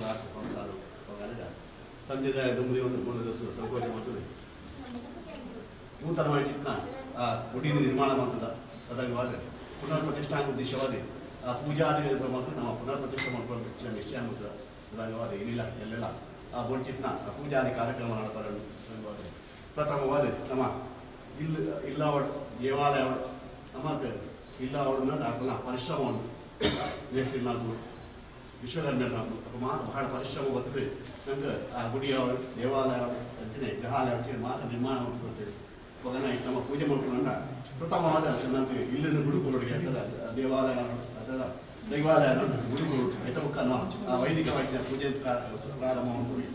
ಉಲ್ಲಾಸ ಸಂಸಾರ ತಂದೆ ದುಂಬುದಿ ಒಂದು ಮೂಲ ಸಂಕೋಚ ಮಾಡ್ತದೆ ನೂತನವಾಗಿದ್ದ ಆ ಗುಡಿನ ನಿರ್ಮಾಣ ಮಾಡ್ತದ ತದಂಗವಾದ ಪುನರ್ ಪ್ರತಿಷ್ಠಾನ ಉದ್ದೇಶವಾದ ಆ ಪೂಜಾದಿ ಮಾತ್ರ ನಮ್ಮ ಪುನರ್ ಪ್ರತಿಷ್ಠೆ ಮಾಡ್ಕೊಳ್ಳೋದು ನಿಶ್ಚಯ ಮಾಡ್ತದೆ ತದಂಗವಾದ ಏನಿಲ್ಲ ಎಲ್ಲೆಲ್ಲ ಆ ಬೊಂಚಿಟ್ನ ಆ ಪೂಜಾದಿ ಕಾರ್ಯಕ್ರಮ ನಡಪಾರನ್ನು ಪ್ರಥಮವಾದ ನಮ್ಮ ಇಲ್ಲ ಇಲ್ಲಾವಡ್ ದೇವಾಲಯ ನಮಕ್ ಇಲ್ಲಾವಡನ್ನ ದಾಖಲ ಪರಿಶ್ರಮವನ್ನು ಮೇಸ್ತ್ರಿ ವಿಶ್ವಕರ್ಮ ಅಪ್ಪ ಮಾತ್ರ ಬಹಳ ಪರಿಶ್ರಮ ಬರ್ತದೆ ನಂಗೆ ಆ ಗುಡಿ ಅವಳು ದೇವಾಲಯ ಅಂಚನೆ ಗ್ರಹಾಲಯ ಅಂಚನೆ ಮಾತ್ರ ನಿರ್ಮಾಣ ಮಾಡ್ಕೊಳ್ತೇವೆ. ಅವಾಗ ನಮ್ಮ ಪೂಜೆ ಮಾಡ್ಕೊಂಡ ಪ್ರಥಮವಾದ ನಮಗೆ ಇಲ್ಲಿನ ಗುಡುಕೊರಡಿಗೆ ಆಗ್ತದೆ ದೇವಾಲಯ ಅಥವಾ ದೈವಾಲಯ ಗುಡುಗು ಐತಮುಕ್ಕ ಆ ವೈದಿಕವಾಗಿ ಪೂಜೆ ಪ್ರಾರಂಭ ಮಾಡ್ಕೊಂಡು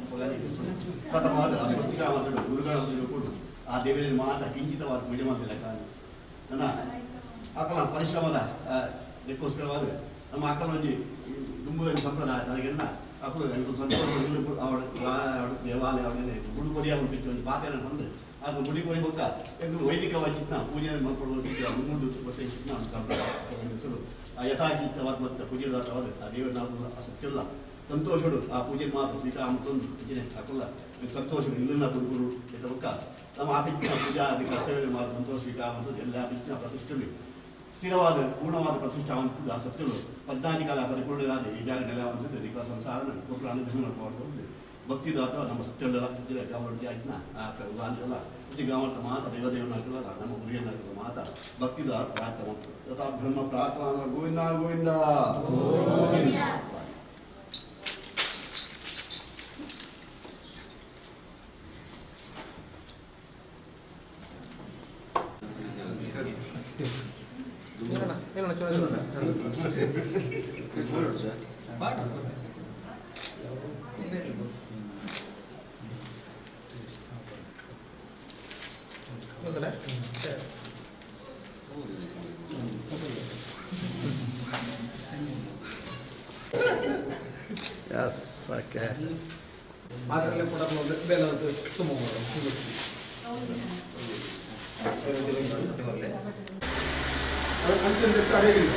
ಪ್ರಥಮವಾದ ಆ ಸ್ವಸ್ತಿಕ ಮಾತಾಡು ಗುರುಗಳ ಕೂಡ ಆ ದೇವರಲ್ಲಿ ಮಾತ್ರ ಕಿಂಚಿತವಾದ ಪೂಜೆ ಮಾಡ್ತಿಲ್ಲ ಕಾರಣ ನನ್ನ ಆಕಲ ಪರಿಶ್ರಮದ ಇದಕ್ಕೋಸ್ಕರವಾದ ನಮ್ಮ ಆಕಲ ದುಂಬುದ ಸಂಪ್ರದಾಯ ಅದಕ್ಕೆಲ್ಲ ಅప్పుడు ಸಂತೋಷ ಅವಳ ದೇವಾಲಯ ಅವಳ ಗುಡು ಕೊರಿಯ ಒಂದು ಪಾತ್ರೆ ಬಂದು ಅದು ಗುಡಿ ಕೊರಿ ಬೊಕ್ಕ ವೈದಿಕವಾಗಿ ಪೂಜೆ ಮಾಡ್ಕೊಳ್ಳುವ ಸಂಪ್ರದಾಯ ಯಥಾಚಿತ್ತವಾದ ಮತ್ತು ಪೂಜೆ ಆ ದೇವರ ನಾವು ಸತ್ಯಲ್ಲ ಸಂತೋಷಡು ಆ ಪೂಜೆ ಮಾತ್ರ ಸ್ವೀಕಾರ ಮತ್ತೊಂದು ಹಾಕಲ್ಲ ಸಂತೋಷ ಇಲ್ಲನ್ನ ಗುರುಗುರು ಬೊಕ್ಕ ನಮ್ಮ ಆಪಿಚ್ಚಿನ ಪೂಜಾ ಆದಿ ಕರ್ತವ್ಯ ಮಾತ್ರ ಸಂತೋಷ ಸ್ವೀಕಾರ ಮತ್ತು ಎಲ್ಲ ಆಪಿಚ್ಚಿನ ಪ್ರತಿಷ್ಠೆ ಸ್ಥಿರವಾದ ಪೂರ್ಣವಾದ ಪ್ರತಿಷ್ಠಾ ಆ ಸತ್ಯಗಳು ಪದ್ನಾದಿಕಾಲ ಪರಿಪೂರ್ಣರಾದ ಈ ಜಾಗ ನೆಲ ಒಂದು ಸಂಸಾರನ ಕೊಬ್ಬರ ಅನುಗ್ರಹ ಮಾಡಿಕೊಂಡು ಭಕ್ತಿದು ಅಥವಾ ನಮ್ಮ ಸತ್ಯಗಳೆಲ್ಲ ಗ್ರಾಮದ ಮಾತ ದೇವದೇವನಾಗಲ್ಲ ನಮ್ಮ ಗುರಿಯನ್ನಾಗಲ್ಲ ಮಾತ ಭಕ್ತಿದು ಪ್ರಾರ್ಥನೆ ಮಾಡ್ತಾರೆ. ಯಥಾ ಬ್ರಹ್ಮ ಪ್ರಾರ್ಥನಾ ಗೋವಿಂದ ಗೋವಿಂದ. Yes, okay. ಮಾತ್ರೆಲ್ಲ ಕೂಡ ಬೇಲೆ ತುಂಬ ಅಂತ್ಯಂತ ಅಡಗಿಲ್ಲ.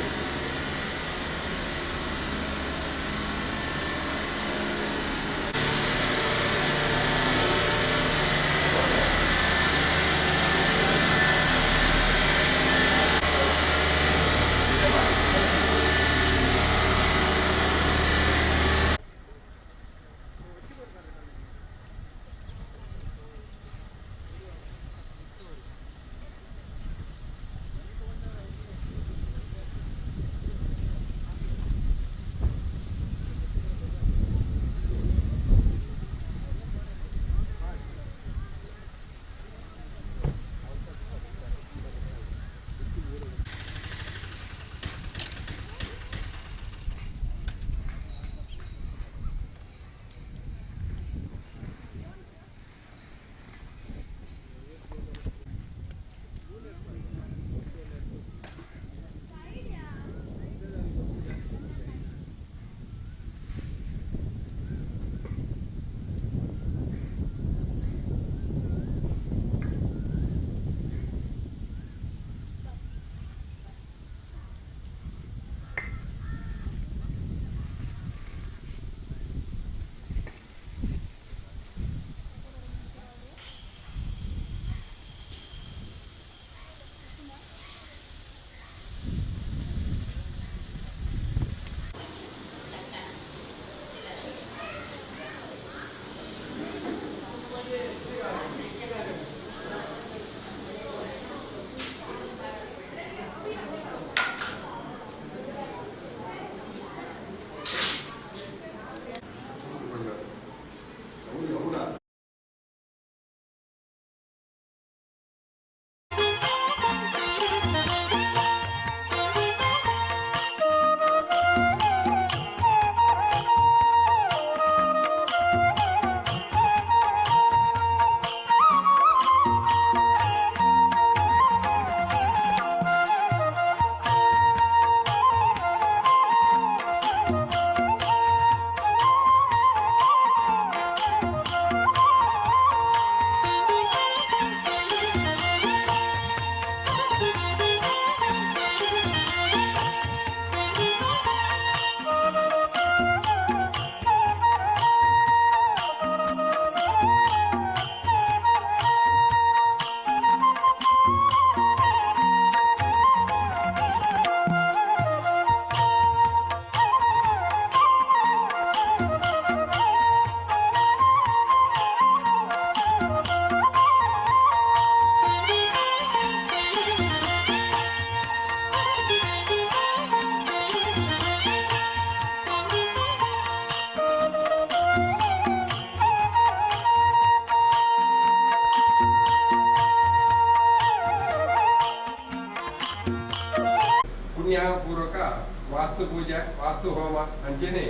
ವಾಸ್ತು ಪೂಜೆ ವಾಸ್ತು ಹೋಮ ಅಂಚೆನೆ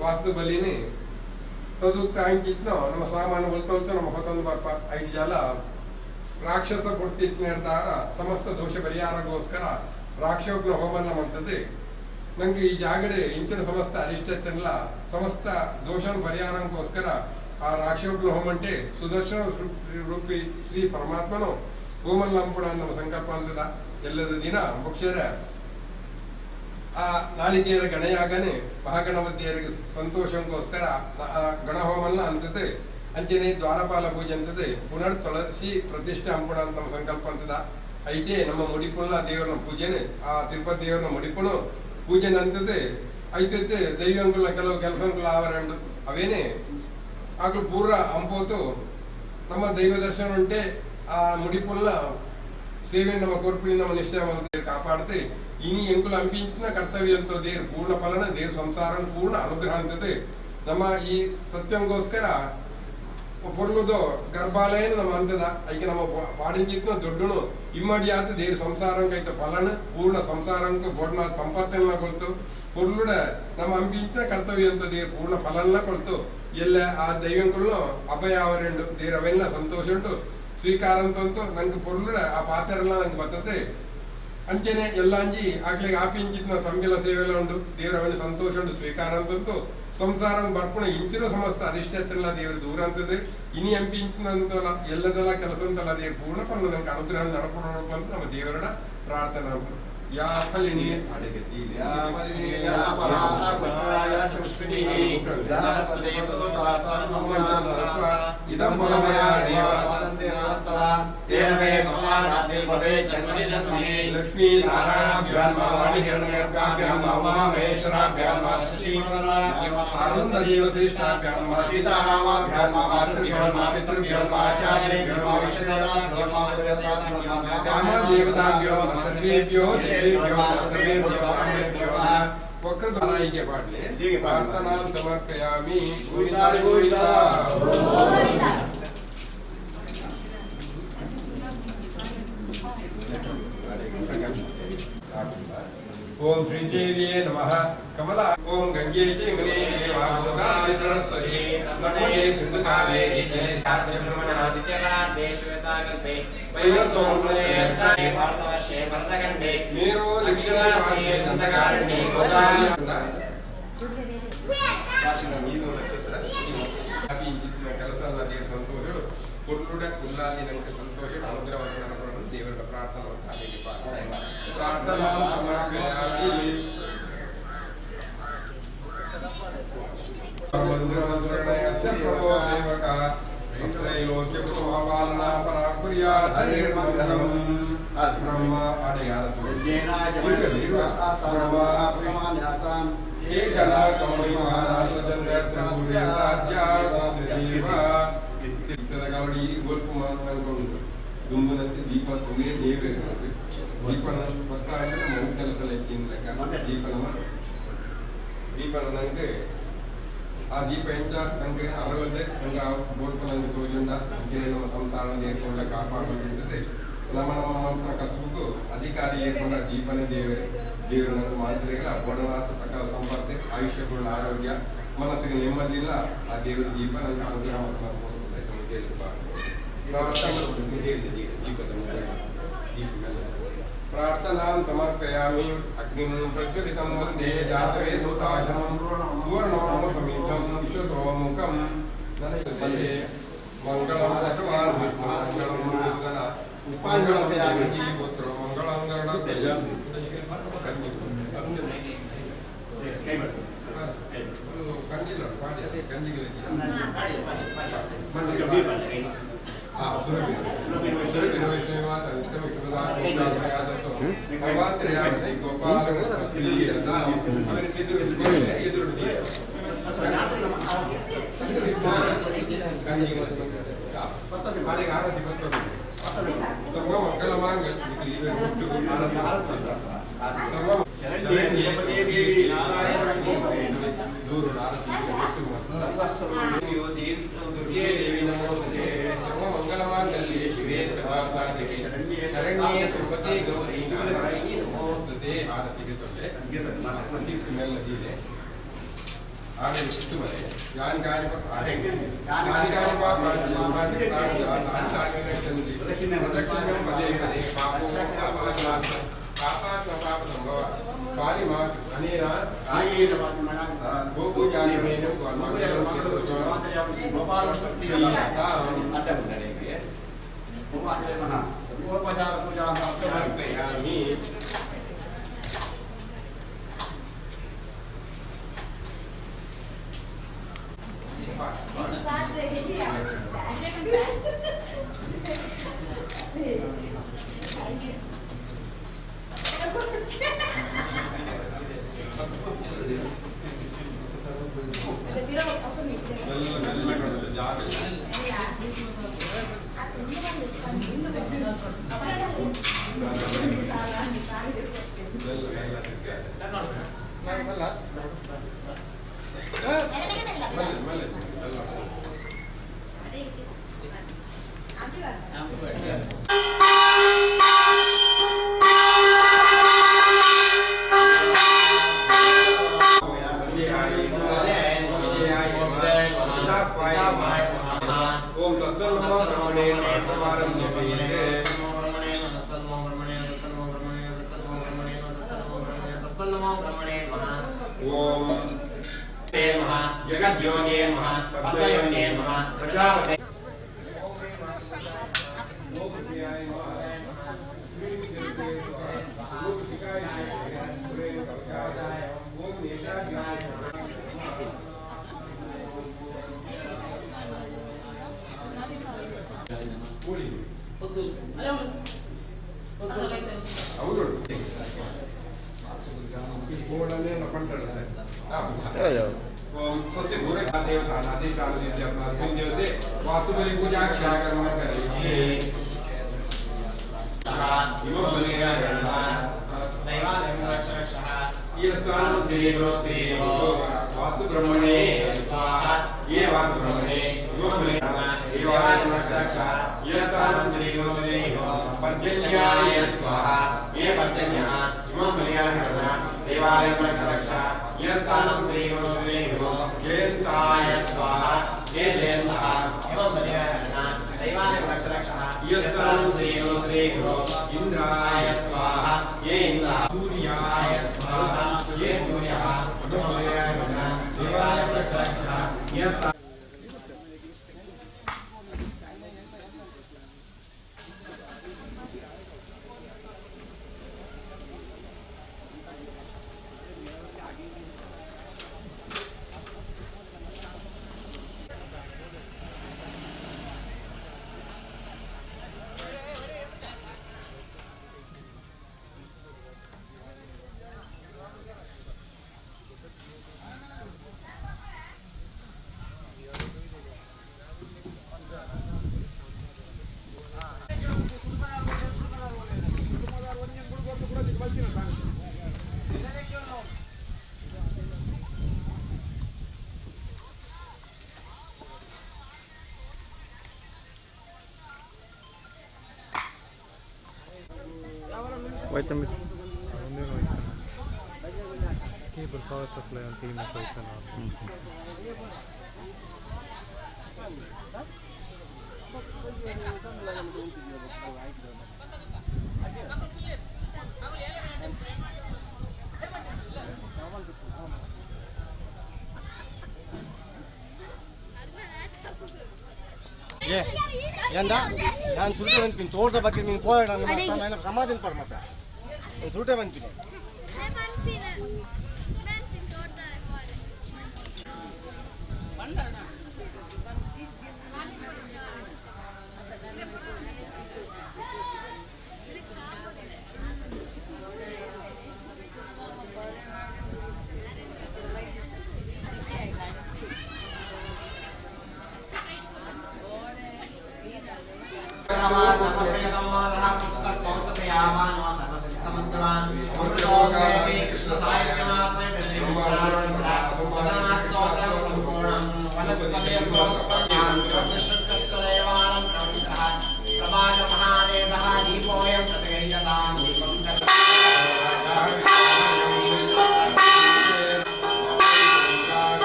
ವಾಸ್ತು ಬಲಿನಿ ತದುಕ್ತ ಅಂಚಿತ್ನೋ ನಮ್ಮ ಸಾಮಾನು ಒಲ್ತೊಲ್ತು ನಮ್ಮ ಹೊತ್ತೊಂದು ಬರ್ಪ ಐದು ಜಲ ರಾಕ್ಷಸ ಪುರ್ತಿತ್ನೇರ್ದಾರ ಸಮಸ್ತ ದೋಷ ಪರಿಹಾರಕ್ಕೋಸ್ಕರ ರಾಕ್ಷೋಗ್ನ ಹೋಮನ ಮಾಡ್ತದೆ. ನಂಗೆ ಈ ಜಾಗಡೆ ಇಂಚಿನ ಸಮಸ್ತ ಅರಿಷ್ಟತೆಲ್ಲ ಸಮಸ್ತ ದೋಷನ ಪರಿಹಾರಕ್ಕೋಸ್ಕರ ಆ ರಾಕ್ಷೋಗ್ನ ಹೋಮಂಟೆ ಸುದರ್ಶನ ರೂಪಿ ಶ್ರೀ ಪರಮಾತ್ಮನು ಹೋಮನ್ ಲಂಪುಣ ನಮ್ಮ ಸಂಕಲ್ಪ ಅಂತದ. ಎಲ್ಲದ ದಿನ ಬಕ್ಷರ ಆ ನಾಳಿಕೆಯರ ಗಣಯಾಗನೆ ಮಹಾಗಣಪತಿಯರಿಗೆ ಸಂತೋಷಕ್ಕೋಸ್ಕರ ಗಣಹೋಮನ್ನ ಅಂತದೆ. ಅಂಚನೆ ದ್ವಾರಪಾಲ ಪೂಜೆ ಅಂತದೆ. ಪುನರ್ ತುಳಸಿ ಪ್ರತಿಷ್ಠೆ ಅಂಪುಣ ಅಂತ ನಮ್ಮ ಸಂಕಲ್ಪ ಅಂತದ. ಐಟೇ ನಮ್ಮ ಮುಡಿಪುಣ ದೇವರನ್ನ ಪೂಜೆನೆ ಆ ತಿರುಪತಿ ದೇವರನ್ನ ಮುಡಿಪುಣ ಪೂಜೆನ ಅಂತದೆ. ಐತೈತೆ ದೈವಂಕುಲ ಕೆಲವು ಕೆಲಸಂಕುಲ ಆವರಂಡು ಅವೇನೆ ಆಗಲು ಪೂರ್ವ ಅಂಪೋತು ನಮ್ಮ ದೈವ ದರ್ಶನ ಉಂಟೆ ಆ ಮುಡಿಪುಣ್ಣ ಸೇವೆ ನಮ್ಮ ಕೊರ್ಪಿಣಿ ನಮ್ಮ ನಿಶ್ಚಯ ಕಾಪಾಡದೆ ಇನಿ ಎಂಕುಲು ಅಂಪಿಂಚಿನ ಕರ್ತವ್ಯ ಅಂತ ದೇವ್ರ ಪೂರ್ಣ ಫಲನ ದೇವ್ರ ಸಂಸಾರ ಪೂರ್ಣ ಅನುಗ್ರಹ ಅಂತದೆ. ನಮ್ಮ ಈ ಸತ್ಯಂಗೋಸ್ಕರ ಪೊರ್ಲುದೋ ಗರ್ಭಾಲಯನ ನಮ್ಮ ಅಂತದ ಐಕೆ ನಮ್ಮ ಪಾಡಿಂಚಿತ್ನ ದೊಡ್ಡನು ಇಮ್ಮಡಿ ಆತ ದೇವ್ರ ಸಂಸಾರಂಕೈತ ಫಲನ ಪೂರ್ಣ ಸಂಸಾರಂಕ ಬೋಡ್ನ ಸಂಪತ್ತನ್ನ ಕೊಳ್ತು ಪೊರ್ಲುಡ ನಮ್ಮ ಅಂಪಿಂಚಿನ ಕರ್ತವ್ಯ ಅಂತ ದೇವ್ರ ಪೂರ್ಣ ಫಲನ ಕೊಳ್ತು ಎಲ್ಲ ಆ ದೈವಂಕುలను ಅಭಯ ಅವರೆಂಡು ದೇವ್ರ ಅವೆಲ್ಲ ಸಂತೋಷ ಉಂಟು ಸ್ವೀಕಾರ ಅಂತಂತೂ ನಂಗೆ ಪೊರ್ಲುಡ ಆ ಪಾತ್ರೆಲ್ಲ ನಂಗೆ ಬರ್ತದೆ. ಅಂಚೆನೆ ಎಲ್ಲ ಅಂಜಿ ಆಗ್ಲಿಗೆ ಆಪಿಂಚಿತ್ನ ತಮ್ಗೆಲ್ಲ ಸೇವೆಲ್ಲ ಉಂಟು ದೇವರ ಅವನ ಸಂತೋಷ ಉಂಟು ಸ್ವೀಕಾರ ಅಂತಂತೂ ಸಂಸಾರ ಬರ್ಪುಣ ಇಂಚಿನ ಸಮಸ್ತ ಅರಿಷ್ಟೆಲ್ಲ ದೇವರು ದೂರ ಅಂತದೆ. ಇನಿ ಅಂಪಿಂಚಿನಂತಲ್ಲ ಎಲ್ಲದೆಲ್ಲ ಕೆಲಸ ಅಂತಲ್ಲ ದೇವ್ರ ಪೂರ್ಣ ಪಲ್ಲ ನಂಗೆ ಅನುಗ್ರಹ ನಡಪಡ ಅಂತ ನಮ್ಮ ದೇವರ ಪ್ರಾರ್ಥನೆ. ಯಾ ಫಲಿನಿ ಅಡೆಗತಿ ಲಕ್ಷ್ಮೀ ನಾರಾಯಣಾಭ್ಯಾಂ ವಾಣಿಹಿರಣ್ಯಗರ್ಭಾಭ್ಯಾಂ ಉಮಾಮಹೇಶ್ವರಾಭ್ಯಾಂ ಅರುಂಧದೇವಶ್ರೇಷ್ಠಾಭ್ಯಾಂ ಸೀತಾರಾಮಾಭ್ಯಾಂ ಮಾತೃಭ್ಯೋ ಪಿತೃಭ್ಯೋ ಆಚಾರ್ಯೇಭ್ಯೋ ದೇವತಾಭ್ಯೋ ಸರ್ವೇಭ್ಯೋ ದೇವೇಭ್ಯೋ ಸರ್ವೇಭ್ಯೋ ಬ್ರಾಹ್ಮಣೇಭ್ಯೋ ವಕ್ರದ್ವಾರಾಯಿಗೆ ಪಾಡ್ಲೆ ಪ್ರಾರ್ಥನಾ ಸಮರ್ಪಯಾಮಿ. ಗೋವಿಂದ ಗೋವಿಂದ. ಓಂ ಶ್ರೀದೇವಿಯೇ ನಮಃ. ಕಮಲ ಓಂ ಗಂಗೆ ಚ ಯಮುನೆ ಚೈವ ಗೋದಾವರಿ ಸರಸ್ವತಿ ನರ್ಮದೇ ಸಿಂಧು ಕಾವೇರಿ ಜಲೆ ಶಾರದೆ ಮೇರೋ ದಕ್ಷಿಣ ದಂಡಕಾರಣ್ಯೇ ಗೋದಾವರಿ ಮೀನು ನಕ್ಷತ್ರ ಕೆಲಸ ದೇವರ ಸಂತೋಷಗಳು ಕೊಲ್ಲುಡ ಕುಲ್ಲಾಲಿ ನಂಗೆ ಸಂತೋಷ ಅನುಗ್ರಹವನ್ನು ನಡಪಡಲು ದೇವರ ಪ್ರಾರ್ಥನಾ ಪ್ರಾರ್ಥನಾ ಸಮರ್ಪಯಾಮಿ. ಪ್ರಭೋ ಸೇವಕ ತ್ರೈಲೋಕ್ಯ ಪಾಲನಾ ಪರಾ ಕುರ್ಯಾತ್ ಹರಿರ್ಮಂಗಲಂ. ಬ್ರಹ್ಮ ದುಂಬುನಂತೆ ದೀಪ ದೇವೇ ದೀಪನ ಭಕ್ತ ಅಂದ್ರೆ ಮಗು ಕೆಲಸ ಲೆಕ್ಕ ದೀಪನ ದೀಪನ ನಂಗೆ ಆ ದೀಪ ಎಂತ ನಂಗೆ ಅರಳದೆ ನಂಗೆ ಆ ಬೋಲ್ಪ ನಂಗೆ ತೋಜುಂಡ ಅಂತೇಳಿ ನಮ್ಮ ಸಂಸಾರ ಏರ್ಕೊಂಡ ಕಾಪಾಡುವಂತಿರ್ತದೆ. ನಮ್ಮ ನಮ್ಮ ಕಸುಬುಗೂ ಅಧಿಕಾರಿ ಏರ್ಕೊಂಡ ದೀಪನೇ ದೇವರೇ. ದೇವರು ನನ್ನ ಮಾಂತ್ರಿಗಳ ಬೋಡನಾಥ ಸಕಲ ಸಂಪತ್ತೆ ಆಯುಷ್ಯಪೂರ್ಣ ಆರೋಗ್ಯ ಮನಸ್ಸಿಗೆ ನೆಮ್ಮದಿ ಇಲ್ಲ ಆ ದೇವರ ದೀಪ ನಂಗೆ ಅನುಗ್ರಹ ಪ್ರಾರ್ಥನಾ ಸಮರ್ಪಯಾಮಿ. ಅಗ್ನಿಂ ಪ್ರಜ್ವಲಿತಂ ವಂದೇ ಜಾತವೇದೋತಾಶನಂ ಸುವರ್ಣೋಣಂ ಸಮೀಪಂ ವಿಶ್ವತೋಮುಖಂ ನನಗೆ ಮಂಗಳಂ ಭಗವಾನ್ ಮಂಗಳಂ ಸುಗನ ಮಂಗಳಂ ದೇವಕೀ ಪುತ್ರ ಮಂಗಳಂ ಗರುಡಧ್ವಜ. ಕಂಜಿಲ್ಲ ಕಂಜಿಗಳ Wait a minute. Cable power supply on team ನಾನು ಸುರುಟೆ ಬಂದ್ತೀನಿ ತೋಟದ ಬಗ್ಗೆ ನೀನು ಕೋಯಡ ಸಮಾಧಾನ ಪರ್ ಮಾತ್ರ ಸುರುಟೆ ಬಂದ್ತೀನಿ.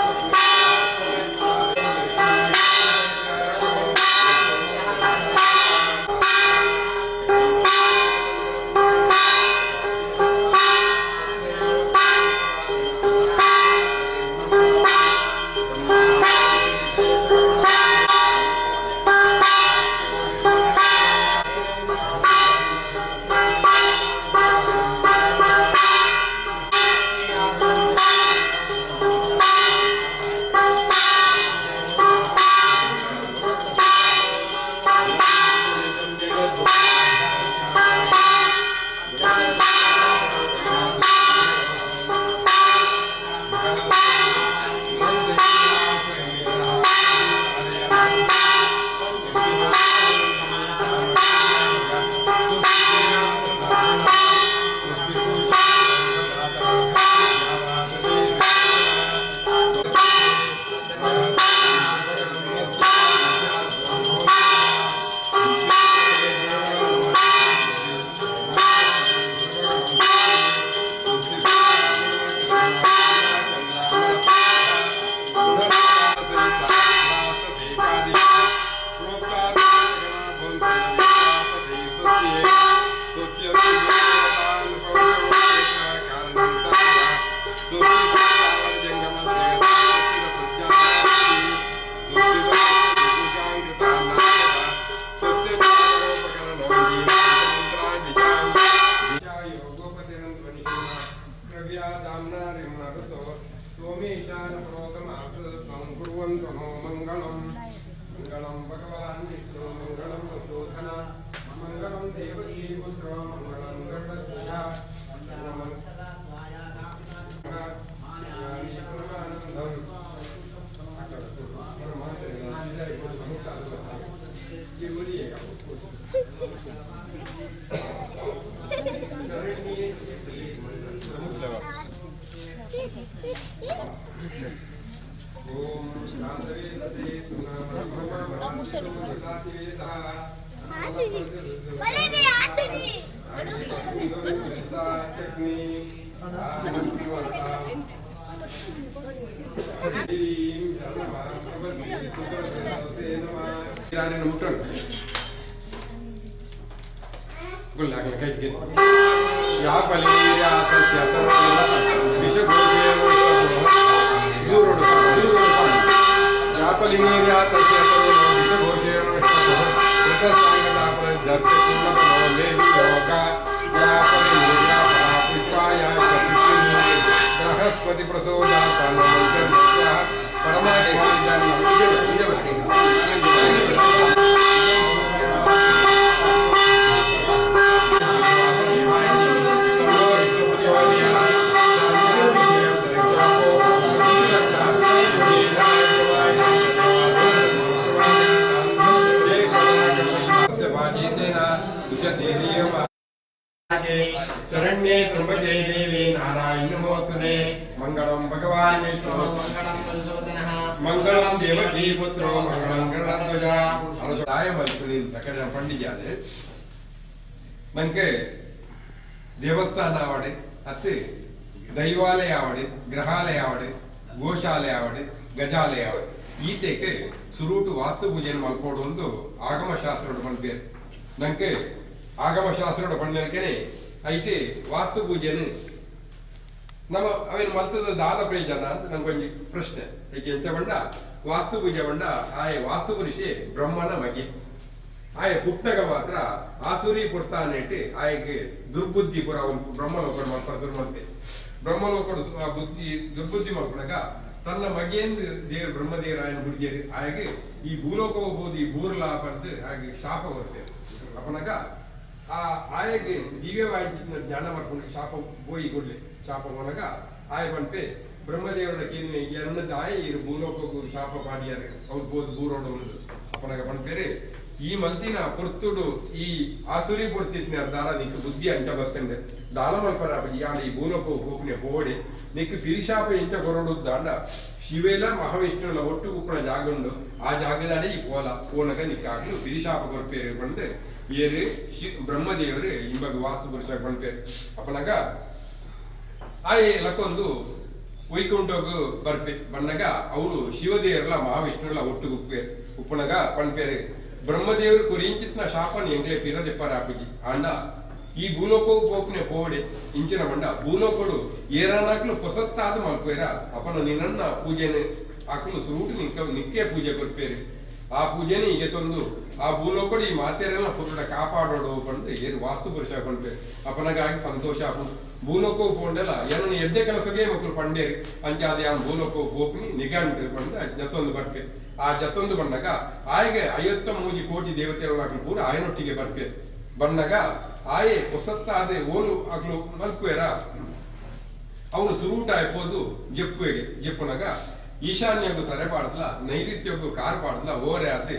Thank you. ತನೋ ಮಂಗಳಂ ಮಂಗಳಂ ಭಗವಾನ್ ವಿಷ್ಣು ಮಂಗಳಂ ವಸೂಧನ ಮಂಗಳಂ ದೇವಕೀ ಪುತ್ರ ಮಂಗಳಂ ಗರುಡಧ್ವಜ बृहस्पति शरण्ये त्र्यंबके देवी नारायण नमोस्तुते। मंगलम भगवान विष्णु मंगलम देवकी पुत्रो मंगलम गरुड़ध्वज। पंडिजाले ನಂಗೆ ದೇವಸ್ಥಾನ ಆವಡೆ ಅತ್ತೆ ದೈವಾಲಯ ಆವಡೆ ಗ್ರಹಾಲಯ ಆವಡೆ ಗೋಶಾಲೆ ಆವಡೆ ಗಜಾಲಯ ಆವಡೆ ಈತೆಗೆ ಸುರೂಟು ವಾಸ್ತು ಪೂಜೆಯನ್ನು ಮಲ್ಪೋಡು ಒಂದು ಆಗಮಶಾಸ್ತ್ರೋಡು ಪನ್ಪೇರು. ನಂಗೆ ಆಗಮಶಾಸ್ತ್ರೋಡು ಪಂಡಲ್ಕೆನೆ ಐಟೆ ವಾಸ್ತು ಪೂಜೆನು ನಮ್ಮ ಅವೇನು ಮಲ್ತದ ದಾದ ಪ್ರಯೋಜನ ಅಂತ ನಂಗೊಂಜಿ ಪ್ರಶ್ನೆ. ಏಕೆ ಎಂಚ ಬಂಡ ವಾಸ್ತು ಪೂಜೆ ಬಂಡ ಆಯ ವಾಸ್ತು ಪುರುಷೆ ಬ್ರಹ್ಮನ ಮಗೆ ಆಯ ಪುಟ್ಟಗ ಮಾತ್ರ ಆಸುರಿ ಪುರ್ತಾನೇಟಿ ಆಯಗೆ ದುರ್ಬುದ್ಧಿ ಪುರ ಬ್ರಹ್ಮಲೋಕಡು ಮಲ್ಪ ಶುರು ಮಾಡ್ತೆ. ಬ್ರಹ್ಮಲೋಕಡು ಬುದ್ಧಿ ದುರ್ಬುದ್ಧಿ ಮಲ್ಪನಗ ತನ್ನ ಮಗೇಂದು ದೇವರು ಬ್ರಹ್ಮದೇವರಾಯನ ಹುಡುಗಿಯರು ಆಯಗೆ ಈ ಭೂಲೋಕ ಹೋಗ್ಬೋದು ಈ ಬೂರ್ಲಾ ಬಂದು ಹಾಗೆ ಶಾಪ ಬರ್ತೇವೆ. ಅಪನಗ ಆ ಆಯಗೆ ದಿವ್ಯವಾಗಿ ಜ್ಞಾನ ಮಾಡ್ಕೊಂಡು ಶಾಪ ಬೋಯಿ ಕೊಡ್ಲಿ ಶಾಪ ಹೋನಗ ಆಯ ಪಂಪೆ ಬ್ರಹ್ಮದೇವರ ಕೀರ್ನೆ ಎನ್ನದ ಆಯ ಈ ಭೂಲೋಕಕ್ಕೂ ಶಾಪ ಪಾಡಿಯಾರೆ ಅವ್ರು ಬೋದು ಬೂರೋಡು ಅಪನಗ ಪಂಪೇರೆ ಈ ಮಲ್ತಿನ ಪೊರ್ತುಡು ಈ ಆಸುರಿ ಪೊರ್ತಿತ್ನ ದಾರ ನಿಕ್ ಬುದ್ಧಿ ಅಂಚ ಬತ್ತಂಡೆ ದಾಲ ಮಲ್ಪರ ಯಾಣ ಈ ಭೂಲೋಕ ಹೋಗ್ನೆ ಹೋಡೆ ನಿಕ್ ಪಿರಿಶಾಪ ಎಂಚ ಕೊರಡು ದಾಂಡ ಶಿವೇಲ ಮಹಾವಿಷ್ಣುಲ ಒಟ್ಟು ಉಪ್ಪುನ ಜಾಗುಂಡು ಆ ಜಾಗದಾಡೆ ಈ ಪೋಲ ಪೋನಗ ನಿಕ್ಕಾಗ್ಲು ಪಿರಿಶಾಪ ಕೊರ್ಪೇರು ಬಂದು ಏರು ಬ್ರಹ್ಮದೇವರು ಇಂಬಗ ವಾಸ್ತು ಪುರುಷ ಬಂಪೇರು. ಅಪನಗ ಆಯ್ ಲಕ್ಕೊಂದು ವೈಕುಂಠಗು ಬರ್ಪೆ ಬಣ್ಣಗ ಅವಳು ಶಿವದೇವರಲ್ಲ ಮಹಾವಿಷ್ಣುಲ ಒಟ್ಟು ಉಪ್ಪೇರು ಉಪ್ಪನಗ ಪಣ್ಪೇರು ಬ್ರಹ್ಮದೇವರು ಕುರಿಂಚಿತ್ನ ಶಾಪನ ಎಂಗ್ಲೆ ಪಿರದೆಪ್ಪರ ಆಪುಜಿ ಆಂಡ ಈ ಭೂಲೋಕವು ಪೋಪನೆ ಪೋಡೆ ಇಂಚಿನ ಬಂಡ ಭೂಲೋಕಡು ಏರನಾಕ್ಲು ಪೊಸತ್ತಾದ ಮಲ್ಪೇರ ಅಪನ ನಿನ್ನ ಪೂಜೆನೆ ಆಕಲು ಸುರೂಟು ನಿಕ್ಕ ನಿಕ್ಕೆ ಪೂಜೆ ಕೊರ್ಪೇರು ಆ ಪೂಜೆನೆ ಈಗ ತಂದು ಆ ಭೂಲೋಕಡು ಈ ಮಾತೆರೆಲ್ಲ ಪುರುಡ ಕಾಪಾಡೋಡು ಬಂದು ಏರು ವಾಸ್ತು ಪುರುಷ ಕೊಂಡ್ಪೇರು ಅಪನಗಾಗಿ ಸಂತೋಷ ಆಪುಂಡು. ಭೂಲೋಕವು ಪೋಂಡೆಲ್ಲ ಏನನ್ನ ಎಡ್ಡೆ ಕೆಲಸಗೆ ಮಕ್ಕಳು ಪಂಡೇರು ಅಂಚಾದ ಯಾನ್ ಭೂಲೋಕವು ಪೋಪ್ನಿ ನಿಗಂಟು ಬಂದು ಜತ್ತೊಂದು ಬರ್ಪೆ. ಆ ಜತ್ತೊಂದು ಬಂದಾಗ ಆಯಗೆ 53 ಕೋಟಿ ದೇವತೆಗಳ ಪೂರ ಆಯನೊಟ್ಟಿಗೆ ಬರ್ಪೆ. ಬಂದಾಗ ಆಯೆ ಹೊಸತ್ತಾದ ಓಲು ಆಗ್ಲು ಮಲ್ಪುವೇರ ಅವರು ಸುರೂಟ ಆಯ್ಬೋದು ಜಪ್ಪುವೆಗೆ ಜಪ್ಪುನಾಗ ಈಶಾನ್ಯಗೂ ತರೆ ಪಾಡ್ದಲ ನೈಋತ್ಯಗೂ ಕಾರ್ ಪಾಡ್ದಲ ಓರೆ ಆದ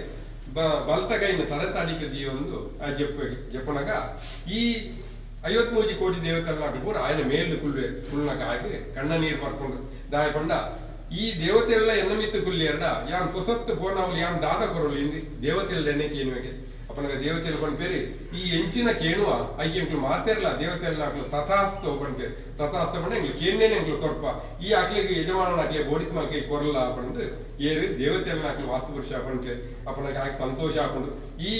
ಬಲ್ತಗೈನ ತರೆ ತಾಡಿಕೆ ಒಂದು ಆ ಜಪ್ಪುವೆಗೆ ಜಪ್ಪುನಾಗ ಈ 53 ಕೋಟಿ ದೇವತೆಗಳ ಪೂರ ಆಯನ ಮೇಲು ಕುಲ್ವೆ ಕುಲ್ನಾಗ ಆಗಿ ಕಣ್ಣ ನೀರು ಬರ್ಕೊಂಡು ದಾಯಕೊಂಡ ಈ ದೇವತೆಲ್ಲ ಎನ್ನ ಮಿತ್ತು ಕುಲ್ಲಿಯರ್ಡ ಯಾನ್ ಪೊಸತ್ತು ಪೋನವಲು ಯಾನ್ ದಾದ ಕೊರಲು ಇಂದು ದೇವತೆಲ್ಲ ಎಣ್ಣೆ ಕೇನುವೆಗೆ ಅಪ್ಪನಗ ದೇವತೆಯಲ್ಲಿ ಕೊಂಡ್ಪೇರಿ ಈ ಎಂಚಿನ ಕೇಣುವ ಐಕೆ ಎಂಕ್ಲು ಮಾತೆರ್ಲ ದೇವತೆಲ್ಲ ಆಕ್ಲು ತಥಾಸ್ತು ಪಂಪೇರು ತಥಾಸ್ತು ಪಂಡ ಎಂಗ್ಲು ಕೇನ್ನೇನೆ ಎಂಕ್ಲು ಕೊರ್ಪ ಈ ಆಕ್ಲಿಗೆ ಯಜಮಾನನ ಆಕ್ಲೆ ಬೋಡಿತ್ ಮಲ್ಕೆ ಕೊರಲ ಪಂಡು ಏರು ದೇವತೆಲ್ಲ ಆಕ್ಲು ವಾಸ್ತು ಪುರುಷ ಪಂಪೇರು ಅಪ್ಪನಗ ಆಕೆ ಸಂತೋಷ ಹಾಕೊಂಡು ಈ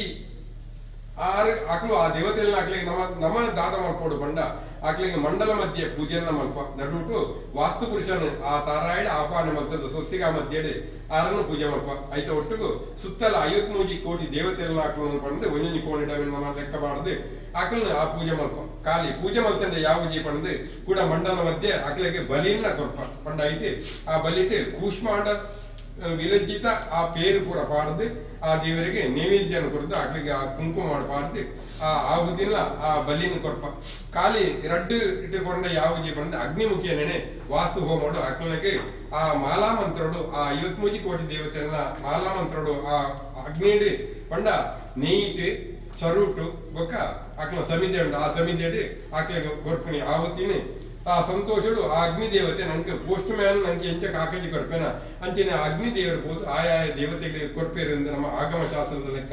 ಆರು ಆಕ್ಲು ಆ ದೇವತೆಲ್ಲ ಆಕ್ಲಿಗೆ ನಮ್ಮ ನಮ್ಮ ದಾದ ಮಲ್ಪೋಡು ಬಂಡ ಆಕ್ಲಿಗೆ ಮಂಡಲ ಮಧ್ಯೆ ಪೂಜೆಯನ್ನ ಮಲ್ಪ ನಡುಟು ವಾಸ್ತು ಪುರುಷನ ಆ ತಾರಾಯಡ ಆಹ್ವಾನ ಮಲ್ತದ್ದು ಸ್ವಸ್ತಿಗ ಮಧ್ಯೆ ಆರನ್ನು ಪೂಜೆ ಮಲ್ಪ ಐತ ಒಟ್ಟಿಗೂ ಸುತ್ತಲ 53 ಕೋಟಿ ದೇವತೆಲ್ಲ ಆಕ್ಲು ಪಂಡು ಒಂಜೊಂಜಿ ಕೋಣಿ ನಮ್ಮ ಲೆಕ್ಕ ಮಾಡದು ಆಕ್ಲನ್ನ ಆ ಪೂಜೆ ಮಲ್ಪ ಖಾಲಿ ಪೂಜೆ ಮಲ್ತಂದೆ ಯಾವ ಜೀ ಪಂಡು ಕೂಡ ಮಂಡಲ ಮಧ್ಯೆ ಆಕ್ಲಿಗೆ ಬಲಿಯನ್ನ ಕೊರ್ಪ ಪಂಡ ಐತಿ ಆ ಬಲಿಟ್ ಕೂಷ್ಮಾಂಡ ವಿರಚಿತ ಆ ಪೇರು ಪೂರ ಪಾಡ್ದು ಆ ದೇವರಿಗೆ ನೈವೇದ್ಯನ ಕೊರದು ಅಕ್ಲಿಗೆ ಆ ಕುಂಕುಮ ಪಾಡ್ದು ಆ ಆಹುತಿನ ಆ ಬಲಿನ ಕೊರ್ಪ ಖಾಲಿ ರಡ್ಡು ಇಟ್ಟುಕೊಂಡ ಯಾವುದು ಪಂಡ ಅಗ್ನಿಮುಖಿಯನೇ ವಾಸ್ತು ಹೋಮಡು ಅಕ್ಲನಿಗೆ ಆ ಮಾಲಾ ಮಂತ್ರಡು ಆ 53 ಕೋಟಿ ದೇವತೆಯನ್ನ ಮಾಲಾ ಮಂತ್ರಡು ಆ ಅಗ್ನಿಡಿ ಪಂಡ ನೀಟ್ ಚರುಟು ಬೊಕ್ಕ ಆಕ್ಲ ಸಮಿತಿ ಉಂಟು ಆ ಸಮಿತಿ ಆಕ್ಲಿಗೆ ಕೊರ್ಪುನಿ ಆಹುತಿನಿ ಆ ಸಂತೋಷಡು ಆ ಅಗ್ನಿದೇವತೆ ನಂಗೆ ಪೋಸ್ಟ್ ಮ್ಯಾನ್ ನಂಗೆ ಎಂಚ ಕಾಕಜಿ ಕೊರ್ಪೇನ ಅಂಚನೆ ಅಗ್ನಿದೇವರು ಬೋದು ಆಯಾಯ ದೇವತೆಗಳಿಗೆ ಕೊರ್ಪೇರಿಂದ ನಮ್ಮ ಆಗಮ ಶಾಸ್ತ್ರದ ಲೆಕ್ಕ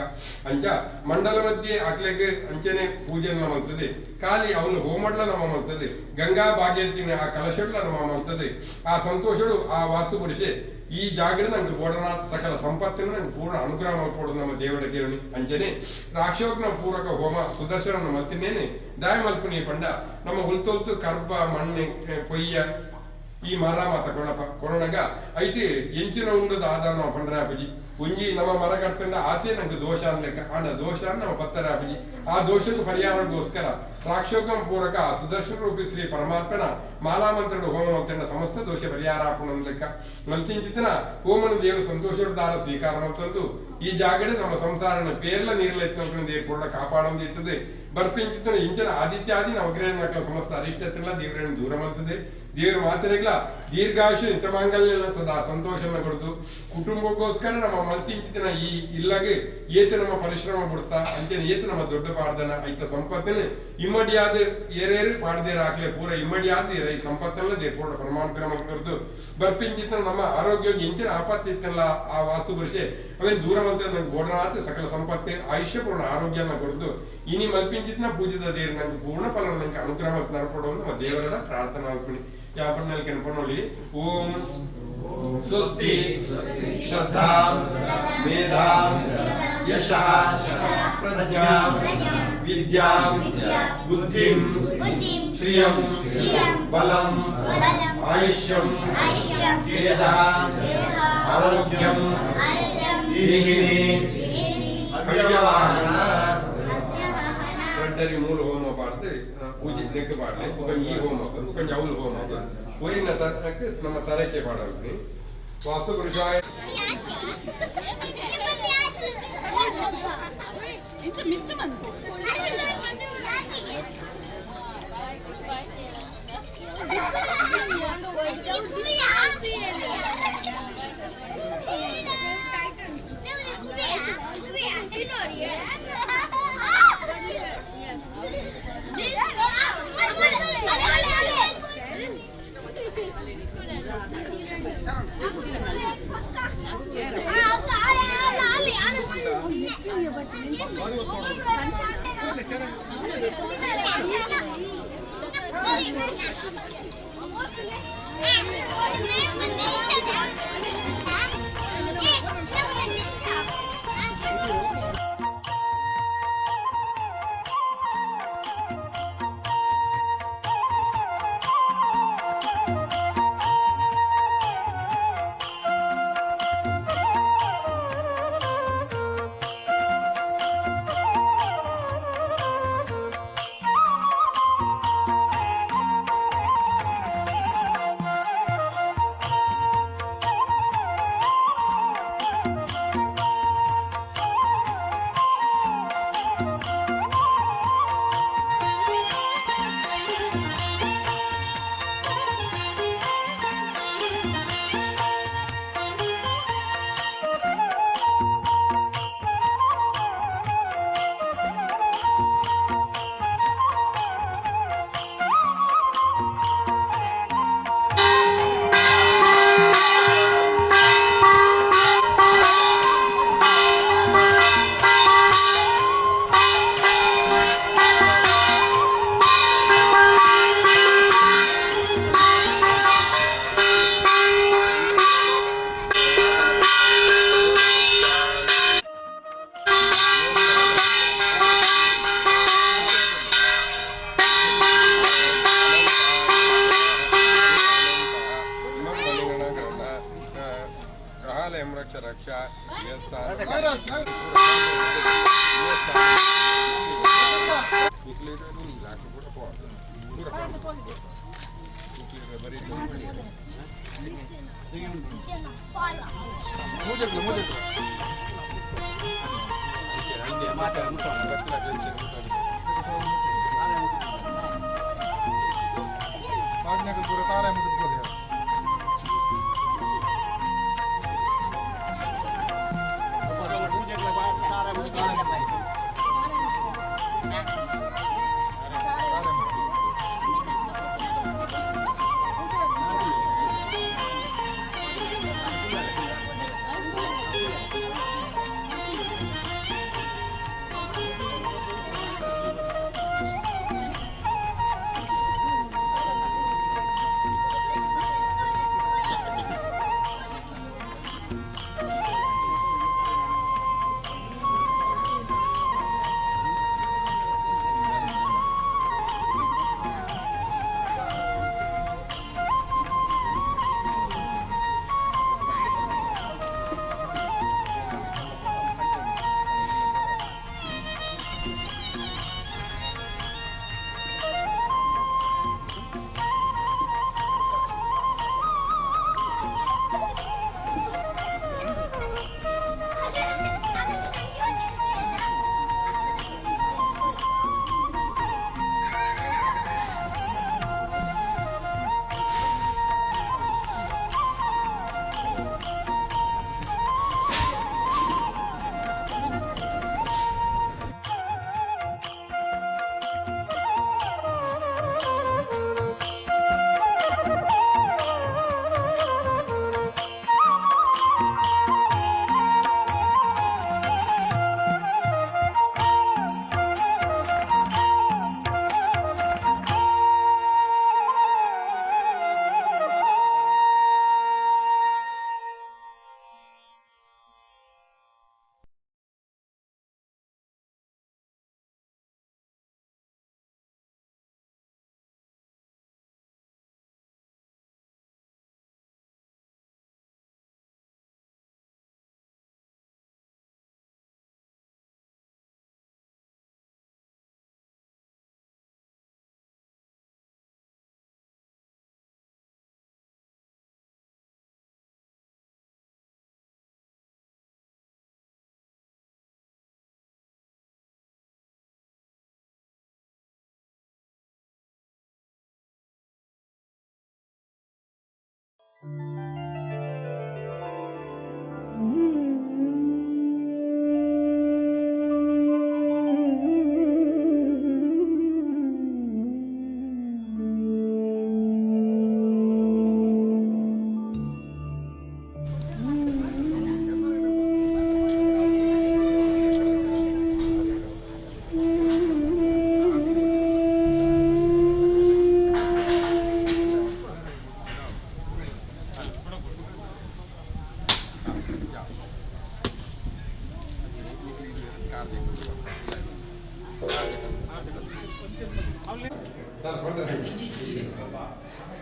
ಅಂಚ ಮಂಡಲ ಮಧ್ಯೆ ಆಕ್ಲೆಗೆ ಅಂಚನೆ ಪೂಜೆನ ಮಾಡ್ತದೆ ಖಾಲಿ ಅವನು ಹೋಮಡ್ಲ ನಮ್ಮ ಮಾಡ್ತದೆ ಗಂಗಾ ಭಾಗ್ಯತಿನ ಆ ಕಲಶಡ್ಲ ನಮ್ಮ ಮಾಡ್ತದೆ ಆ ಸಂತೋಷಡು ಆ ವಾಸ್ತು ಪುರುಷೆ ಈ ಜಾಗಡೆ ನಂಗೆ ಬೋಡನಾಥ ಸಕಲ ಸಂಪತ್ತಿನ ನಂಗೆ ಪೂರ್ಣ ಅನುಗ್ರಹ ಮಾಡ್ಕೊಡೋದು ನಮ್ಮ ದೇವರ ಕೇಳಿ ಅಂಚನೆ ರಾಕ್ಷೋಗ್ನ ಪೂರಕ ಹೋಮ ಸುದರ್ಶನ ಮಲ್ತಿನೇನೆ ದಾಯ ಮಲ್ಪುನಿ ಪಂಡ ನಮ್ಮ ಉಲ್ತೊಲ್ತು ಕರ್ಬ ಮಣ್ಣೆ ಪೊಯ್ಯ ಈ ಮರ ಮಾತ ಕೊಣಪ ಕೊಣಗ ಐಟಿ ಎಂಚಿನ ಉಂಡದ ಆದಾನ ಪಂಡ್ರಾಪಜಿ ಒಂಜಿ ನಮ್ಮ ಮರ ಕಟ್ತಂಡ ಆತೆ ನಂಗೆ ದೋಷ ಅನ್ಲೆಕ್ಕ ಆಂಡ ದೋಷ ನಮ್ಮ ಪತ್ತರಾಪಜಿ ಆ ದೋಷಕ್ಕೂ ಪರಿಹಾರಕ್ಕೋಸ್ಕರ ರಾಕ್ಷೋಗಮ ಪೂರಕ ಸುದರ್ಶನ ರೂಪಿ ಶ್ರೀ ಪರಮಾತ್ಮನ ಮಾಲಾಮಂತ್ರಡು ಹೋಮ ಮಲ್ತಂಡ ಸಮಸ್ತ ದೋಷ ಪರಿಹಾರ ಲೆಕ್ಕ ಮಲ್ತಿಂಚಿತನ ಹೋಮನ ದೇವರು ಸಂತೋಷದಾರ ಸ್ವೀಕಾರ ಮಲ್ತಂದು ಈ ಜಾಗಡೆ ನಮ್ಮ ಸಂಸಾರನ ಪೇರ್ಲ ನೀರ್ಲ ಎತ್ನಲ್ಕೊಂಡು ದೇವ್ರ ಪೂರ್ಣ ಕಾಪಾಡೊಂದು ಇರ್ತದೆ ಬರ್ಪಿಂಚಿತನ ಇಂಚಿನ ಆದಿತ್ಯಾದಿ ನವಗ್ರಹ ಸಮಸ್ತ ಅರಿಷ್ಟತೆಲ್ಲ ದೇವರನ್ನು ದೂರ ಮಾಡ್ತದೆ ದೇವರ ಮಾತೆರೆಗ್ಲ ದೀರ್ಘಾಯುಷ್ಯ ನಿತಮಾಂಗಲ್ಯ ಸದಾ ಸಂತೋಷನ ಕೊಡುದು ಕುಟುಂಬಕ್ಕೋಸ್ಕರ ನಮ್ಮ ಮಲ್ತಿಂಚಿತನ ಈ ಇಲ್ಲಾಗೆ ಏತ ನಮ್ಮ ಪರಿಶ್ರಮ ಬಿಡ್ತಾ ಅಂಚನೆ ಏತ ನಮ್ಮ ದೊಡ್ಡ ಪಾಡ್ದನ ಐತ ಸಂಪತ್ತನೆ ಇಮ್ಮಡಿಯಾದ ಏರೇರು ಪಾಡ್ದೇರ ಹಾಕ್ಲೆ ಪೂರ ಇಮ್ಮಡಿಯಾದ ಈ ಸಂಪತ್ತನ್ನ ದೇವ್ರ ಪೂರ್ಣ ಪರಮಾನುಗ್ರಹ ಮಾಡ್ಕೊಡ್ದು ಬರ್ಪಿಂಚಿತನ ನಮ್ಮ ಆರೋಗ್ಯಕ್ಕೆ ಇಂಚಿನ ಆಪತ್ತು ಇತ್ತಲ್ಲ ಆ ವಾಸ್ತು ಪುರುಷೆ ಅವೇನು ದೂರ ಮಂತ ನಂಗೆ ಬೋಡನಾಥ ಸಕಲ ಸಂಪತ್ತೆ ಆಯುಷ್ಯ ಪೂರ್ಣ ಆರೋಗ್ಯನ ಕೊಡುದು ಇನಿ ಮಲ್ಪಿಂಚಿತನ ಪೂಜಿತ ದೇವ್ರ ನಂಗೆ ಪೂರ್ಣ ಫಲ ನಂಗೆ ಅನುಗ್ರಹ ನಡ್ಕೊಡೋ ನಮ್ಮ ದೇವರ ಪ್ರಾರ್ಥನಾ ಮಾಡ್ತೀನಿ ಯಾಪಣ್ಣಲ್ಲಿ ಪಣ್ಣೊಳಿ ಓಂ ಸ್ವಸ್ತಿ ಶ್ರದ್ಧಾ ಮೇಧಾ ಯಶಃ ಪ್ರಜ್ಞಾ ವಿದ್ಯಾ ಬುದ್ಧಿಂ ಶ್ರಿಯಂ ಬಲಂ ಆಯುಷ್ಯಂ ತೇಜಃ ಆರೋಗ್ಯಂ ಈಗಿನಿ ಅವ್ಯವಾಹನ ರಡ್ಡರಿ ಮೂಲ ಹೋಮ ಪಾಡ್ದು ಪೂಜೆ ನೆಕ್ ಪಾಡಲೆ ಒಂಜಿ ಈ ಹೋಮ ಒಂಜಿ ಅವಲು ಹೋಮ ಒರಿನ ತರಕ್ಕೆ ನಮ್ಮ ತರಕೆ ಪಾಡಲ್ನಿ ವಾಸ್ತು ಪುರುಷಾಯ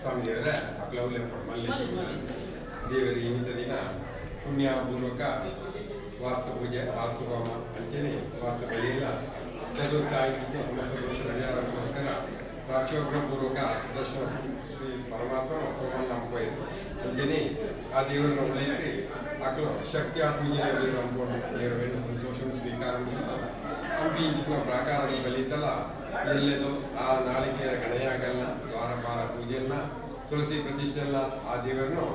ಸ್ವಾಮಿ ದೇವರೇ ಅಕ್ಲೌಲೆ ಮಲ್ಲೆ ದೇವರ ಇನ್ನಿತ ದಿನ ಪುಣ್ಯಪೂರ್ವಕ ವಾಸ್ತು ಪೂಜೆ ವಾಸ್ತು ಹೋಮ ಅಂಚನೆ ವಾಸ್ತು ಬಲಿಯೆಲ್ಲ ಚತುರ್ಥ ಸಮಸ್ತ ದೋಷ ಪರಿಹಾರಕ್ಕೋಸ್ಕರ ಪೂರ್ವಕ ಸುದರ್ಶನ ಶ್ರೀ ಪರಮಾತ್ಮ ಹೋಮ ನಂಬೋಯಿತು ಅಂಚನೆ ಆ ದೇವರನ್ನ ಉಳಿಯಿತು ಆಕಳು ಶಕ್ತಿಯ ಪೂಜೆ ನಂಬೋದು ದೇವರ ಸಂತೋಷವನ್ನು ಸ್ವೀಕಾರ ಹಂಪಿ ಪ್ರಾಕಾರದ ಬಲಿತಲ್ಲ ಎಲ್ಲೆದು ಆ ನಾಳಿಕೆಯ ಗಣಯಾಗಲ್ಲ ದ್ವಾರಪಾಲ ಪೂಜೆಯನ್ನ ತುಳಸಿ ಪ್ರತಿಷ್ಠೆಲ್ಲ ಆ ದೇವರನ್ನು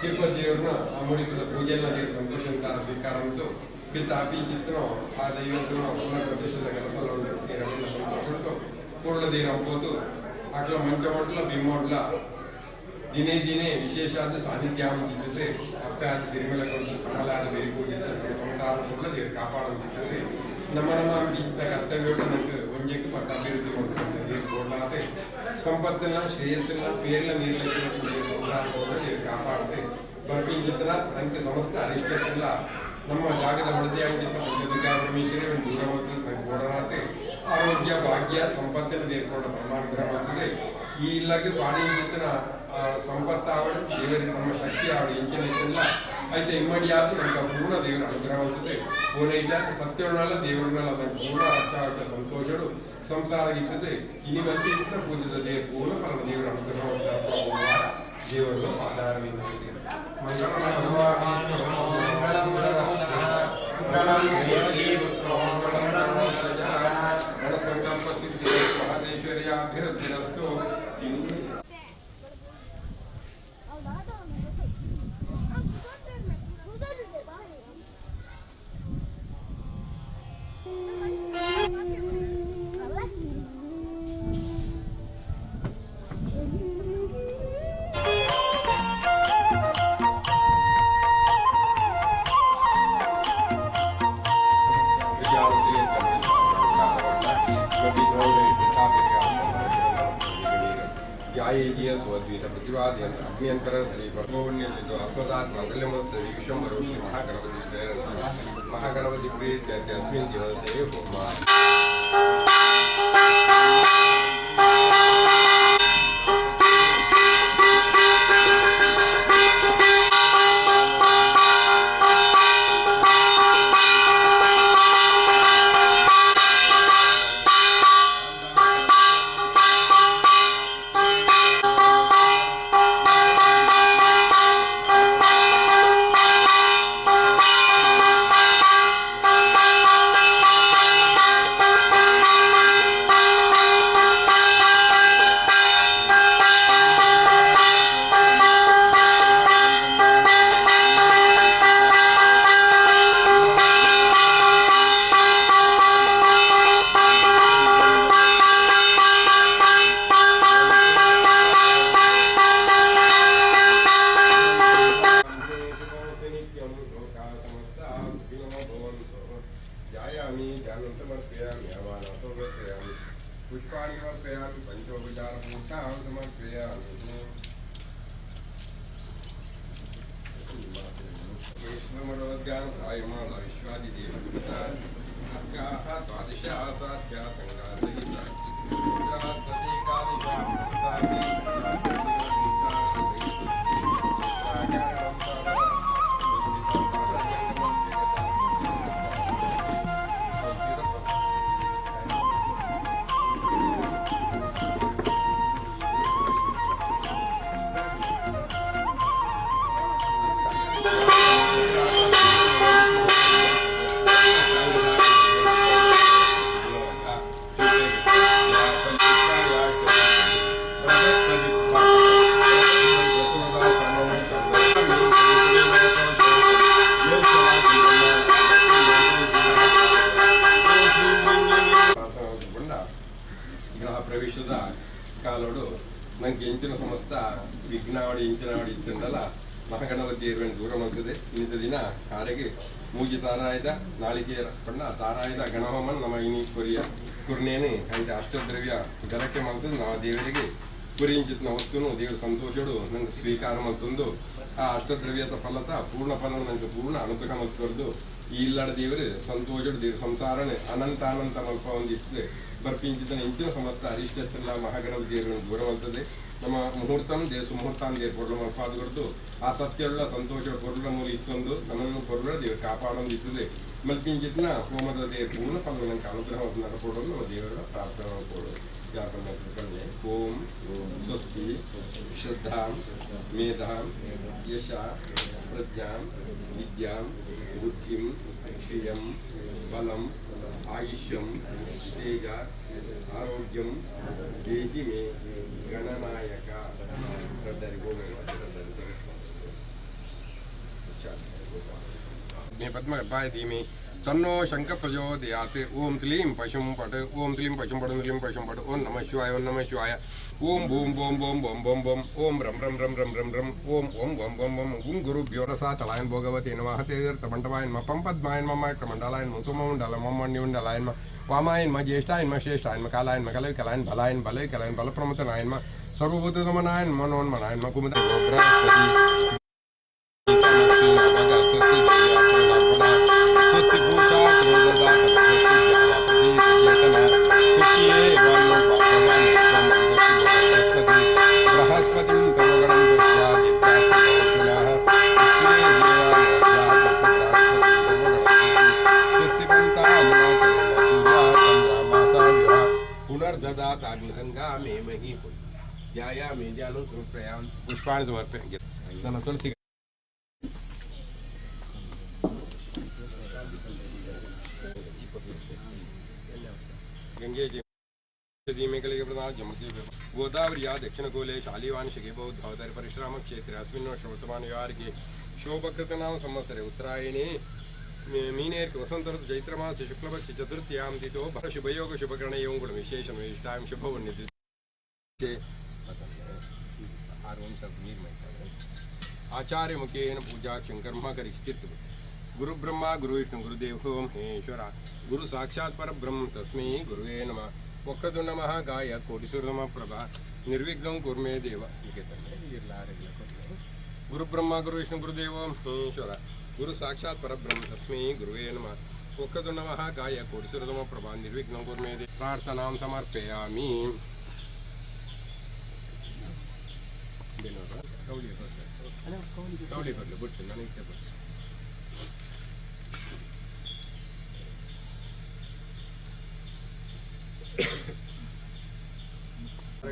ತಿರುಪತಿ ದೇವ್ರನ್ನ ಆ ಮುಡಿಪದ ಪೂಜೆಯನ್ನ ದೇವ್ರ ಸಂತೋಷ ಅಂತ ಸ್ವೀಕಾರ ಉಂಟು ಬಿತ್ತ ಅಪಿಚಿತ್ತನೋ ಆ ದೈವವನ್ನು ಪೂರ್ಣ ಪ್ರತಿಷ್ಠೆದ ಕೆಲಸ ಉಂಟು ದೇವರನ್ನ ಸಂತೋಷ ಉಂಟು ಪೂರ್ಣ ದೇವರ ಅಂಬೋದು ಆಕಲ ಮಂಚಮಂಡಲ ಬಿಮ್ಮಂಡಲ ದಿನೇ ದಿನೇ ವಿಶೇಷಾದ ಸಾನ್ನಿಧ್ಯ ಅಂತಿದ್ದರೆ ಅಪ್ಪಾದ ಸಿರಿಮಲ ಕೊಟ್ಟು ಕಮಲಾದ ಬೇರೆ ಪೂಜೆ ಸಂಸಾರ ಕೂಡ ದೇವರು ಕಾಪಾಡುತ್ತಿದ್ದರೆ ನಮ್ಮ ನಮ್ಮ ಇಂಥ ಕರ್ತವ್ಯ ನಮಗೆ ಒಂಜಕ್ಕೆ ಪಕ್ಕ ಅಭಿವೃದ್ಧಿ ಮಾಡ್ಕೊಂಡು ದೇವರು ಕೊಡಲಾತೆ ಸಂಪತ್ತನ್ನ ಶ್ರೇಯಸ್ಸನ್ನ ಪೇರ್ಲ ನೀರ್ಲ ಸಂಸಾರ ಕೂಡ ದೇವರು ಕಾಪಾಡುತ್ತೆ ಬರ್ಪಿಂಗಿತ್ತನ ನನಗೆ ಸಮಸ್ತ ಅರಿಷ್ಟಕ್ಕೆಲ್ಲ ನಮ್ಮ ಜಾಗದ ಹೊಡೆದೆಯಾಗಿದ್ದ ಪಂಚದುರ್ಗಾ ಪರಮೇಶ್ವರಿ ಒಂದು ದೂರ ಹೋಗ್ತದೆ ನನಗೆ ಓಡಲಾತೆ ಆರೋಗ್ಯ ಭಾಗ್ಯ ಸಂಪತ್ತನ್ನು ದೇವರು ಕೊಡ ಪರಮಾನುಗ್ರಹ ಮಾಡ್ತದೆ ಈ ಇಲ್ಲಾಗೆ ಬಾಡಿ ಇಂಗಿತ್ತನ ಸಂಪತ್ತಾವಡು ದೇವರಿಗೆ ನಮ್ಮ ಶಕ್ತಿ ಆವಡು ಎಂಚಿನ ಐತೆ ಇಮ್ಮಡಿಯಾದ ನಮ್ಗೆ ಪೂರ್ಣ ದೇವರ ಅನುಗ್ರಹ ಅಂತದೆ ಓನೈಜ ಸತ್ಯಗಳಲ್ಲ ದೇವರನ್ನೆಲ್ಲ ಅದನ್ನು ಪೂರ್ಣ ಅರ್ಚಾವಚ ಸಂತೋಷಡು ಸಂಸಾರ ಇರ್ತದೆ ಇನಿ ಮತ್ತೆ ಇತರ ಪೂಜಿತ ದೇವ ಪೂರ್ಣ ಫಲ ದೇವರ ಅನುಗ್ರಹ ದೇವರನ್ನು ಆಧಾರದಿಂದ ಮಂಗಳ ಸಂಕಲ್ಪ ಸಿದ್ಧಿ ಮಹದೇಶ್ವರ್ಯಾಭಿವೃದ್ಧಿರಸ್ತು. ಅಗ್ನಿಯಂತರ ಶ್ರೀ ಬಸವಣ್ಯಲ್ಲಿದ್ದು ಆತ್ಮದಾತ್ ಮಂಗಲ್ಯಮೋತ್ಸವ ವಿಶ್ವಂಬರು ಶ್ರೀ ಮಹಾಗಣಪತಿ ಮಹಾಗಣಪತಿ ಪ್ರೀತ್ಯರ್ಥ ಅಸ್ಮಿನ್ ದಿವಸೇ ಹೋಮ. ಪ್ರವೇಶದ ಕಾಲೋಡು ನಂಗೆ ಎಂಚಿನ ಸಮಸ್ತ ವಿಘ್ನಾವಡಿ ಇಂಚಿನಾವಡಿ ಇತ್ತಂದಲ್ಲ ಮಹಾಗಣಪತಿ ಇರುವೆನ್ ದೂರ ಮಾಡ್ತದೆ. ಇನ್ನಿತ ದಿನ ಕಾರೆಗೆ ಮೂಜಿ ತಾರಾಯದ ನಾಳಿಕೆ ಪಣ್ಣ ತಾರಾಯದ ಗಣಹೋಮನ್ ನಮ್ಮ ಇನಿ ಕೊರಿಯ ಕುರ್ನೇನೆ ಐತೆ ಅಷ್ಟದ್ರವ್ಯ ಗಲಕ್ಕೆ ಮಾಡ್ತದೆ. ನಾವು ದೇವರಿಗೆ ಕುರಿಂಚಿತ್ನ ವಸ್ತುನು ದೇವರ ಸಂತೋಷಡು ನಂಗೆ ಸ್ವೀಕಾರ ಮಲ್ತೊಂದು ಆ ಅಷ್ಟದ್ರವ್ಯದ ಫಲತ ಪೂರ್ಣ ಫಲ ನಂಗೆ ಪೂರ್ಣ ಅನುಗ್ರಹ ಮಲ್ತೊರ್ದು ಈ ಇಲ್ಲಡ ದೇವರು ಸಂತೋಷಡು ದೇವ್ರ ಸಂಸಾರನೆ ಅನಂತ ಅನಂತ ಮಲ್ಪ ಒಂದಿರ್ತದೆ. ಬರ್ಪಿಂಚಿತನ ಇಂಚಿನ ಸಮಸ್ತ ಅರಿಷ್ಟೆಲ್ಲ ಮಹಾಗಣಪತಿ ದೇವರನ್ನು ದೂರ ಮಲ್ತದೆ. ನಮ್ಮ ಮುಹೂರ್ತಂ ದೇಶ ಮುಹೂರ್ತಾನ್ ದೇವ್ರ ಪೊರ್ಲು ಮಲ್ಪಾದ ಕೊಡ್ದು ಆ ಸತ್ಯವುಳ್ಳ ಸಂತೋಷ ಪೊರ್ಲ ಮೂಲ ಇತ್ತೊಂದು ನನ್ನನ್ನು ಪೊರ್ಲ ದೇವರು ಕಾಪಾಡೊಂದು ಇರ್ತದೆ. ಮಲ್ಪಿಂಚಿತ್ನ ಹೋಮದ ದೇವ್ರ ಪೂರ್ಣ ಫಲ ನಂಗೆ ಅನುಗ್ರಹ ನಡಕೊಡೋದು ನಮ್ಮ ದೇವರ ಪ್ರಾರ್ಥನೆ ಕೊಡು. ಯಾಕಂದ್ರೆ ಕೃಪಣೆ ಓಂ ಸ್ವಸ್ತಿ ಶ್ರದ್ಧಾಂ ಮೇಧಾಂ ಯಶ ಪ್ರಜ್ಞಾಂ ವಿದ್ಯಾಂ ಬುದ್ಧಿಂ ಶ್ರಿಯಂ ಬಲಂ ಆಯುಷ್ಯಂ ತೇಜ ಆರೋಗ್ಯಂ ದೇಹಿ ಮೇ ಗಣನಾಯಕ. ಪದ್ಮಗರ್ಭಾಯ ಧೀಮಿ ತನ್ನೋ ಶಂಕ ಪ್ರಚೋದಯಾತ್. ಓಂ ತ್ಲೀಂ ಪಶುಂ ಪಟ್ ಓಂ ತ್ಲೀಂ ಪಶುಂ ಪಟ್ ತ್ಲೀಂ ಪಶುಂ ಪಟ್ ಓಂ ನಮಃ ಶಿವಾಯ ಓಂ ನಮಃ ಶಿವಾಯ ಓಂ ಭೂಂ ಭೂಂ ಭೂಂ ಭೂಂ ಭೂಂ ಭೂಂ ಓಂ ರಂ ರಂ ರಂ ರಂ ರಂ ರಂ ಓಂ ಓಂ ಓಂ ಓಂ ಓಂ ಗುಂ ಗುರುಭ್ಯೋ ರಸಾ ತಲಾಯನ್ ಭೋಗವತಿ ನಮಃ ತೇಜರ್ತಮಂಡವಾಯನ್ ಮ ಪಂ ಪದ್ಮಾಯನ್ ಮಮ ಕಮಂಡಲಾಯನ್ ಮುಸುಮಂಡಲ ಮಮ್ಮಣ್ಯುಂಡಲಾಯನ್ ಮ ವಾಮಾಯನ್ ಮ ಜ್ಯೇಷ್ಠಾಯನ್ ಮ ಶ್ರೇಷ್ಠಾಯನ್ ಮ ಕಾಲಾಯನ್ ಮ ಕಲೈ ಕಲಾಯನ್ ಬಲಾಯನ್ ಬಲೈ ಕಲಾಯನ್ ಬಲಪ್ರಮತನಾಯನ್ ಮ ಸರ್ವಭೂತದಮನಾಯನ್ ಮನೋನ್ಮನಾಯನ್ ಮ ಕುಮುದ ಬೃಹಸ್ಪತಿ बृहस्पतिं तमगणं तस्यादित्यास्तु अन्नदाताग्निसङ्गामे मही ध्यायामि ध्यानं समर्पयामि पुष्पाणि समर्पयामि ನನ್ನ ತುಳಸಿ गंगे गोदावर्या दक्षिणकोले शालिवांशके बौद्धावतारे परशुराम क्षेत्रे अस्मिन् वर्तमान व्यवहारके शोभकृतनाम संवत्सरे उत्तरायणे मीनेर्क वसंत ऋतु चैत्रमासे शुक्लपक्षे चतुर्थ्यां तिथौ शुभयोग शुभकरणयों गुण विशेषण विशिष्टां शुभवन्यति आचार्य मुखेन पूजा कर्म करिष्यति। गुरु ब्रह्मा गुरु विष्णु गुरुदेवो महेश्वर गुरु साक्षात् परब्रह्म तस्मै गुरुवे नमः। वक्रतुंड महाकाय कोटिसूर्यसम प्रभा निर्विघ्नं कुरु मे देव। गुरु ब्रह्मा गुरु विष्णु गुरुदेवो महेश्वर गुरु साक्षात् परब्रह्म तस्मै गुरुवे नमः। वक्रतुंड महाकाय कोटिसूर्यसम प्रभा निर्विघ्नं कुरु मे देव। प्रार्थनां समर्पयामि। ಕೌಲಿ ಬರಲಿ ಬಿಡ್ತೀನಿ ನಾನು ಇಟ್ಟೆ ಬರ್ತೀನಿ.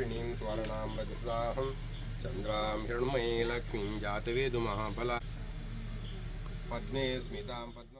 णीं स्वर्णां रजसाहं चन्द्रां हिरण्मयीं लक्ष्मीं जातवेदु महाफला पद्मे स्मितां पद्म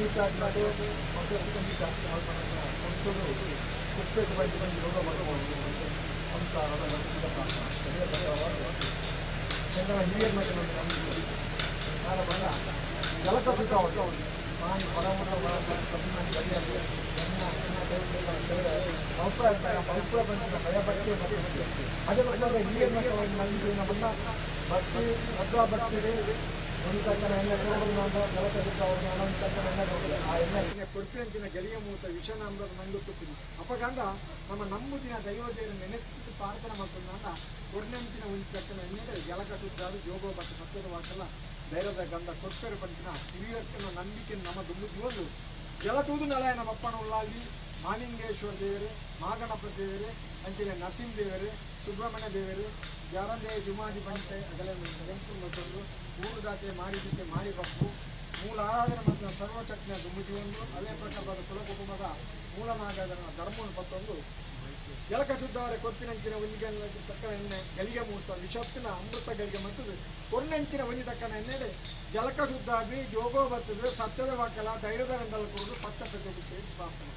ನೀಟಾಗಿ ಕುಪ್ಪೆಗೆ ಬಂದು ಬಂದು ಯೋಗ ಮಾಡ್ಕೊಂಡು ಸಂಸಾರದ ಹಿರಿಯರ ಬಂದ ಜಲಕ ಮಾನಿ ಅದೇ ಹಿರಿಯರ ಬಂದ ಭಕ್ತಿ ಭದ್ರಾ ಭಕ್ತಿ ಕೊಡ್ಪಿನಂಚಿನ ಗೆಳೆಯ ಮೂತ ವಿಷನಾಮೃತ ಮಂಗುತ್ತುಪ್ಪಿನ ಅಪಗಂಡ ನಮ್ಮ ನಂಬುದಿನ ದೈವದೇವರ ನೆನೆತ್ತು ಪ್ರಾರ್ಥನೆ ಮಾಡ್ಕೊಂಡ ಕೊಡ್ನಂಚಿನ ಒಂದು ತಕ್ಕನ ಎಣ್ಣೆ ಜಲಕ ಶುದ್ಧಾರು ಜೋಗೋ ಭಕ್ತಿ ಸತ್ಯದ ವಾಕಲ್ಲ ಧೈರ್ಯದ ಗಂಧ ಕೊಡ್ಪೇರು ಪಂಚಿನ ಹಿರಿಯರ್ಕನ ನಂಬಿಕೆ ನಮ್ಮ ದುಂಬು ಜೀವನು ಜಲತೂದು ನಲಯನ ಬಪ್ಪಣ ಉಳ್ಳಾಗಿ ಮಾಲಿಂಗೇಶ್ವರ ದೇವರು ಮಾಗಣಪತಿ ದೇವರು ಅಂಚಿನ ನರಸಿಂಹ ದೇವರು ಸುಬ್ರಹ್ಮಣ್ಯ ದೇವರು ಜಾರಂದೇವ ಜುಮಾದಿ ಬಂಟೆ ಅಗಲೆ ಮತ್ತೊಂದು ಊರುದಾತೆ ಮಾರಿದಿಕ್ಕೆ ಮಾರಿ ಬಪ್ಪು ಮೂಲ ಆರಾಧನೆ ಮತ್ತು ಸರ್ವಶಕ್ತಿಯ ದುಂಬುಜೀವೊಂದು ಅದೇ ಪ್ರಕಾರದ ಕುಲ ಕುಟುಂಬದ ಮೂಲನಾಗದ ಧರ್ಮವನ್ನು ಪತ್ತೊಂದು ಜಲಕ ಶುದ್ಧವರೆ ಕೊರ್ಪಿನಂಚಿನ ಒಂಜಿಗೆ ತಕ್ಕನ ಎಣ್ಣೆ ಗಳಿಗೆ ಮೂರ್ತ ವಿಷತ್ತಿನ ಅಮೃತ ಗಳಿಗೆ ಮತ್ತು ಕೊರ್ನಂಚಿನ ಒಂಜಿ ತಕ್ಕನ ಎಣ್ಣೆ ಜಲಕ ಶುದ್ಧಾಗಿ ಜೋಗೋ ಬರ್ತದೆ ಸತ್ಯದ ವಾಕಲ ಧೈರ್ಯದ ಗಂಧಲ ಕೊಡುದು ಪತ್ತ ಪ್ರತಿಬಿಸಿ ಪ್ರಾರ್ಥನೆ.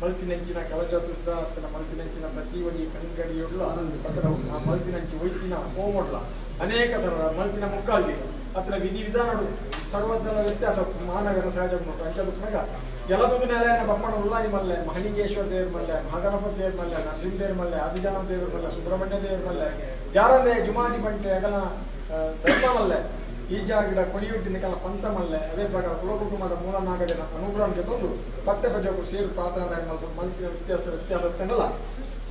ಮಲ್ತಿನಂಚಿನ ಕಲಶ ಸುದ್ದ ಅತ್ತನ ಮಲ್ತಿನಂಚಿನ ಪ್ರತಿ ಒಂಜಿ ಕಂಕಡಿಯೊಡ್ಲ ಅತ್ತನ ಆ ಮಲ್ತಿನಂಚಿ ಒಯ್ತಿನ ಹೋಮೊಡ್ಲ ಅನೇಕ ಥರದ ಮಲ್ತಿನ ಮುಕ್ಕಾಲ್ದಿ ಅತ್ರ ವಿಧಿ ವಿಧಾನಡು ಸರ್ವದಲ ವ್ಯತ್ಯಾಸ ಮಾನವನ ಸಹಜ ಉಂಟು. ಅಂಚ ಜಲದುದು ನೆಲೆಯನ ಬಪ್ಪಣ ಉಲ್ಲಾಯಿ ಮಲ್ಲೆ, ಮಹಲಿಂಗೇಶ್ವರ ದೇವ್ರ ಮಲ್ಲೆ, ಮಹಾಗಣಪತಿ ದೇವ್ರ ಮಲ್ಲೆ, ನರಸಿಂಹ ದೇವ್ರ ಮಲ್ಲೆ, ಆದಿಜಾನ ದೇವ್ರ ಮಲ್ಲೆ, ಸುಬ್ರಹ್ಮಣ್ಯ ದೇವ್ರ ಮಲ್ಲೆ, ಜಾರಂದೆ ಜುಮಾಜಿ ಬಂಟೆ ಅಗಲ ಧರ್ಮ ಮಲ್ಲೆ, ಈ ಜಾಗಡ ಕೊಡಿಯುಟ್ಟಿನ ಕೆಲ ಪಂಥ ಮಲ್ಲೆ. ಅದೇ ಪ್ರಕಾರ ಕುಲ ಕುಟುಂಬದ ಮೂಲ ನಾಗದಿನ ಅನುಗ್ರಹಕ್ಕೆ ತಂದು ಪತ್ತೆ ಪಜೋಕು ಸೇರು ಪ್ರಾರ್ಥನಾ ಮಲ್ತಿನ ವ್ಯತ್ಯಾಸ ವ್ಯತ್ಯಾಸ ತಿನ್ನಲ್ಲ.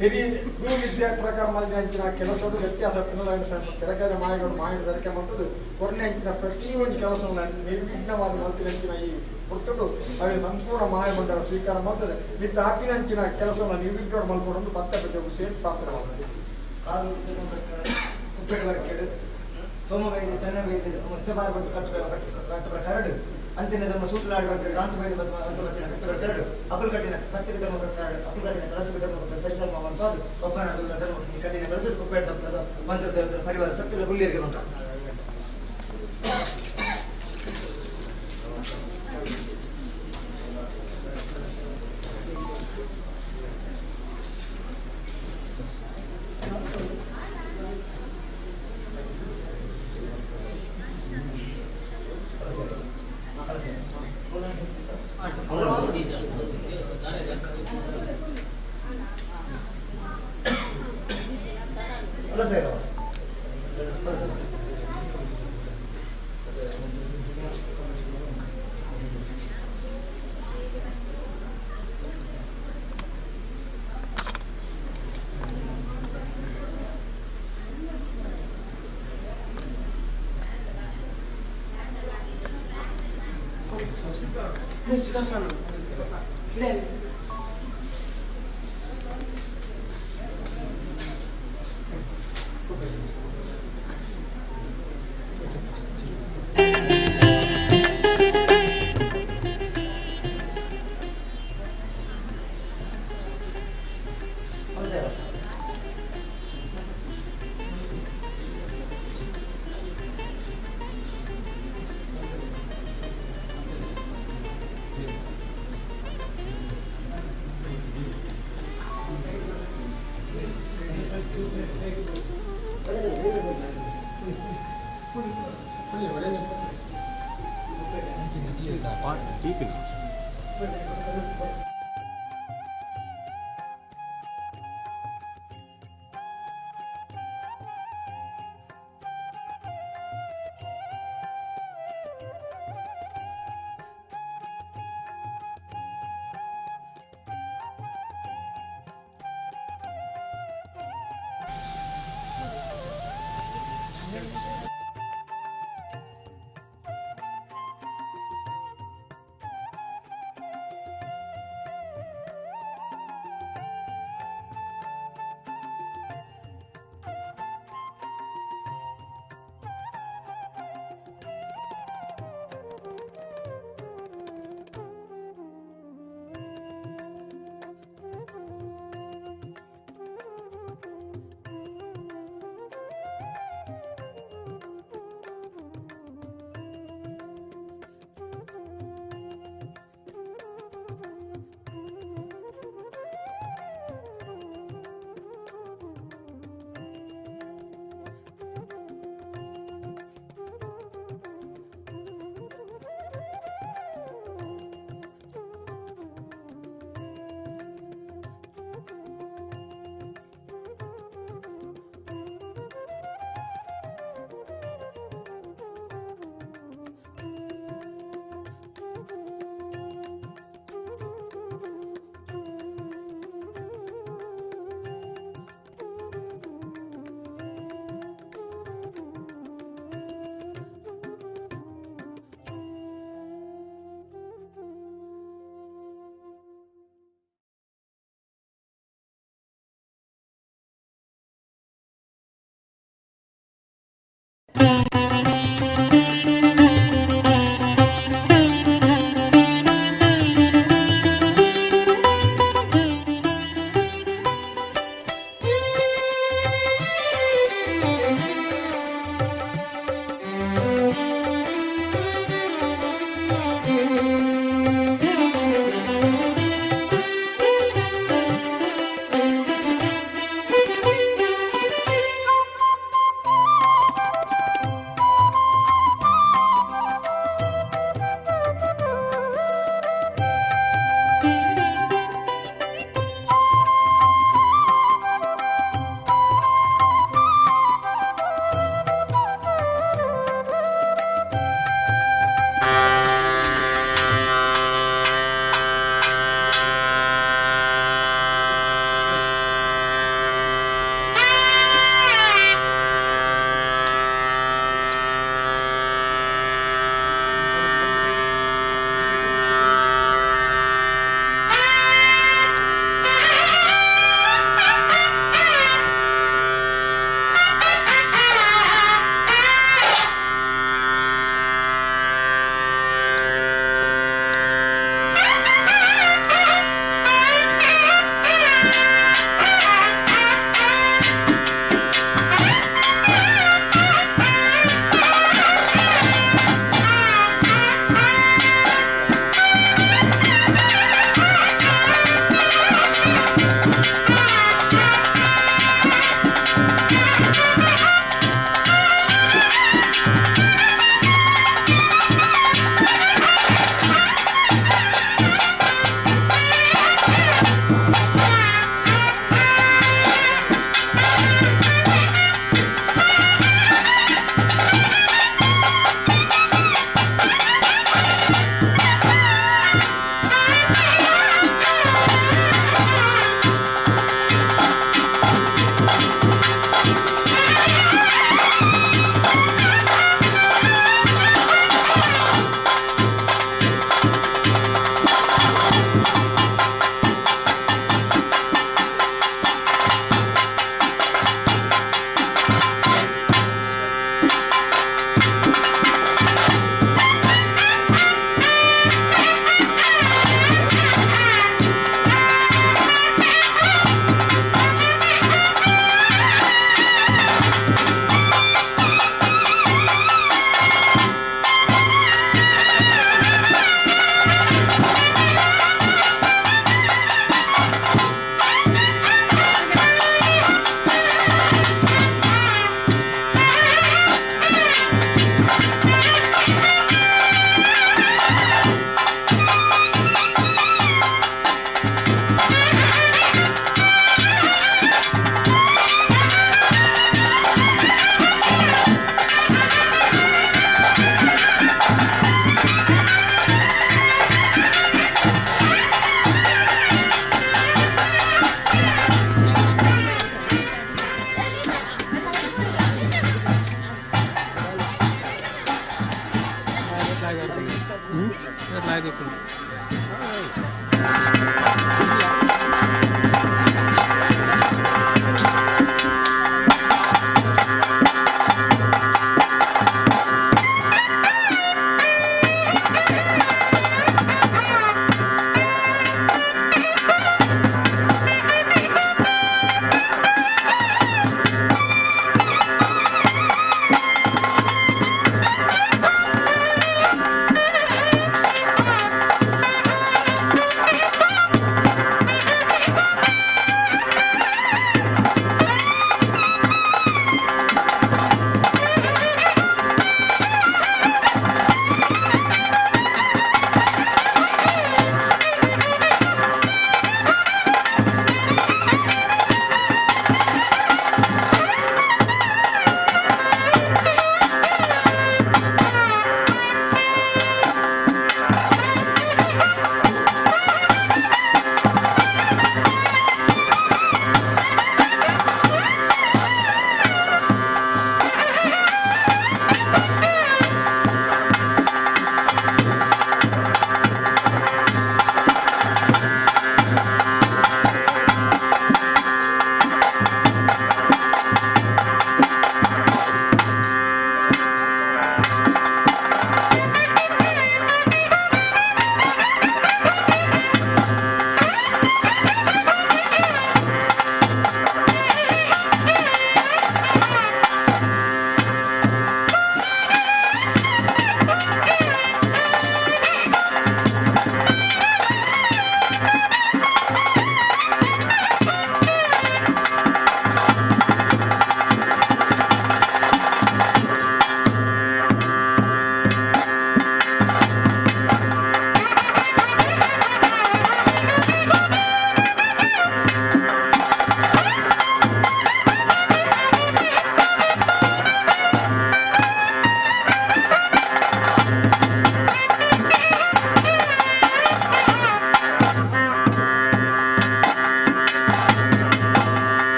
ಹಿರಿಯ ಗುರು ವಿದ್ಯಾ ಪ್ರಕಾರ ಮಲ್ದಿನ ಅಂಚಿನ ಕೆಲಸಡು ವ್ಯತ್ಯಾಸ ತಿನ್ನಲ್ಲ. ತೆರಕದ ಮಾಯಗಳು ಮಾಯದ ತೆರಕೆ ಮಾಡ್ತದ್ದು ಕೊರನೆ ಅಂಚಿನ ಪ್ರತಿಯೊಂದು ಕೆಲಸವನ್ನು ನಿರ್ವಿಘ್ನವಾದ ಮಲ್ತಿನ ಅಂಚಿನ ಈ ಹೊರತುಡು ಅವೇ ಸಂಪೂರ್ಣ ಮಾಯಮಂಡಲ ಸ್ವೀಕಾರ ಮಾಡ್ತದೆ. ಮಿತ್ತ ಹಾಕಿನ ಅಂಚಿನ ಕೆಲಸವನ್ನು ನಿರ್ವಿಘ್ನ ಮಲ್ಕೊಂಡು ಪತ್ತೆ ಪಜೋಕು ಸೇರಿ ಪ್ರಾರ್ಥನೆ ಮಾಡ್ತದೆ. ಕಾಲು ಕುಪ್ಪೆ ಸೋಮವೈದ್ಯ ಚನ್ನವೈದ್ಯ ಮತ್ತೆ ಕಟ್ಟು ಕರಡು ಅಂತಿನ ಧರ್ಮ ಸೂತ್ರನಾಡು ರಾಂತವೈದ್ಯ ಕಟ್ಟುವ ಕರಡು ಅಪುಲ್ ಕಟ್ಟಿನ ಪತ್ತಿಗೆ ಧರ್ಮ ಕರಡು ಅಪುಲ್ ಕಟ್ಟಿನ ಕಲಸಕ ಧರ್ಮ ಸರಿಸಮ ಅದು ಒಬ್ಬನ ಧರ್ಮ ಕಟ್ಟಿನ ಕಲಸ ಕುಪ್ಪೇಟ ಮಂತ್ರದ ಪರಿವಾರ ಸತ್ಯದ ಗುಳ್ಳಿಯರಿಗೆ ಉಂಟು.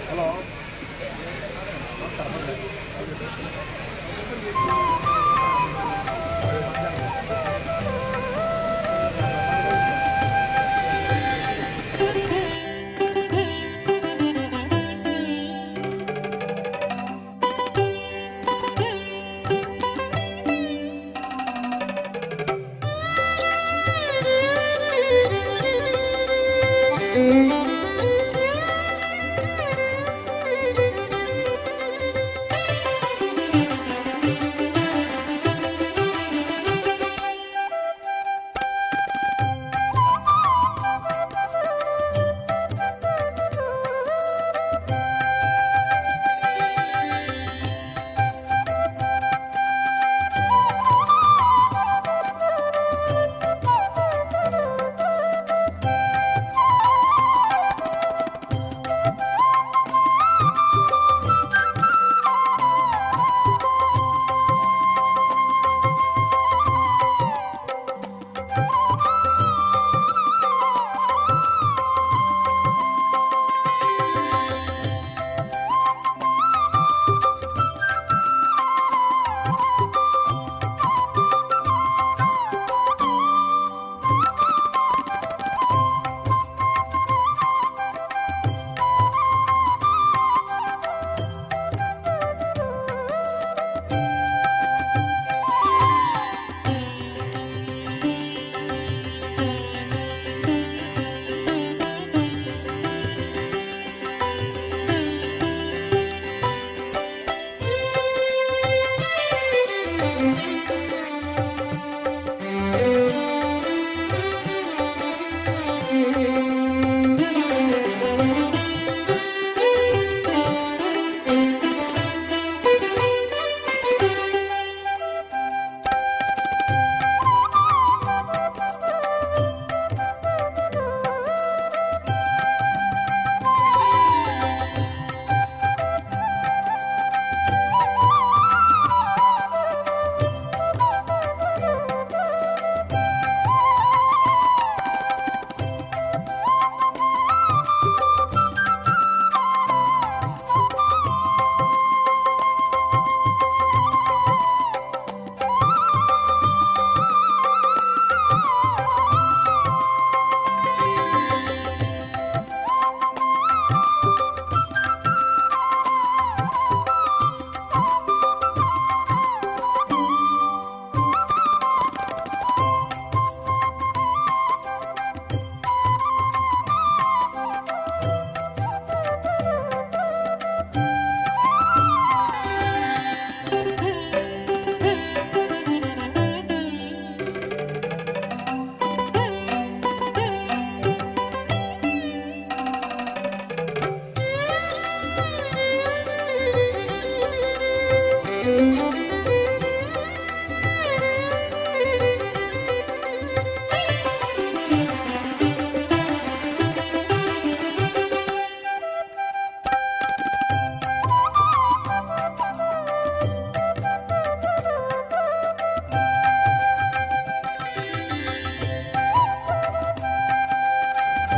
ಹಲೋ.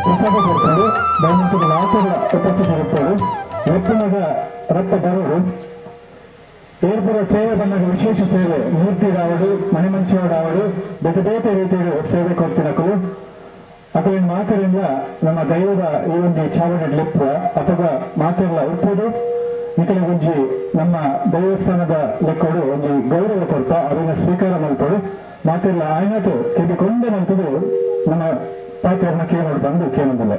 ಪ್ರಸಾದ ಕೊಡ್ತಾರೆ. ದಯವಿಟ್ಟು ಮಾತುಗಳ ಉಪಸ್ಥಿತರಿರ್ತಾರೆ. ಒಪ್ಪುನಗ ರಕ್ತ ಬರೋರು ಏರ್ಪುರ ಸೇವೆ ಬಂದಾಗ ವಿಶೇಷ ಸೇವೆ ಮೂರ್ತಿ ರಾವಡು ಮಣಿಮಂಚೋಡಾವಡು ಬೇತೆ ಬೇತೆ ರೀತಿಯ ಸೇವೆ ಕೊಡ್ತಿನಕಲು ಅಕಲಿನ ಮಾತರಿಂದ ನಮ್ಮ ದೈವದ ಈ ಒಂದು ಚಾವಡಿ ಲಿಪ್ಪ ಅಥವಾ ಮಾತೆಲ್ಲ ಒಪ್ಪುದು ಇಕಲೆ ಒಂಜಿ ನಮ್ಮ ದೇವಸ್ಥಾನದ ಲೆಕ್ಕೋಡು ಒಂಜಿ ಗೌರವ ಕೊಡ್ತಾ ಅದನ್ನು ಸ್ವೀಕಾರ ಮಾಡ್ತಾರೆ. ಮಾತೆಲ್ಲ ಆಯ್ನಟು ಕೆಬಿಕೊಂಡೆ ಮಂತದ್ದು ನಮ್ಮ ಪಾತ್ರನ ಕೇಳೋಡು ಬಂದು ಕೇಳೋದಿಲ್ಲ.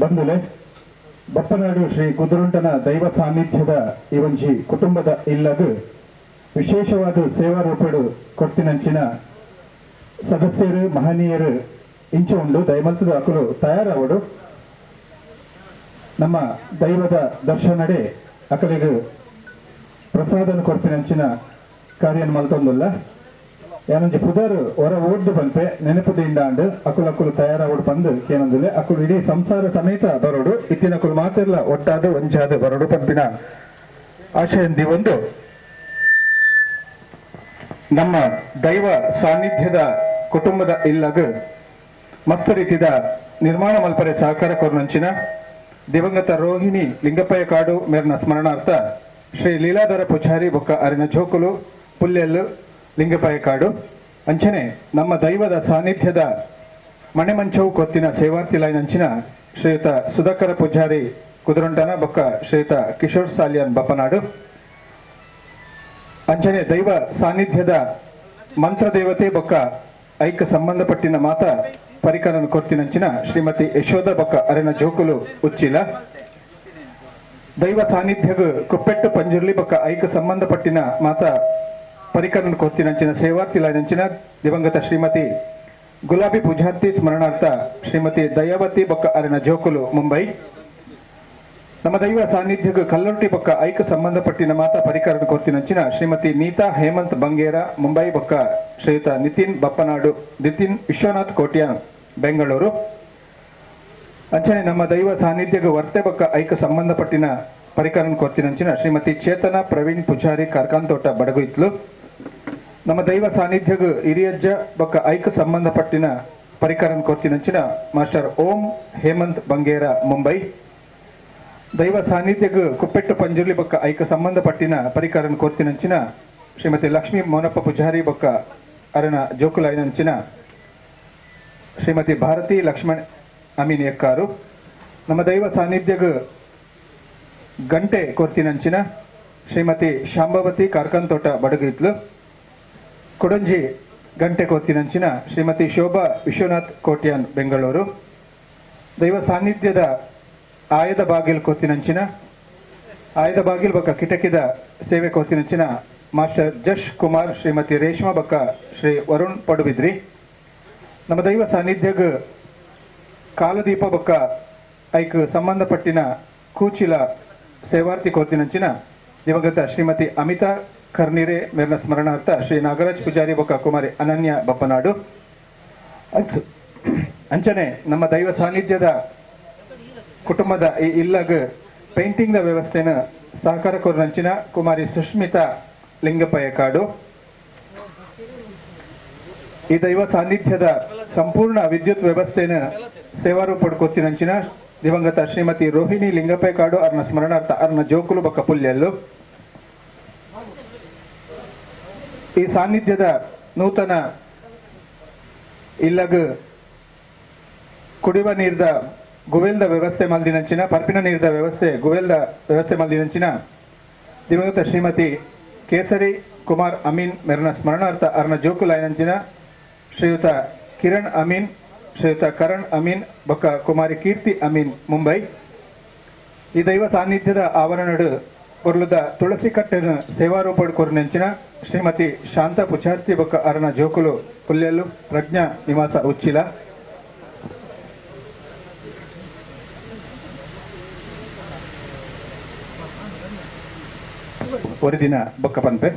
ಬಂಧುಲೆ ಬಪ್ಪನಾಡು ಶ್ರೀ ಕುದುರುಂಟನ ದೈವ ಸಾನ್ನಿಧ್ಯದ ಈ ಒಂಜಿ ಕುಟುಂಬದ ಇಲ್ಲದ ವಿಶೇಷವಾದ ಸೇವಾ ರೂಪಡು ಕೊಡ್ತಿನಂಚಿನ ಸದಸ್ಯರು ಮಹನೀಯರು ಇಂಚ ಉಂಡು. ದಯಮಲ್ತದ ಅಕುಲು ತಯಾರಾವಡು ನಮ್ಮ ದೈವದ ದರ್ಶನಡೆ ಅಕಲಿಗೆ ಪ್ರಸಾದನ ಕೊಡ್ತಿನಂಚಿನ ಕಾರ್ಯನ ಮಲ್ತೊಂದುಲ್ಲ. ಯಾನೊಂಜಿ ಪುದರ್ ಹೊರ ಓಡ್ದು ಬಂತೆ ನೆನಪುದಿಂದ ಅಂಡ್ ಅಕುಲು ಅಕುಲು ತಯಾರಾವಡು ಬಂದು ಏನಂದಿಲ್ಲ ಅಕುಲು ಇಡೀ ಸಂಸಾರ ಸಮೇತ ಬರೋಡು ಇತ್ತಿನ ಅಕುಲು ಮಾತಿರ್ಲ ಒಟ್ಟಾದ ಒಂಜಾದ ಬರೋಡು ಪಂಪಿನ ಆಶಯಂದಿ ಒಂದು ನಮ್ಮ ದೈವ ಸಾನ್ನಿಧ್ಯದ ಕುಟುಂಬದ ಇಲ್ಲಗ ಮಸ್ತ್ ರೀತಿದ ನಿರ್ಮಾಣ ಮಲ್ಪರೆ ಸಹಕಾರ ಕೊರ್ನಂಚಿನ ದಿವಂಗತ ರೋಹಿಣಿ ಲಿಂಗಪ್ಪಯ್ಯ ಕಾಡು ಮೇರ್ನ ಸ್ಮರಣಾರ್ಥ ಶ್ರೀ ಲೀಲಾಧರ ಪೂಜಾರಿ ಬೊಕ್ಕ ಅರಿನ ಜೋಕುಲು ಪುಲ್ಲೆಲ್ಲು ಲಿಂಗಪ್ಪಯ್ಯ ಕಾಡು ಅಂಚನೆ ನಮ್ಮ ದೈವದ ಸಾನ್ನಿಧ್ಯದ ಮಣೆಮಂಚವು ಕೊತ್ತಿನ ಸೇವಾರ್ಥಿ ಲೈನಂಚಿನ ಶ್ರೀಯುತ ಸುಧಾಕರ ಪೂಜಾರಿ ಕುದುರಂಟನ ಬೊಕ್ಕ ಶ್ರೀಯುತ ಕಿಶೋರ್ ಸಾಲಿಯನ್ ಬಪ್ಪನಾಡು ಅಂಚನೆ ದೈವ ಸಾನ್ನಿಧ್ಯದ ಮಂತ್ರದೇವತೆ ಬೊಕ್ಕ ಐಕ ಸಂಬಂಧಪಟ್ಟಿನ ಮಾತಾ ಪರಿಕರನ ಕೊರ್ತಿನಂಚಿನ ಶ್ರೀಮತಿ ಯಶೋಧ ಬೊಕ್ಕ ಅರೆನ ಜೋಕುಲು ಉಚ್ಚಿಲ ದೈವ ಸಾನ್ನಿಧ್ಯಗ ಕುಪ್ಪೆಟ್ಟು ಪಂಜುರ್ಲಿ ಬೊಕ್ಕ ಐಕ ಸಂಬಂಧಪಟ್ಟಿನ ಮಾತಾ ಪರಿಕರನ ಕೊರ್ತಿನಂಚಿನ ಸೇವಾರ್ಥಿ ಲೈನಂಚಿನ ದಿವಂಗತ ಶ್ರೀಮತಿ ಗುಲಾಬಿ ಪೂಜಾರ್ತಿ ಸ್ಮರಣಾರ್ಥ ಶ್ರೀಮತಿ ದಯಾವತಿ ಬೊಕ್ಕ ಅರೆನ ಜೋಕುಲು ಮುಂಬೈ ನಮ್ಮ ದೈವ ಸಾನ್ನಿಧ್ಯಗ ಕಲ್ಲೊಟ್ಟಿ ಬೊಕ್ಕ ಐಕ ಸಂಬಂಧಪಟ್ಟಿನ ಮಾತಾ ಪರಿಕರನ ಕೊರ್ತಿನಂಚಿನ ಶ್ರೀಮತಿ ನೀತಾ ಹೇಮಂತ್ ಬಂಗೇರ ಮುಂಬೈ ಬೊಕ್ಕ ಶ್ರೀಯುತ ನಿತಿನ್ ಬಪ್ಪನಾಡು ನಿತಿನ್ ವಿಶ್ವನಾಥ್ ಕೋಟ್ಯಾನ್ ಬೆಂಗಳೂರು ಅಂಚನೆ ನಮ್ಮ ದೈವ ಸಾನ್ನಿಧ್ಯಗ ವರ್ತೆ ಬೊಕ್ಕ ಐಕ ಸಂಬಂಧಪಟ್ಟಿನ ಪರಿಕರನ ಕೊರ್ತಿನಂಚಿನ ಶ್ರೀಮತಿ ಚೇತನ ಪ್ರವೀಣ್ ಪೂಜಾರಿ ಕಾರ್ಕಾಂತೋಟ ಬಡಗುಯಿತ್ಲು ನಮ್ಮ ದೈವ ಸಾನ್ನಿಧ್ಯಗ ಹಿರಿಯಜ್ಜ ಬೊಕ್ಕ ಐಕ ಸಂಬಂಧಪಟ್ಟಿನ ಪರಿಕರನ ಕೊರ್ತಿನಂಚಿನ ಮಾಸ್ಟರ್ ಓಂ ಹೇಮಂತ್ ಬಂಗೇರ ಮುಂಬೈ ದೈವ ಸಾನ್ನಿಧ್ಯಗ ಕುಪ್ಪೆಟ್ಟು ಪಂಜುರ್ಲಿ ಬೊಕ್ಕ ಐಕ ಸಂಬಂಧಪಟ್ಟಿನ ಪರಿಕರನ ಕೊರ್ತಿನಂಚಿನ ಶ್ರೀಮತಿ ಲಕ್ಷ್ಮೀ ಮೋನಪ್ಪ ಪೂಜಾರಿ ಬೊಕ್ಕ ಅರಣ ಜೋಕುಲಾಯಿನಂಚಿನ ಶ್ರೀಮತಿ ಭಾರತಿ ಲಕ್ಷ್ಮಣ್ ಅಮೀನ್ ಎಕ್ಕಾರು ನಮ್ಮ ದೈವ ಸಾನ್ನಿಧ್ಯಗ ಗಂಟೆ ಕೊರ್ತಿನಂಚಿನ ಶ್ರೀಮತಿ ಶಾಂಭವತಿ ಕಾರ್ಕಂತೋಟ ಬಡಗಿತ್ಲು ಕೊಡಂಜಿ ಗಂಟೆ ಕೊರ್ತಿನಂಚಿನ ಶ್ರೀಮತಿ ಶೋಭಾ ವಿಶ್ವನಾಥ್ ಕೋಟ್ಯಾನ್ ಬೆಂಗಳೂರು ದೈವ ಸಾನ್ನಿಧ್ಯದ ಆಯದ ಬಾಗಿಲ್ ಕೊರ್ತಿನಂಚಿನ ಆಯದ ಬಾಗಿಲ್ ಬೊಕ್ಕ ಕಿಟಕಿದ ಸೇವೆ ಕೊರ್ತಿನಂಚಿನ ಮಾಸ್ಟರ್ ಜಶ್ ಕುಮಾರ್ ಶ್ರೀಮತಿ ರೇಷ್ಮಾ ಬೊಕ್ಕ ಶ್ರೀ ವರುಣ್ ಪಡುಬಿದ್ರಿ ನಮ್ಮ ದೈವ ಸಾನ್ನಿಧ್ಯಗ ಕಾಲದೀಪ ಬೊಕ್ಕ ಐಕ್ ಸಂಬಂಧಪಟ್ಟಿನ ಕೂಚಿಲ ಸೇವಾರ್ಥಿ ಕೊರ್ತಿನಂಚಿನ ದಿವಂಗತ ಶ್ರೀಮತಿ ಅಮಿತಾ ಖರ್ನೀರೆ ಮೇರ್ನ ಸ್ಮರಣಾರ್ಥ ಶ್ರೀ ನಾಗರಾಜ್ ಪೂಜಾರಿ ಬೊಕ್ಕ ಕುಮಾರಿ ಅನನ್ಯ ಬಪ್ಪನಾಡು ಅಂಚನೆ ನಮ್ಮ ದೈವ ಸಾನ್ನಿಧ್ಯದ ಕುಟುಂಬದ ಈ ಇಲ್ಲಗ ಪೇಂಟಿಂಗ್ ವ್ಯವಸ್ಥೆನ ಸಹಕಾರ ಕೊರ್ನಂಚಿನ ಕುಮಾರಿ ಸುಷ್ಮಿತಾ ಲಿಂಗಪ್ಪಯ್ಯ ಕಾಡು ಈ ದೈವ ಸಾನ್ನಿಧ್ಯದ ಸಂಪೂರ್ಣ ವಿದ್ಯುತ್ ವ್ಯವಸ್ಥೆನ ಸೇವಾರು ಪಡ್ಕೊತ್ತಿನಂಚಿನ ದಿವಂಗತ ಶ್ರೀಮತಿ ರೋಹಿಣಿ ಲಿಂಗಪ್ಪಯ್ಯ ಕಾಡು ಅರ್ನ ಸ್ಮರಣಾರ್ಥ ಅರ್ನ ಜೋಕುಲು ಬೊಕ್ಕ ಪುಲ್ಯಲ್ಲು ಈ ಸಾನ್ನಿಧ್ಯದ ನೂತನ ಇಲ್ಲಗ ಕುಡಿಯುವ ನೀರ್ದ ಗುವೆಲ್ದ ವ್ಯವಸ್ಥೆ ಮಲ್ದಿನಂಚಿನ ಪರ್ಪಿನ ನೀರ್ದ ವ್ಯವಸ್ಥೆ ಗುವೆಲ್ದ ವ್ಯವಸ್ಥೆ ಮಲ್ದಿನಂಚಿನ ದಿವಂಗತ ಶ್ರೀಮತಿ ಕೇಸರಿ ಕುಮಾರ್ ಅಮೀನ್ ಮೆರ್ನ ಸ್ಮರಣಾರ್ಥ ಅರ್ನ ಜೋಕುಲಾಯನಂಚಿನ ಶ್ರೀಯುತ ಕಿರಣ್ ಅಮೀನ್ ಶ್ರೀಯುತ ಕರಣ್ ಅಮೀನ್ ಬೊಕ್ಕ ಕುಮಾರಿ ಕೀರ್ತಿ ಅಮೀನ್ ಮುಂಬೈ ಈ ದೈವ ಸಾನ್ನಿಧ್ಯದ ಆವರಣಡು ಕೊರ್ಲುದ ತುಳಸಿ ಕಟ್ಟೆನ ಸೇವಾರೂಪಡು ಕೊರ್ನೆಂಚಿನ ಶ್ರೀಮತಿ ಶಾಂತ ಪುಚಾರ್ತಿ ಬೊಕ್ಕ ಅರಣ ಜೋಕುಲು ಪುಲ್ಯಲ್ಲು ಪ್ರಜ್ಞಾ ನಿವಾಸ ಉಚ್ಚಿಲ ಒರಿದಿನ ಬೊಕ್ಕ ಪನ್ಪೆ.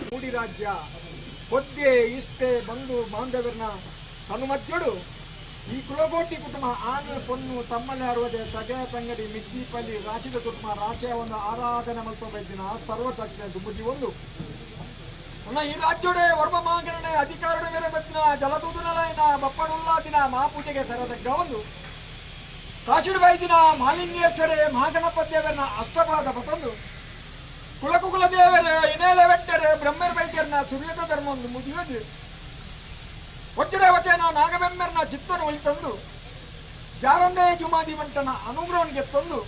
ಮೂಡಿರಾಜ್ಯ ಕೊದ್ದೆ ಇಷ್ಟೆ ಬಂಧು ಬಾಂಧವ್ಯರ್ನ ತನುಮತ್ಯಡು ಈ ಕುಲಗೋಟಿ ಕುಟುಂಬ ಆನೆ ಪೊನ್ನು ತಮ್ಮಲೆ ಅರವದೆ ತಗೆ ತಂಗಡಿ ಮಿದ್ದಿಪಲ್ಲಿ ರಾಶಿದ ಕುಟುಂಬ ರಾಶಿಯ ಒಂದು ಆರಾಧನೆ ಮಲ್ಪಬೇಕಿನ ಸರ್ವಶಕ್ತಿಯ ದುಂಬುಜಿ ಒಂದು ಈ ರಾಜ್ಯೋಡೆ ವರ್ಮ ಮಾಗರಣೆ ಅಧಿಕಾರದ ಮೇರೆ ಬತ್ತಿನ ಜಲದೂದುನಲಯನ ಬಪ್ಪನುಲ್ಲಾದಿನ ಮಹಾಪೂಜೆಗೆ ಸರದಗ್ಗ ಒಂದು ಕಾಶಿಡ ವೈದಿನ ಮಾಲಿನ್ಯೇಶ್ವರೇ ಮಹಾಗಣಪತಿಯವರನ್ನ ಅಷ್ಟಪಾದ ಬತಂದು ಕುಲಕುಕುಲ ದೇವರ ಇನೇಲ ವೆಟ್ಟರೆ ಬ್ರಹ್ಮರ ವೈದ್ಯರನ್ನ ಸೂರ್ಯದ ಧರ್ಮ ಒಂದು ಮುಗಿಯೋದು ಒಟ್ಟಡೆ ವಚನ ನಾಗಬೆಮ್ಮರನ್ನ ಚಿತ್ತನು ಒಲಿತಂದು ಜಾರಂದೇ ಜುಮಾದಿ ಬಂಟನ ಅನುಗ್ರಹನಿಗೆ ತಂದು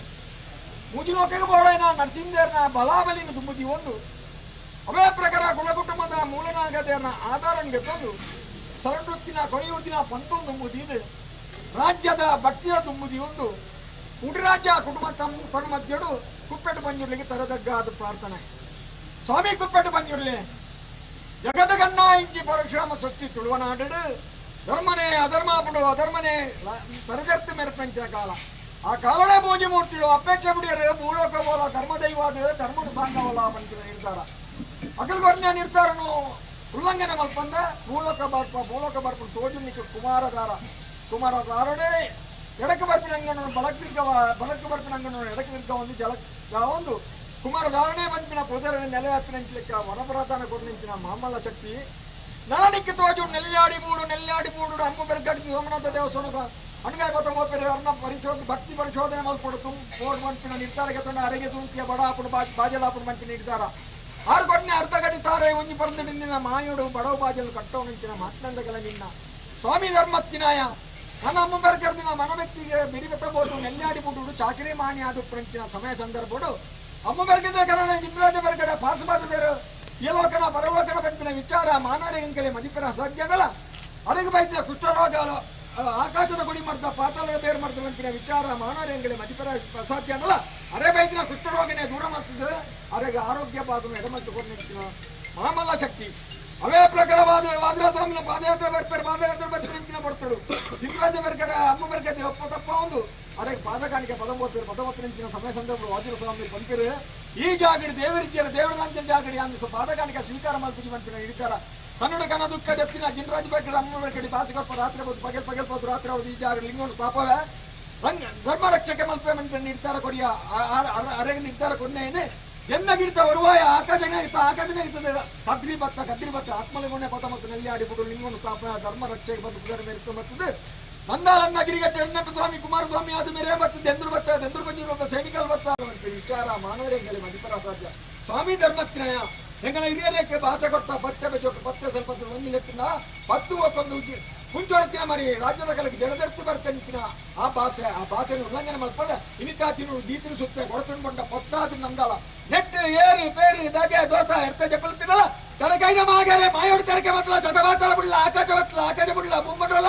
ಮುಜಿಲೋಕಗೆ ಬೋಡೈನ ನರಸಿಂಹದೇವರನ್ನ ಬಲಾಬಲಿನ ತುಂಬುದಿ ಒಂದು ಅವೇ ಪ್ರಕಾರ ಕುಲಕುಟುಂಬದ ಮೂಲನಾಗದೇವರನ್ನ ಆಧಾರನಿಗೆ ತಂದು ಸರಳವೃತ್ತಿನ ಕೊನೆಯುತ್ತಿನ ಪಂತೊಂದು ಮುದಿದೆ ರಾಜ್ಯದ ಭಕ್ತಿಯ ತುಂಬುದಿ ಒಂದು ಉಡಿರಾಜ್ಯ ಕುಟುಂಬ ತಮ್ಮ ಮಧ್ಯಡು ಕುಪ್ಪೆಟ್ಟು ಪಂಜುರ್ಲಿಗೆ ತರದಗ್ಗಾದ ಪ್ರಾರ್ಥನೆ. ಸ್ವಾಮಿ ಕುಪ್ಪೆಟ್ಟು ಪಂಜುರ್ಲಿ ಜಗದ ಗಣ್ಣ ಇಂಚಿ ಪರಶುರಾಮ ಸೃಷ್ಟಿ ತುಳುವನಾಡು ಧರ್ಮನೇ ಅಧರ್ಮಾಪುಡು ಅಧರ್ಮನೇ ತರದರ್ಥ ಮೇರ್ಪಂಚ ಕಾಲ ಆ ಕಾಲನೇ ಪೂಜೆ ಮೂರ್ತಿಳು ಅಪೇಕ್ಷೆ ಬಿಡಿಯರು ಭೂಲೋಕ ಬೋಲ ಧರ್ಮದೈವಾದ ಧರ್ಮನು ಸಾಂಗವಲ್ಲ ಅಂತ ನಿರ್ಧಾರ ಅಗಲ್ಗೊರ್ನ ನಿರ್ಧಾರನು ಉಲ್ಲಂಘನೆ ಮಲ್ಪಂದ ಭೂಲೋಕ ಬರ್ಪ ಭೂಲೋಕ ಬರ್ಪ ತೋಜುನಿಕ ಕುಮಾರಧಾರ ಕುಮಾರಧಾರನೇ ಎಡಕ್ಕೆ ಬರ್ಪಿನ ಅಂಗನನ್ನು ಬಲಕ್ಕೆ ತಿರ್ಗವ ಬಲಕ್ಕೆ ಬರ್ಪಿನ ಅಂಗನನ್ನು ಎಡಕ್ಕೆ ತಿರ್ಗ ಒಂದು ಜಲ ಒಂದು ಕುಮಾರಧಾರಣೆ ಬಂಪಿನ ಪುದರನ ನೆಲೆ ಅಪ್ಪಿನಂಚಿಲೆಕ್ಕ ವರಪ್ರಧಾನ ಕೊರ್ನಿಂಚಿನ ಮಾಮಲ್ಲ ಶಕ್ತಿ ನಲನಿಕ್ಕೆ ತೋಜು ನೆಲ್ಲಾಡಿ ಮೂಡು ನೆಲ್ಲಾಡಿ ಮೂಡು ಅಮ್ಮ ಬೆರ್ಗಡಿಸಿ ಸೋಮನಾಥ ದೇವಸ್ಥಾನ ಅಣ್ಗಾಯ ಪತ ಮೋಪೆರೆ ಅರ್ಣ ಪರಿಶೋಧ ಭಕ್ತಿ ಪರಿಶೋಧನೆ ಮಲ್ಪಡು ತುಂ ಪೋಡ್ ಮಂಪಿನ ನಿರ್ಧಾರಕ್ಕೆ ತೊಂಡ ಅರೆಗೆ ತುಂತಿಯ ಬಡಾಪುಡು ಬಾಜಲಾಪುಡು ಮಂಪಿನ ನಿರ್ಧಾರ ಆರು ಕೊಡ್ನೆ ಅರ್ಧ ಗಡಿ ತಾರೆ ಒಂಜಿ ಪರಂದು ನಿನ್ನ ಮಾಯೋಡು ಬಡವ ಬಾಜಲು ಕಟ್ಟೋನಿಂಚಿನ ಮಾತ್ನಂದಗಲ ನಿನ್ನ ಸ್ವಾಮಿ ಧರ್ಮತ್ತಿನಾಯ ನನ್ನ ಅಮ್ಮ ಬೆರ್ಗಡ್ದಿನ ಮನವೆತ್ತಿಗೆ ಬಿರಿಬೆತ್ತ ಬೋದು ನೆಲ್ಲಾಡಿ ಬಿಡು ಚಾಕರಿ ಮಾಣಿ ಆದು ಪ್ರಂಚಿನ ಸಮಯ ಸಂದರ್ಭಡು ಅಮ್ಮ ಬೆರ್ಗದ ಕರಣ ಜಿಂದ್ರಾಜ ಬೆರ್ಗಡ ಪಾಸಬಾದದರು ಯಲೋಕನ ಪರಲೋಕನ ಪಂಪಿನ ವಿಚಾರ ಮಾನವರಿಗೆ ಮದಿಪರ ಅಸಾಧ್ಯನಲ್ಲ ಅರಗ ಬೈದಿನ ಕುಷ್ಠರೋಗ ಆಕಾಶದ ಗುಡಿ ಮಾಡ್ದ ಪಾತಾಳದ ಬೇರು ಮಾಡ್ದ ಪಂಪಿನ ವಿಚಾರ ಮಾನವರಿಗೆ ಮದಿಪರ ಅಸಾಧ್ಯನಲ್ಲ ಅರೆ ಬೈದಿನ ಕುಷ್ಠರೋಗನೇ ದೂರ ಮಾಡ್ತದೆ ಅರೆಗೆ ಆರೋಗ್ಯ ಬಾಧು ಎಡಮತ್ತು ಕೊಡ್ನಿಂಚಿನ ಮಾಮಲ್ಲ ಶಕ್ತಿ ಅವೇ ಪ್ರಕರವಾದ ವಾದ್ರಸ್ವಾಮಿನ ಪಾದಯಾತ್ರೆ ಬರ್ತಾರೆ ಪಾದಯಾತ್ರೆ ಬರ್ತಾರೆ ಬರ್ತಳು ಲಿಂಗರಾಜ ಬರ್ಗಡ ಅಮ್ಮ ಬರ್ಗಡೆ ಒಪ್ಪ ತಪ್ಪ ಒಂದು ಅರೆ ಪಾದಕಾಣಿಕೆ ಪದಮೋತ್ತರ ಪದಮೋತ್ತರಿಂಚಿನ ಸಮಯ ಸಂದರ್ಭ ವಾದ್ರಸ್ವಾಮಿ ಪಂಪಿರು ಈ ಜಾಗಡಿ ದೇವರಿದ್ಯರ ದೇವರದಾಂತ ಜಾಗಡಿ ಅಂದು ಪಾದಕಾಣಿಕೆ ಸ್ವೀಕಾರ ಮಲ್ಪುಜಿ ಮಂಪಿನ ಹಿಡಿತಾರ ಕನ್ನಡ ಕನ ದುಃಖ ದೆಪ್ತಿನ ಜಿನರಾಜ ಬರ್ಗಡ ಅಮ್ಮ ಬರ್ಗಡಿ ಬಾಸಿಗೊಪ್ಪ ರಾತ್ರಿ ಹೋದು ಪಗಲ್ ಪಗಲ್ ಹೋದು ರಾತ್ರಿ ಹೋದು ಈ ಜಾಗಡಿ ಲಿಂಗವನ್ನು ಸ್ಥಾಪವೇ ರಂಗ ಧರ್ಮ ರಕ್ಷಕೆ ಮಲ್ಪೆ ಮಂಪಿನ ನಿರ್ಧಾರ ಕೊರಿಯ ಅರೆಗೆ ನಿರ್ಧಾರ ಕೊನ್ನೆ ಎನ್ನ ಗಿಡತ ಬರುವಾಯ ಆಕಾಶನೇ ಇತ್ತ ಆಕಾಶನೇ ಇರ್ತದೆ ಕದ್ರಿ ಭತ್ತ ಕದ್ರಿ ಭತ್ತ ಆತ್ಮಲಿಂಗನೇ ಪದ ಮತ್ತು ನೆಲ್ಲಿ ಆಡಿಬಿಡು ಲಿಂಗವನ್ನು ಸ್ಥಾಪನೆ ಧರ್ಮ ರಕ್ಷೆಗೆ ಬಂದು ಪುದರ ಮೇರೆ ಬರ್ತದೆ ನಂದಾಲನ್ನ ಗಿರಿಗಟ್ಟೆ ಎಣ್ಣಪ್ಪ ಸ್ವಾಮಿ ಕುಮಾರಸ್ವಾಮಿ ಆದ ಮೇರೆ ಬರ್ತದೆ ಎಂದ್ರು ಭತ್ತ ಎಂದ್ರು ಬಂದಿರುವ ಸೈನಿಕಲ್ ಭತ್ತ ವಿಚಾರ ಮಾನವರಿಗೆ ಮದಿಪರ ಸಾಧ್ಯ ಸ್ವಾಮಿ ಧರ್ಮತ್ನಯ ಎಂಗನ ಹಿರಿಯರೇಕೆ ಭಾಷೆ ಕೊಟ್ಟ ಪತ್ತೆ ಬಜೋಕ ಪತ್ತೆ ಸ್ವಲ್ಪ ಒಂದು ಲೆತ್ತಿನ ಪತ್ತು ಒಕ್ಕೊಂದು ಕುಂಚೊಳತಿನ ಮರಿ ರಾಜ್ಯದ ಕಲಕ್ಕೆ ಜಡದರ್ತು ಬರ್ತನಿಪಿನ ಆ ಭಾಷೆ ಆ ಭಾಷೆಯನ್ನು ಉಲ್ಲಂಘನೆ ಮಲ್ಪದ ಇನಿತಾ ತಿನ್ನು ದೀತಿನ ಸುತ್ತ ಕೊಡತುಂಡ ಪತ್ತಾದ ನಂದಾಳ ನೆಟ್ ಏರು ಪೇರು ದಗೆ ದೋಸ ಎರ್ತ ಜಪಲ್ ತಿನ್ನಲ ತರಕೈದ ಮಾಗರೆ ಮಾಯೋಡು ತರಕೆ ಬತ್ತಲ ಚತಬಾತಲ ಬುಳ್ಳ ಆಕಾಶ ಬತ್ತಲ ಆಕಾಶ ಬುಳ್ಳ ಬೊಮ್ಮಡೋಲ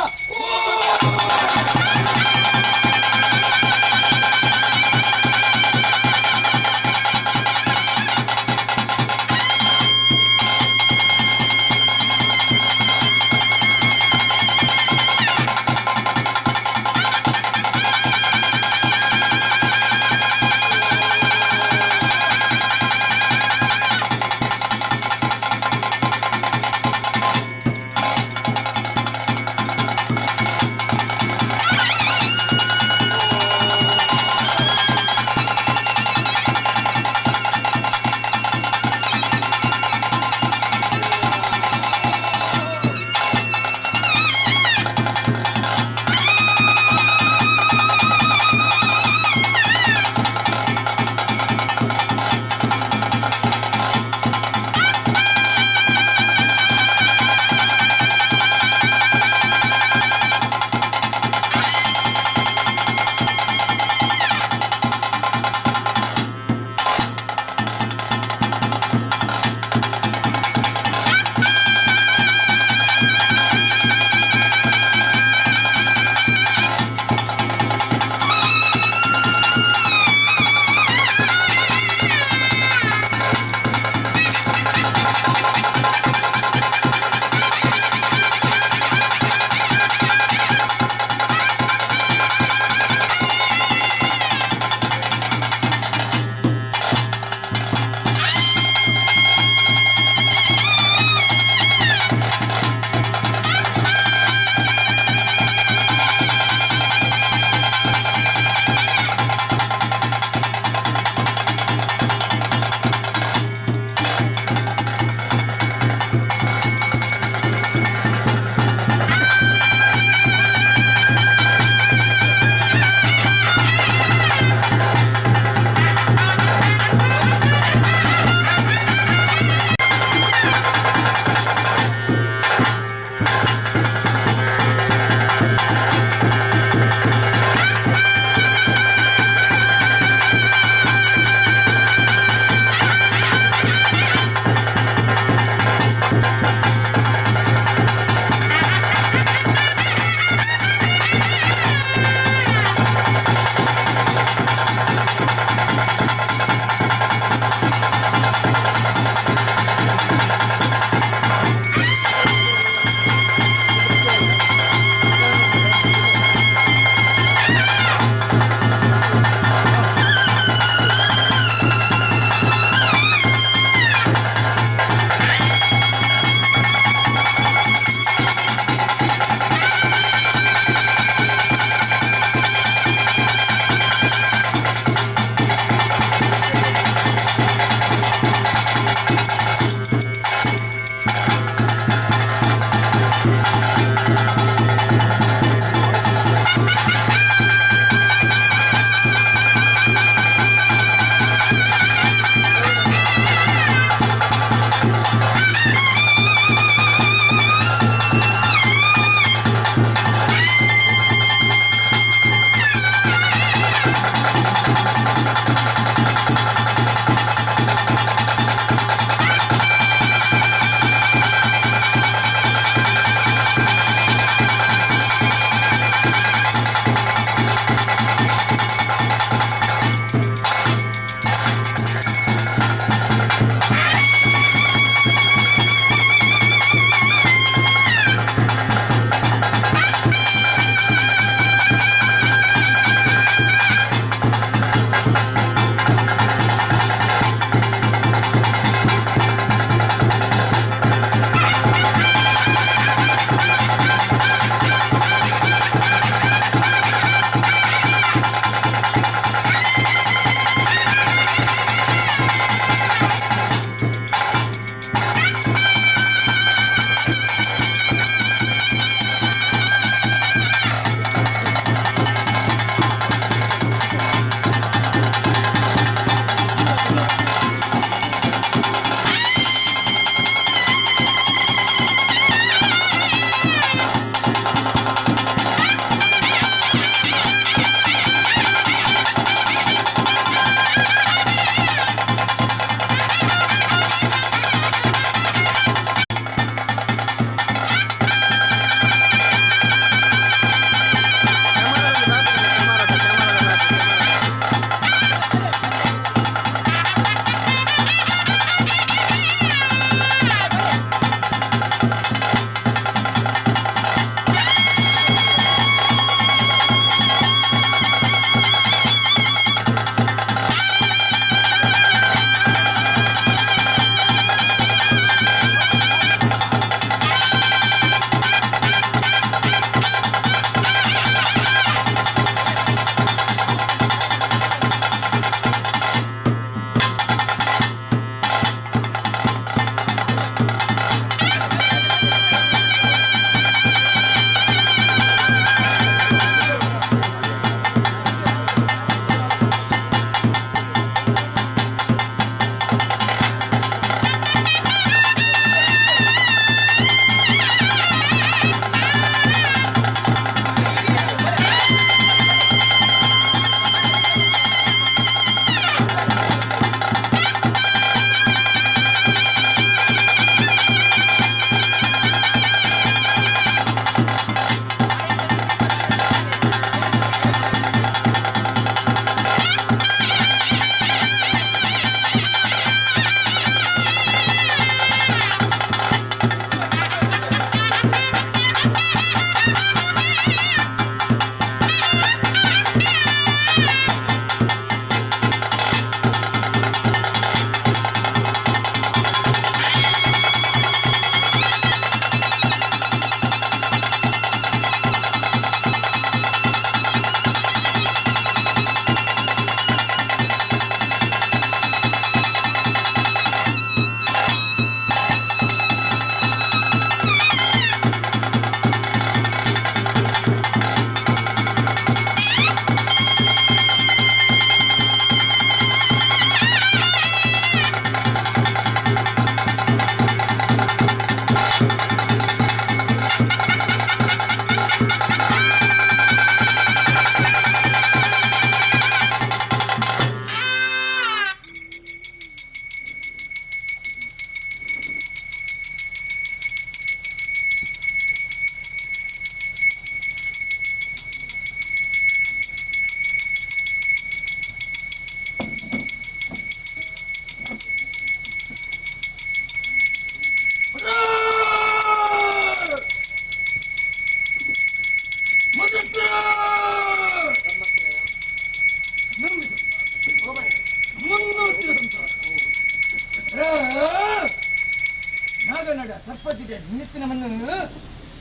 ನಾಗನಡ ಸರ್ಪಜಿಗೆ ನಿತ್ತಿನ ಮಣ್ಣು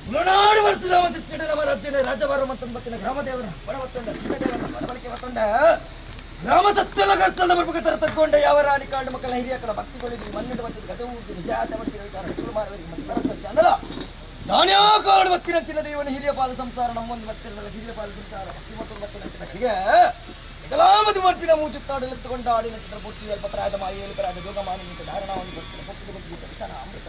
ತುಳುನಾಡು ವರ್ಷದ ನಮ್ಮ ರಾಜ್ಯದ ರಾಜಭಾರ ಮತ್ತೊಂಬತ್ತಿನ ಗ್ರಾಮದೇವರ ಬಡವತ್ತೊಂಡ ಸಿದ್ದದೇವರ ಬಡಬಲಿಕೆ ಮತ್ತೊಂಡ ಗ್ರಾಮ ಸತ್ಯಲ ಕರ್ತನ ಬರ್ಬೇಕತ್ತರ ತಕ್ಕೊಂಡ ಯಾವ ರಾಣಿ ಕಾಂಡ ಮಕ್ಕಳ ಹಿರಿಯಕಳ ಭಕ್ತಿಗಳಿಗೆ ಮನ್ನಿಡ ಮತ್ತಿದ ಗದವು ನಿಜಾತ ಮಟ್ಟಿನ ವಿಚಾರ ಮಾರುವರಿಗೆ ಮತ್ತು ಸತ್ಯ ಅನ್ನಲ್ಲ. ದಾನ್ಯಾಕಾರಣ ಬತ್ತಿನ ಚಿನ್ನ ದೇವನ ಹಿರಿಯ ಪಾಲ ಸಂಸಾರ ನಮ್ಮೊಂದು ಬತ್ತಿರಲ್ಲ ಹಿರಿಯ ಪಾಲ ಸಂಸಾರ ಮತ್ತೊಂದು ಬತ್ತಿನ ಚಿನ್ನಗಳಿಗೆ ಕಲಾಮತಿ ಬರ್ಪಿನ ಮೂಚುತ್ತಾಡಲೆತ್ತುಕೊಂಡ ಆಡಿನ ಚಿತ್ರ ಪುಟ್ಟಿ ಅಲ್ಪ ಪ್ರಾಯದ ಮಾಯೇಳು ಪ್ರಾಯದ ಜೋಗಮಾನ ನಿಂತ ಧಾರಣವನ್ನು ಗೊತ್ತಿನ ಪೊಕ್ಕಿದ ಗೊತ್ತಿದ್ದ ವಿಷಾನ ಅಮೃತ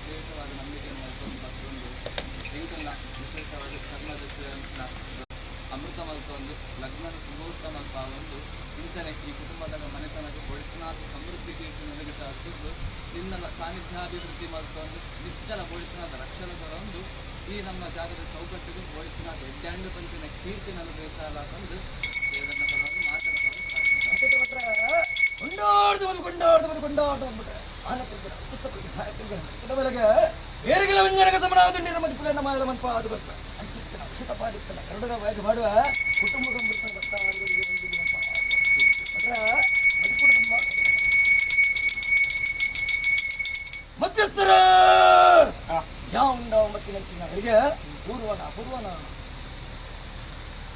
ವಿಶೇಷವಾದ ನಂಬಿಕೆಯನ್ನು ಮಲ್ತೊಂದು ಎಂಕಲ್ನ ವಿಶೇಷವಾದ ಚರ್ಮದ ಅಮೃತ ಮಲ್ತೊಂದು ಲಗ್ನದ ಸುಮೂರ್ತ ಮಲ್ಪ ಒಂದು ಇಂಚನೆ ಈ ಕುಟುಂಬದ ಮನೆತನಕ್ಕೆ ಒಳಿತನಾಥ ಸಮೃದ್ಧಿ ಕೀರ್ತಿ ಒದಗಿಸುತ್ತಿದ್ದು ನಿನ್ನ ಸಾನ್ನಿಧ್ಯಾಭಿವೃದ್ಧಿ ಮಲ್ತೊಂದು ನಿತ್ಯನ ಒಳಿತನಾದ ರಕ್ಷಣೆ ಒಂದು ಈ ನಮ್ಮ ಜಾಗದ ಚೌಕಟ್ಟಿಗೆ ಒಳಿತನಾಥ ಎಡ್ಡ್ಯಾಂಡು ಪಂಚಿನ ಕೀರ್ತಿ ಅನುಗ್ರಹಿಸಲಾತಂದು ದೇವರನ್ನ ಪರವಾಗಿ ಮಾತನಾಡಲು ಕೊಂಡಾಡ್ದು ಬಂದು ಕೊಂಡಾಡ್ದು ಬಂದು ಕೊಂಡಾಡ್ದು ಬಂದ್ಬಿಟ್ರೆ ಬೇರೆಗೆಲ ವ್ಯಂಜನಕ ಸಮನಾದುಂಡಿನ ಮದಿಪುಲ ನಮ್ಮ ಮನ್ಪ ಅದು ಬರ್ಪ ಅಂಚಿತ್ತನ ವಿಷತ ಪಾಡಿತ್ತನ ಕರುಡರ ವಾಯು ಮಾಡುವ ಕುಟುಂಬ ಮಧ್ಯಸ್ಥರ ಯಾವ ಉಂಡವ ಮತ್ತಿನ ಅವರಿಗೆ ಪೂರ್ವನ ಪೂರ್ವನ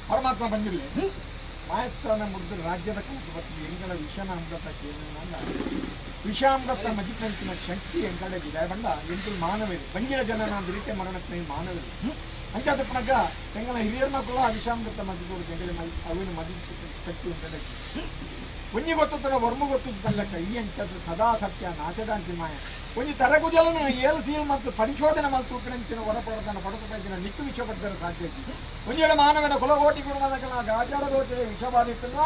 ಪರಮಾತ್ಮ ಬಂದಿಲ್ಲ ಮಾಯಸ್ಥಾನ ಮುರಿದು ರಾಜ್ಯದ ಕೌತು ಬರ್ತದೆ ಎಂಗಳ ವಿಷನ ಅಮೃತ ಕೇಳಿದ ವಿಷಾಮೃತ ಮಜಿಕಂತಿನ ಶಕ್ತಿ ಎಂಕಡೆ ಬಂಡ ಎಂಟು ಮಾನವೇರು ಬಂಗಿನ ಜನ ನಾನು ರೀತಿ ಮರಣಕ್ಕೆ ಮಾನವೇರು ಅಂಚಾದ ಪಣಗ ಎಂಗಳ ಹಿರಿಯರನ್ನ ಕೂಡ ಆ ವಿಷಾಮೃತ ಮಜಿಕೋಡು ಎಂಗಳೆ ಅವಿನ ಮಜಿ ಶಕ್ತಿ ಎಂಕಡೆ ಒಂಜಿ ಗೊತ್ತುತ್ತನ ವರ್ಮ ಗೊತ್ತುತ್ತಲ್ಲಕ್ಕ ಈ ಅಂಚಾದ ಸದಾ ಸತ್ಯ ನಾಚದಾಂತಿ ಮಾಯ ಒಂಜಿ ತರಗುಜಲನು ಏಳು ಸೀಲ್ ಮತ್ತು ಪರಿಶೋಧನೆ ಮತ್ತು ತೂಪಿನಂಚಿನ ಹೊರಪಡದನ ಪಡತನ ನಿಕ್ಕು ವಿಷ ಪಡ್ತಾರೆ ಸಾಧ್ಯ ಒಂಜೇಳ ಮಾನವನ ಕುಲಗೋಟಿ ಕುಟುಂಬದ ಗಾಜಾರದೋಟಿ ವಿಷಬಾಧಿತ್ತಲ್ಲ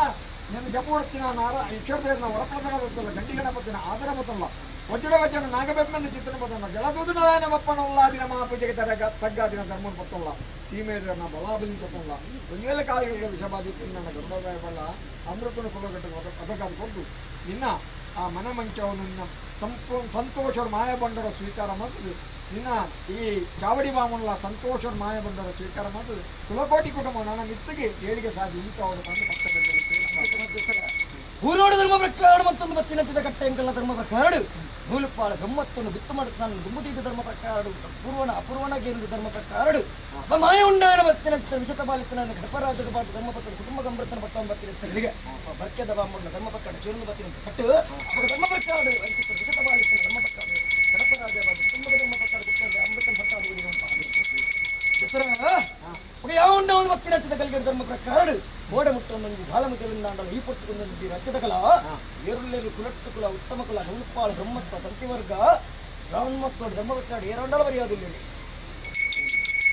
నేను ಜಪುಡ್ತಿನ ನಾರ ಈಶ್ವರದೇವನ ವರಪ್ರದನ ಗೊತ್ತಲ್ಲ ಗಂಡಿ ಗಣಪತಿನ ಆದರ ಬತ್ತಲ್ಲ ವಜ್ರ ವಚನ ನಾಗಬೆಮ್ಮನ ಚಿತ್ರನ ಬತ್ತಲ್ಲ ಜಲದುದನಾಯನ ಬಪ್ಪನಲ್ಲ ದಿನ ಮಹಾಪೂಜೆಗೆ ತರಗ ತಗ್ಗಾದಿನ ಧರ್ಮನ ಬತ್ತಲ್ಲ ಸೀಮೆಯನ್ನ ಬಲಾಬಲಿ ಬತ್ತಲ್ಲ ಒಂದೇಳೆ ಕಾಲಿಗೆ ವಿಷಬಾಧಿತ್ತು ನನ್ನ ಗರುಡಗಾಯ ಬಲ್ಲ ಅಮೃತನ ಕುಲಗಟ್ಟ ಅದಕ್ಕಾದ ಕೊಟ್ಟು ನಿನ್ನ ಆ ಮನಮಂಚವನ್ನು ನಿನ್ನ ಸಂತೋಷರ ಮಾಯಬಂಡರ ಸ್ವೀಕಾರ ಮಾಡ್ತದೆ ನಿನ್ನ ಈ ಚಾವಡಿ ಬಾಮುಲ್ಲ ಸಂತೋಷರ ಮಾಯಬಂಡರ ಸ್ವೀಕಾರ ಮಾಡ್ತದೆ ಕುಲಕೋಟಿ ಕುಟುಂಬ ನನ್ನ ಮಿತ್ತಿಗೆ ಏಳಿಗೆ ಸಾಧಿ ಇಂಥವರು ತಂದು ಊರೋಡು ಧರ್ಮ ಪ್ರಕಾರ ಮತ್ತೊಂದು ಬತ್ತಿನಂತಿದ್ದ ಕಟ್ಟೆ ಎಂಕಲ್ಲ ಧರ್ಮ ಪ್ರಕಾರ ನೂಲುಪಾಳ ಬ್ರಹ್ಮತ್ವನು ಗುತ್ತು ಮಾಡುತ್ತಾನ ಗುಂಬುದೀದ ಧರ್ಮ ಪ್ರಕಾರ ಪೂರ್ವಣ ಅಪೂರ್ವಣ ಗೇರಿದ ಧರ್ಮ ಪ್ರಕಾರ ಮಾಯ ಉಂಡಾನ ಬತ್ತಿನಂತಿದ್ದ ವಿಷತ ಬಾಲಿತನ ಗಣಪರಾಜಗ ಬಾಟು ಧರ್ಮ ಪತ್ರ ಕುಟುಂಬ ಗಂಭರ್ತನ ಪಟ್ಟ ಬತ್ತಿನಂತಗಳಿಗೆ ಬರ್ಕೆದ ಬಾಮುಣ್ಣ ಧರ್ಮ ಪ್ರಕಾರ ಚೇರ್ದು ಬತ್ತಿನಂತ ಕಟ್ಟು ಧರ್ಮ ಪ್ರಕಾರ ವಿಷತ ಬಾಲಿತನ ಧರ್ಮ ಪ್ರಕಾರ ಗಣಪರಾಜ ಬಾಟು ಕುಟುಂಬ ಧರ್ಮ ಪ್ರಕಾರ ಅಮೃತನ ಪಟ್ಟ ಯಾವ ಉಂಡ ಒಂದು ಬತ್ತಿನಂತಿದ್ದ ಕಲ್ಗಡೆ ಧರ್ಮ ಪ್ರಕಾರ ಓಡ ಮುಟ್ಟೊಂದೊಂದು ಜಾಲಮುದಲಿಂದಾಂಡಲ ಈ ಪೊಟ್ಟುಕೊಂದೊಂದು ರಜ್ಯದ ಕಲ ಏರುಲ್ಲೇರು ಕುಲಟ್ಟು ಕುಲ ಉತ್ತಮ ಕುಲ ನೂಲುಪಾಳ ಬ್ರಹ್ಮತ್ವ ತಂತಿವರ್ಗ ಬ್ರಾಹ್ಮತ್ವ ಧರ್ಮವತ್ತಾಡು ಏರಾಂಡಲ ಬರೆಯೋದಿಲ್ಲ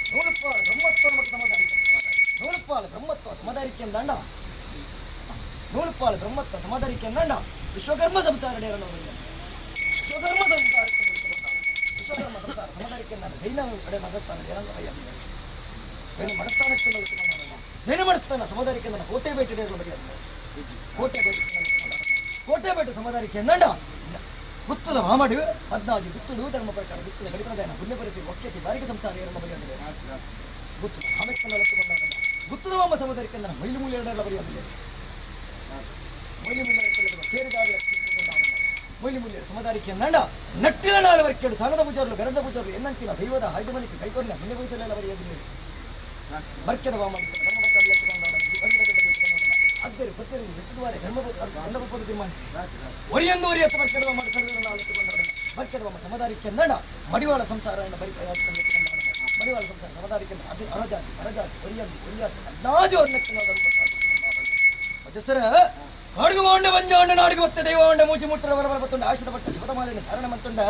ನೂಲುಪಾಳ ಬ್ರಹ್ಮತ್ವ ಮತ್ತು ಸಮದಾರಿಕೆ ನೂಲುಪಾಳ ಬ್ರಹ್ಮತ್ವ ಸಮದಾರಿಕೆ ಅಂದಾಂಡ ನೂಲುಪಾಳ ಬ್ರಹ್ಮತ್ವ ಸಮದಾರಿಕೆ ಅಂದಾಂಡ ವಿಶ್ವಕರ್ಮ ಸಂಸಾರ ಡೇರಣ ವಿಶ್ವಕರ್ಮ ಸಂಸಾರ ವಿಶ್ವಕರ್ಮ ಸಂಸಾರ ಸಮದಾರಿಕೆ ಅಂದಾಂಡ ಜೈನ ಕಡೆ ಮಗಸ್ಥಾನ ಡೇರಣ ಬರೆಯೋದಿಲ್ಲ ಜೈನ ಮಡಸ್ಥಾನಕ್ಕೆ ಜೈನ ಮಡಸ್ಥಾನ ಸಮುದಾಯಕ್ಕೆ ನನ್ನ ಕೋಟೆ ಬೇಟೆ ಬರೆಯೋದು ಕೋಟೆ ಬೇಟೆ ಕೋಟೆ ಬೇಟೆ ಸಮುದಾಯಕ್ಕೆ ಎಂದಂಡ ಗುತ್ತದ ಮಾಮಡು ಪದ್ನಾಜಿ ಗುತ್ತುಡು ಧರ್ಮ ಪ್ರಕಾರ ಗುತ್ತದ ಗಡಿಪ್ರದಾಯನ ಪುಣ್ಯ ಪರಿಸ್ಥಿತಿ ಒಕ್ಕೆತಿ ಬಾರಿಗೆ ಸಂಸಾರ ಏರಲ್ಲ ಬರೆಯೋದಿಲ್ಲ ಗುತ್ತದ ಗುತ್ತದ ಮಾಮ ಸಮುದಾಯಕ್ಕೆ ನನ್ನ ಮೈಲು ಮೂಲೆ ಎರಡೆಲ್ಲ ಬರೆಯೋದಿಲ್ಲ ಮೈಲು ಮೂಲೆ ಸೇರಿದಾರಲ ಮೈಲಿ ಮೂಲ್ಯ ಸಮುದಾಯಕ್ಕೆ ಎಂದಂಡ ನಟ್ಟಿಲ ನಾಳೆ ವರ್ಕೆಡು ಸಣದ ಪೂಜಾರಲು ಗರಡದ ಪೂಜಾರಲು ಎನ್ನಂಚಿನ ದೈವದ ಹಾಯ್ದ ಮನಿಗೆ ಕೈಕೊರ್ನ ಪುಣ್ಯ ಬಯಸಲೆಲ್ಲ ಬರೆಯೋದಿಲ್ಲ ಬರ್ಕೆದ ವಾಮ ಅಗ್ಗರು ಪತ್ತರು ಎತ್ತುವಾರೆ ಧರ್ಮ ತೀರ್ಮಾನ ಒರಿಯೊಂದು ಒರಿಯತ್ತ ಬರ್ಕೆದ ವಾಮ ಬರ್ಕೆದ ವಾಮ ಸಮುದಾಯಕ್ಕೆ ಎಂದಂಡ ಮಡಿವಾಳ ಸಂಸಾರ ಬರಿತ ಮಡಿವಾಳ ಸಂಸಾರ ಸಮುದಾಯಕ್ಕೆ ಅದು ಅರಜಾತಿ ಅರಜಾತಿ ಒರಿಯೊಂದು ಒರಿಯಾತ ಅಂದಾಜು ಮಧ್ಯಸ್ಥರ ಕಾಡುಗುವಾಂಡ ಪಂಜಾಂಡ ನಾಡಿಗೆ ಒತ್ತ ದೈವಾಂಡ ಮೂಚಿ ಮೂತ್ರ ವರವರ ಬತ್ತುಂಡ ಆಶದ ಪಟ್ಟ ಶಪಥಮಾಲಿನ ಧಾರಣ ಮಂತುಂಡ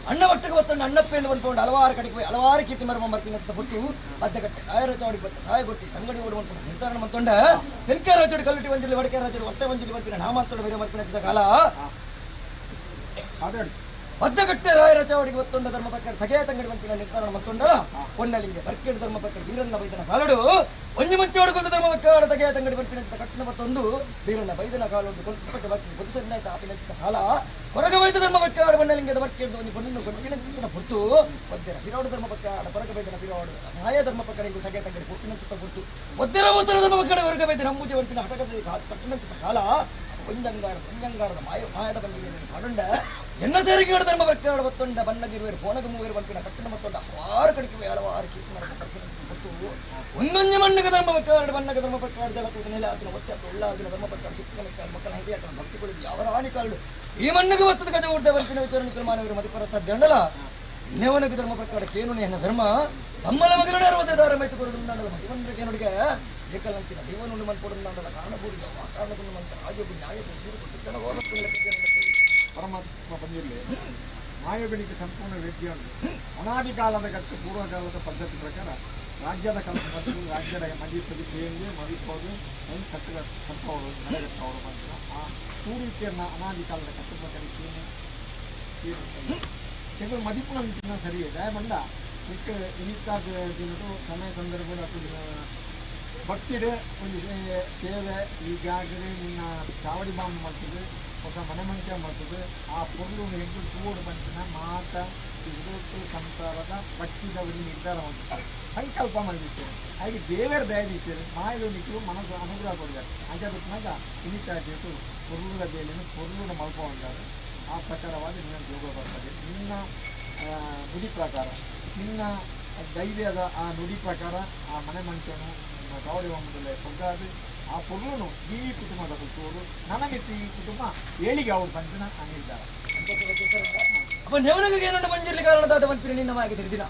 ಅಣ್ಣ ಒಟ್ಟಿಗೆ ಬತ್ತುಂಡ ಅಣ್ಣಪ್ಪೆಂದು ಬಂದ್ಕೊಂಡು ಹಲವಾರು ಕಡೆಗೆ ಹೋಗಿ ಹಲವಾರು ಕೀರ್ತಿ ಮರಮ ಮರ್ಪಿನ ಪುಟ್ಟು ಮಧ್ಯಕಟ್ಟೆ ರಾಯರ ಚಾವಡಿಗೆ ಬತ್ತ ಸಹಾಯ ಕೊಡ್ತಿ ತಂಗಡಿ ಓಡು ಮಂತ್ಕೊಂಡು ನಿರ್ಧಾರಣ ಮಂತುಂಡ ತೆನ್ಕೆ ರಾಜೋಡಿ ಕಲ್ಲುಟಿ ಒಂಜಿಲಿ ವಡಕೆ ರಾಜೋಡಿ ಒತ್ತೆ ಒಂಜಿಲಿ ಮರ್ಪಿನ ನಾಮಂತುಂಡ ವೀರ ಮರ್ಪಿನ ಕಾಲ ಮಧ್ಯಕಟ್ಟೆ ರಾಯರ ಚಾವಡಿಗೆ ಒತ್ತುಂಡ ಧರ್ಮ ಪಕ್ಕಡ ತಗೆಯ ತಂಗಡಿ ಮಂಪಿನ ನಿರ್ಧಾರಣ ಮಂತುಂಡ ಕೊಂಡಲಿಂಗೆ ಬರ್ಕೇಡು ಧರ್ಮ ಪಕ್ಕಡ ವೀರಣ್ಣ ಬೈದನ ಕಾಲಡು ಒಂಜಿ ಮುಂಚೆ ಹೊಡ್ಕೊಂಡು ಧರ್ಮ ಪಕ್ಕಡ ತಗೆಯ ತಂಗಡಿ ಮಂಪಿನ ಕಟ್ಟಣ ಮತ್ತೊಂದು ವೀರಣ್ಣ ಬೈದನ ಕಾಲೊಂದು ಕೊಂಡ್ಪಟ್ಟ ಬರ್ಕಿ ಬುದ್ಧ ಸಂದಾಯ್ತ ಆಪಿನ ಚಿತ್ತ ಕಾಲ ಹೊರಗ ಬೈದ ಧರ್ಮ ಪಕ್ಕಡ ಬಣ್ಣಲಿಂಗದ ಬರ್ಕೇಡು ಒಂಜಿ ಪೊಣ್ಣು ಕೊಂಡ್ಪಿನ ಚಿತ್ತನ ಪುರ್ತು ಒದ್ದೆರ ಬಿರೋಡು ಧರ್ಮ ಪಕ್ಕಡ ಹೊರಗ ಬೈದನ ಬಿರೋಡು ಮಾಯ ಧರ್ಮ ಪಕ್ಕಡ ಇಂಗು ತಗೆಯ ತಂಗಡಿ ಪುಟ್ಟಿನ ಚಿತ್ತ ಪುರ್ತು ಒದ್ದೆರ ಉತ್ತರ ಧರ್ಮ ಪಕ್ಕಡ ಹೊರಗ ಬೈದನ ಅಂಬುಜೆ ಬರ್ಪಿನ ಹಟಕದ ಕಟ್ಟಣ ಚಿತ್ತ ಕಾಲ ಒಂಜಂಗಾರ ಒಂಜಂಗಾರದ ಮಾಯ ಮಾಯದ ಬಂದಿಗೆ ಪಾಡುಂಡ ಎನ್ನ ಸೇರಿಕೆಗಳ ಧರ್ಮ ಪ್ರಕಾರ ಬತ್ತೊಂಡ ಬಣ್ಣಗಿರುವರು ಫೋನಗ ಮೂವರು ಬಂಪಿನ ಕಟ್ಟಣ ಮತ್ತೊಂಡ ಹಲವಾರು ಕಡಿಕೆ ಹಲವಾರು ಕೀರ್ತನ ಕೊಟ್ಟು ಒಂದೊಂದು ಮಣ್ಣಗ ಧರ್ಮ ಪ್ರಕಾರ ಬಣ್ಣಗ ಧರ್ಮ ಪ್ರಕಾರ ಜಲ ತೂತ ನೆಲೆ ಆತನ ಒತ್ತೆ ಉಳ್ಳಾದಿನ ಧರ್ಮ ಪ್ರಕಾರ ಚಿಕ್ಕ ಮೆಚ್ಚಾರ ಮಕ್ಕಳ ಹಿರಿಯ ಭಕ್ತಿಗಳು ಯಾವ ರಾಣಿ ಕಾಳು ಈ ಮಣ್ಣಿಗೆ ಬತ್ತದ ಗಜ ಊರ್ದ ಬಂಪಿನ ವಿಚಾರಣೆ ಮಾನವರು ಮತಿಪರ ಸಾಧ್ಯ ಅಂಡಲ ನೆವನಗ ಧರ್ಮ ಪ್ರಕಾರ ಕೇನು ಎನ್ನ ಧರ್ಮ ತಮ್ಮಲ ಮಗಲಡೆ ಅರವತ್ತೈದಾರ ಮೈತು ಕೊರಡು ಮತಿವಂದ್ರೆ ಕೇನುಡಿಗೆ ಏಕಲಂಚಿನ ದೇವನುಂಡು ಮನ್ಪೊಡುಂದಾಂಡಲ ಕಾರಣಪೂರಿದ ಆ ಕಾರಣಕೊಂಡು ಮಂತ ರಾಜ್ಯವು ನ್ಯಾಯವು ಪರಮಾತ್ಮ ಬಂದಿರಲಿ ಮಾಯಬೆಳಿಗೆ ಸಂಪೂರ್ಣ ವೇದ್ಯ ಉಂಟು. ಅನಾದಿ ಕಾಲದ ಕಟ್ಟು ಪೂರ್ವಕಾಲದ ಪದ್ಧತಿ ಪ್ರಕಾರ ರಾಜ್ಯದ ಕಲ್ಪ ಮತ್ತು ರಾಜ್ಯದ ಮದಿಸದಿ ಕೇಂದ್ರ ಮದಿಪೋದು ಕಟ್ಟು ಕಟ್ಟವರು ನಡೆಗಟ್ಟವರು ಬಂದ ಆ ಪೂರ್ವಿಕರನ್ನ ಅನಾದಿ ಕಾಲದ ಕಟ್ಟು ಪ್ರಕಾರ ಕೇನೆ ಕೆಲವು ಮದಿಪುನ ಸರಿ ದಯಮಂಡ ಇಕ್ಕ ಇನಿತ್ತಾದ ದಿನದು ಸಮಯ ಸಂದರ್ಭದ ಭಕ್ತಿಡೆ ಒಂದು ಸೇವೆ ಈಗಾಗಲೇ ನಿನ್ನ ಚಾವಡಿ ಬಾಂಬ್ ಮಾಡ್ತದೆ ಹೊಸ ಮನೆ ಮಂಚ ಮಾಡ್ತದೆ ಆ ಪೊರ್ಲು ಹೆಂಗು ಚೂಡು ಬಂತಿನ ಮಾತ ಇವತ್ತು ಸಂಸಾರದ ಭಕ್ತಿದವರಿಗೆ ನಿರ್ಧಾರ ಮಾಡ್ತಾರೆ ಸಂಕಲ್ಪ ಮಾಡಿರ್ತೇವೆ. ಹಾಗೆ ದೇವರ ದಯದಿರ್ತೇವೆ ಮಾಯಲು ನಿಕ್ಕಲು ಮನಸ್ಸು ಅನುಗ್ರಹ ಕೊಡಿದ್ದಾರೆ. ಅಂಚೆ ಬಿಟ್ಟನಾಗ ಇನ್ನಿತ್ತಾಗಿಟ್ಟು ಪೊರ್ಲುದ ಬೇಲೆಯನ್ನು ಪೊರ್ಲುನ ಮಲ್ಪವಂತಾರೆ. ಆ ಪ್ರಕಾರವಾಗಿ ನಿನ್ನ ಯೋಗ ಬರ್ತದೆ. ನಿನ್ನ ನುಡಿ ಪ್ರಕಾರ ನಿನ್ನ ಧೈರ್ಯದ ಆ ನುಡಿ ಪ್ರಕಾರ ಆ ಮನೆ ಮಂಚನು ಚಾವಡಿ ಬಾಂಬುದಲ್ಲೇ ಪೊಗ್ಗಾದು ಆ ಪೊರ್ಲುನು ಈ ಕುಟುಂಬದ ತೋರು ನನಮಿತ್ತು ಈ ಕುಟುಂಬ ಏಳಿಗೆ ಅವ್ರು ಬಂದಿನ ಆ ನಿರ್ಧಾರ. ಅಪ್ಪ ನೆವನಿಗೆ ಏನಂಡ ಬಂದಿರಲಿ ಕಾರಣದಾದ ಮನ್ಪಿನ ನಿನ್ನ ಮಾಗೆ ತಿರುದಿನ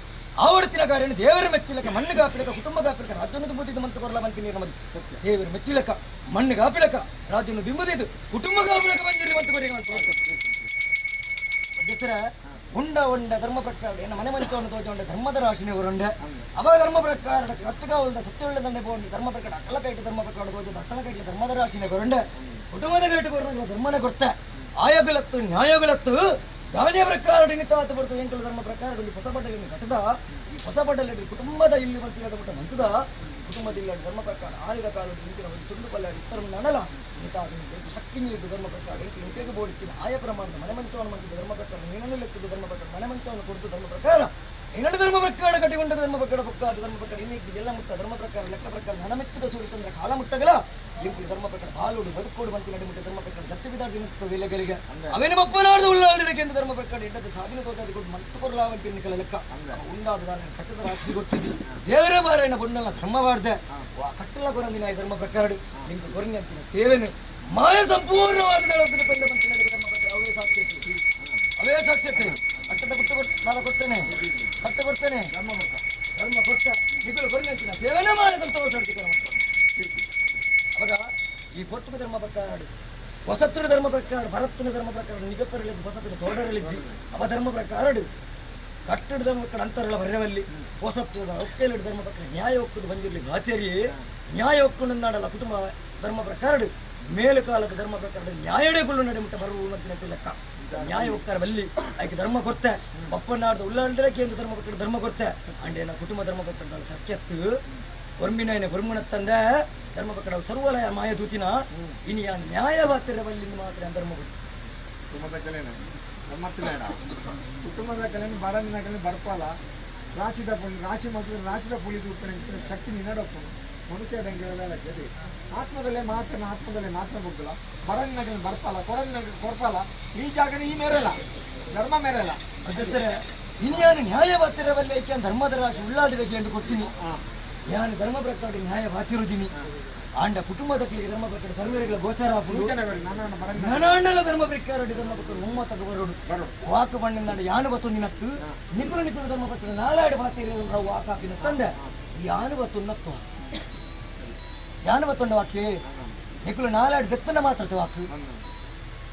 ಆವಡ್ತಿನ ಕಾರ್ಯ ದೇವರ ಮೆಚ್ಚಲಕ ಮಣ್ಣು ಗಾಪಿಲಕ ಕುಟುಂಬ ಗಾಪಿಲಕ ರಾಜ್ಯವನ್ನು ದುಂಬುದಿದ್ದು ಮಂತು ಕೊರಲ ಮನ್ಪಿನ ನೀರಿನ ಮದ್ದು ದೇವರ ಮೆಚ್ಚಲಕ ಮಣ್ಣು ಗಾಪಿಲಕ ರಾಜ್ಯವನ್ನು ದಿಂಬುದಿದ್ದು ಕುಟುಂಬ ಗಾಪಿಲಕ ಬಂದಿರಲಿ ಮಂತು ಕೊರಿಗೆ ಮಧ್ಯಸ್ಥರ ಉಂಡ ಉಂಡ ಧರ್ಮ ಪ್ರಕಾರ ಏನ ಮನೆ ಮಂಚವನ್ನು ತೋಜೊಂಡ ಧರ್ಮದ ರಾಶಿನಿ ಉರುಂಡೆ ಅವ ಧರ್ಮ ಪ್ರಕಾರ ಕಟ್ಟುಗಾವಲ್ದ ಸತ್ಯವುಳ್ಳ ದಂಡೆ ಬೋಂಡಿ ಧರ್ಮ ಪ್ರಕಾರ ಅಕ್ಕಲ ಕೈಟ ಧರ್ಮ ಪ್ರಕಾರ ತೋಜದ ಅಕ್ಕಲ ಕೈಟ ಧರ್ಮದ ರಾಶಿನಿ ಕೊರುಂಡೆ ಕುಟುಂಬದ ಗೇಟು ಕೊರಲ್ಲ ಧರ್ಮನ ಕೊರ್ತ ಆಯೋಗಲತ್ತು ನ್ಯಾಯೋಗಲತ್ತು ಗಾಳಿಯ ಪ್ರಕಾರ ನಿತಾತ ಬರ್ತದೆ ಎಂಕಲು ಧರ್ಮ ಪ್ರಕಾರ ಒಂದು ಹೊಸ ಬಡ್ಡಲಿನ ಕಟ್ಟದ ಈ ಹೊಸ ಬಡ್ಡಲ್ಲಿ ಕುಟುಂಬದ ಇಲ್ಲಿ ಬಂತು ಮಂತದ ಕುಟುಂಬದಲ್ಲಿ ಧರ್ಮ ಪ್ರಕಾರ ಆರಿದ ಕಾಲು ಇಂಚಿನ ಒಂದು ತುಂಡು ಪಲ್ಲಾಡಿ ಇತ್ತರ ನಡಲ ನಿತಾತ ಶಕ್ತಿ ಮೀರಿದ ಧರ್ಮ ಪ್ರಕಾರ ಎಂಕಲು ಬೋಡಿತ್ತಿನ ಆಯ ಪ್ರಮಾಣದ ಮನೆ ಮಂಚವನ್ನು ಮಾಡಿದ ಧರ್ಮ ಪ್ರಕಾರ ನೀನನ್ನು ಲೆಕ್ಕದ ಧರ್ಮ ಪ್ರಕಾರ ಮನೆ ಮಂಚವನ್ನು ಕೊಡುತ್ತ ಧರ್ಮ ಪ್ರಕಾರ ಇನ್ನೊಂದು ಧರ್ಮ ಪ್ರಕಾರ ಕಟ್ಟಿಕೊಂಡ ಧರ್ಮ ಪ್ರಕಾರ ಬುಕ್ಕಾದ ಧರ್ಮ ಪ್ರಕಾರ ಇನ್ನಿಟ್ಟು ಎಲ್ಲ ಮುಟ್ಟ ಧರ್ಮ ಪ್ರಕಾರ ಲೆಕ್ಕ ಪ್ರಕಾರ ನನಮೆತ್ತದ ಸೂರ್ಯಚಂದ್ರ ಕಾಲ ಮುಟ್ಟಗಲ ಎಂಕುಲು ಧರ್ಮ ಪ್ರಕಾರ ಬಾಲೋಡು ಬದುಕೋಡು ಬಂತು ನಡಿಮುಟ್ಟ ಧರ್ಮ ಪ್ರಕಾರ ಜತ್ತು ಬಿದಾಡಿ ವೇಲೆಗಳಿಗೆ ಅವೇನು ಬಪ್ಪನಾಡ್ದು ಉಳ್ಳಾಡಿಕೆ ಎಂದು ಧರ್ಮ ಪ್ರಕಾರ ಎಡ್ಡದ ಸಾಧನೆ ತೋತಾದಿ ಕೊಟ್ಟು ಮಂತು ಕೊರಲಾವನ್ ಪಿನ್ನಿಕಲ ಲೆಕ್ಕ ಉಂಡಾದ ನಾನು ಕಟ್ಟದ ರಾಶಿ ಗೊತ್ತಿದ್ದು ದೇವರೇ ಬಾರೇನ ಬೊಣ್ಣಲ್ಲ ಧರ್ಮವಾಡ್ದೆ ವಾ ಕಟ್ಟಲ ಕೊರಂದಿನ ಧರ್ಮ ಪ್ರಕಾರ ಎಂಕು ಕೊರಂಗಿ ಅಂತಿನ ಸೇವೆನು ಮಾಯ ಸಂಪೂರ್ಣವಾದ ಧರ್ಮ ಪ್ರಕಾರ ಅವೇ ಸಾಕ್ಷಿ ಅವೇ ಸಾಕ್ಷಿ ಕಟ್ಟದ ಗುಟ್ಟು ನಾನು ಕೊಡ್ತೇನೆ ಕಟ್ಟ ಕೊಡ್ತೇನೆ ಧರ್ಮ ಕೊಡ್ತ ಧರ್ಮ ಕೊಟ್ಟ ನಿಗುಲು ಕೊರಂಗಿ ಅಂತಿನ ಸೇವೆನೇ ಮಾಯ ಸಂತೋಷ ಅವಾಗ ಈ ಪೊರ್ತುಗ ಧರ್ಮ ಪ್ರಕಾರ ಹೊಸತ್ರ ಧರ್ಮ ಪ್ರಕಾರ ಭರತನ ಧರ್ಮ ಪ್ರಕಾರ ನಿಗಪ್ಪರಲಿದ್ದು ಹೊಸತನ ತೋಡರಲಿಜ್ಜಿ ಅವ ಧರ್ಮ ಪ್ರಕಾರ ಕಟ್ಟಡ ಧರ್ಮ ಪ್ರಕಾರ ಅಂತರಳ ಬರೆಯವಲ್ಲಿ ಹೊಸತ್ವದ ಒಕ್ಕೇಲಡು ಧರ್ಮ ಪ್ರಕಾರ ನ್ಯಾಯ ಒಕ್ಕದು ಬಂದಿರಲಿ ಗಾಚರಿ ನ್ಯಾಯ ಒಕ್ಕುಂಡಾಡಲ್ಲ ಕುಟುಂಬ ಧರ್ಮ ಪ್ರಕಾರ ಮೇಲು ಕಾಲದ ಧರ್ಮ ಪ್ರಕಾರ ನ್ಯಾಯಡೆಗುಳ್ಳು ನಡೆಮುಟ್ಟ ಬರುವ ಮತ್ತು ಲೆಕ್ಕ ನ್ಯಾಯ ಒಕ್ಕರ ಬಲ್ಲಿ ಆಕೆ ಧರ್ಮ ಕೊರ್ತೆ ಬಪ್ಪನಾಡ್ದ ಉಳ್ಳಾಡಿದ್ರೆ ಕೇಂದ್ರ ಧರ್ಮ ಪ್ರಕಾರ ಧರ್ಮ ಕೊರ್ತೆ ಅಂಡೇನ ಕುಟುಂಬ ಧರ್ಮ ಪ್ರಕಾರ ಸತ್ಯತ್ತು ಹೊರ್ಮಿನ ಹೊರ್ಮುಣ ತಂದೆ ಧರ್ಮ ಪ್ರಕಾರ ಸರ್ವಲಯ ಮಾಯ ದೂತಿನ ಇನಿಯ ನ್ಯಾಯವಾತಿರವಲ್ಲಿ ಮಾತ್ರ ಧರ್ಮ ಗೊತ್ತು. ಕುಟುಂಬದ ಕಲೆನ ಗಮ್ಮತ್ತಿಲ್ಲ ಕುಟುಂಬದ ಕಲೆನ ಬರನಿನ ಕಲೆ ಬರ್ಪಾಲ ರಾಶಿದ ಪುಲಿ ರಾಶಿ ಮತ್ತು ರಾಶಿದ ಪುಲಿ ಉಪ್ಪಿನ ಶಕ್ತಿ ನಿನ್ನಡಪ್ಪನು ಮನುಷ್ಯ ಡಂಗೆ ಆತ್ಮದಲ್ಲೇ ಮಾತ್ರ ಆತ್ಮದಲ್ಲೇ ನಾತ್ಮ ಬುಗ್ಗಲ ಬರನಿನ ಕಲೆ ಬರ್ಪಾಲ ಕೊರನಿನ ಕೊರ್ಪಾಲ ಈ ಜಾಗನ ಈ ಮೇರೆಲ್ಲ ಧರ್ಮ ಮೇರೆಲ್ಲ ಅದೇ ಇನಿಯಾನು ನ್ಯಾಯವಾತಿರವಲ್ಲಿ ಧರ್ಮದ ರಾಶಿ ಉಳ್ಳಾದಿರಕ್ಕೆ ಎಂದು ಕೊಡ್ತೀನಿ ಯಾನು ಧರ್ಮ ಪ್ರಕಾರ ನ್ಯಾಯ ವಾತಿರುಜಿನಿ ಆಂಡ ಕುಟುಂಬದ ಧರ್ಮ ಪ್ರಕಾರ ಸರ್ವೇರಿಗಳ ಗೋಚಾರ ನಾನಾಂಡಲ ಧರ್ಮ ಪ್ರಕಾರ ಧರ್ಮ ಪ್ರಕಾರ ಒಮ್ಮತಕ ಬರೋಡು ವಾಕು ಬಣ್ಣಿಂದ ಯಾನು ಬತ್ತು ನಿನ್ನತ್ತು ನಿಗುಲು ನಿಗುಲು ಧರ್ಮ ಪ್ರಕಾರ ನಾಲಾಡು ಭಾಷೆ ವಾಕಾಪಿನ ತಂದೆ ಯಾನು ಬತ್ತು ನತ್ತು ಯಾನು ಬತ್ತೊಂಡ ವಾಕ್ಯ ನಿಗುಲು ನಾಲಾಡು ದತ್ತನ ಮಾತ್ರ ವಾಕು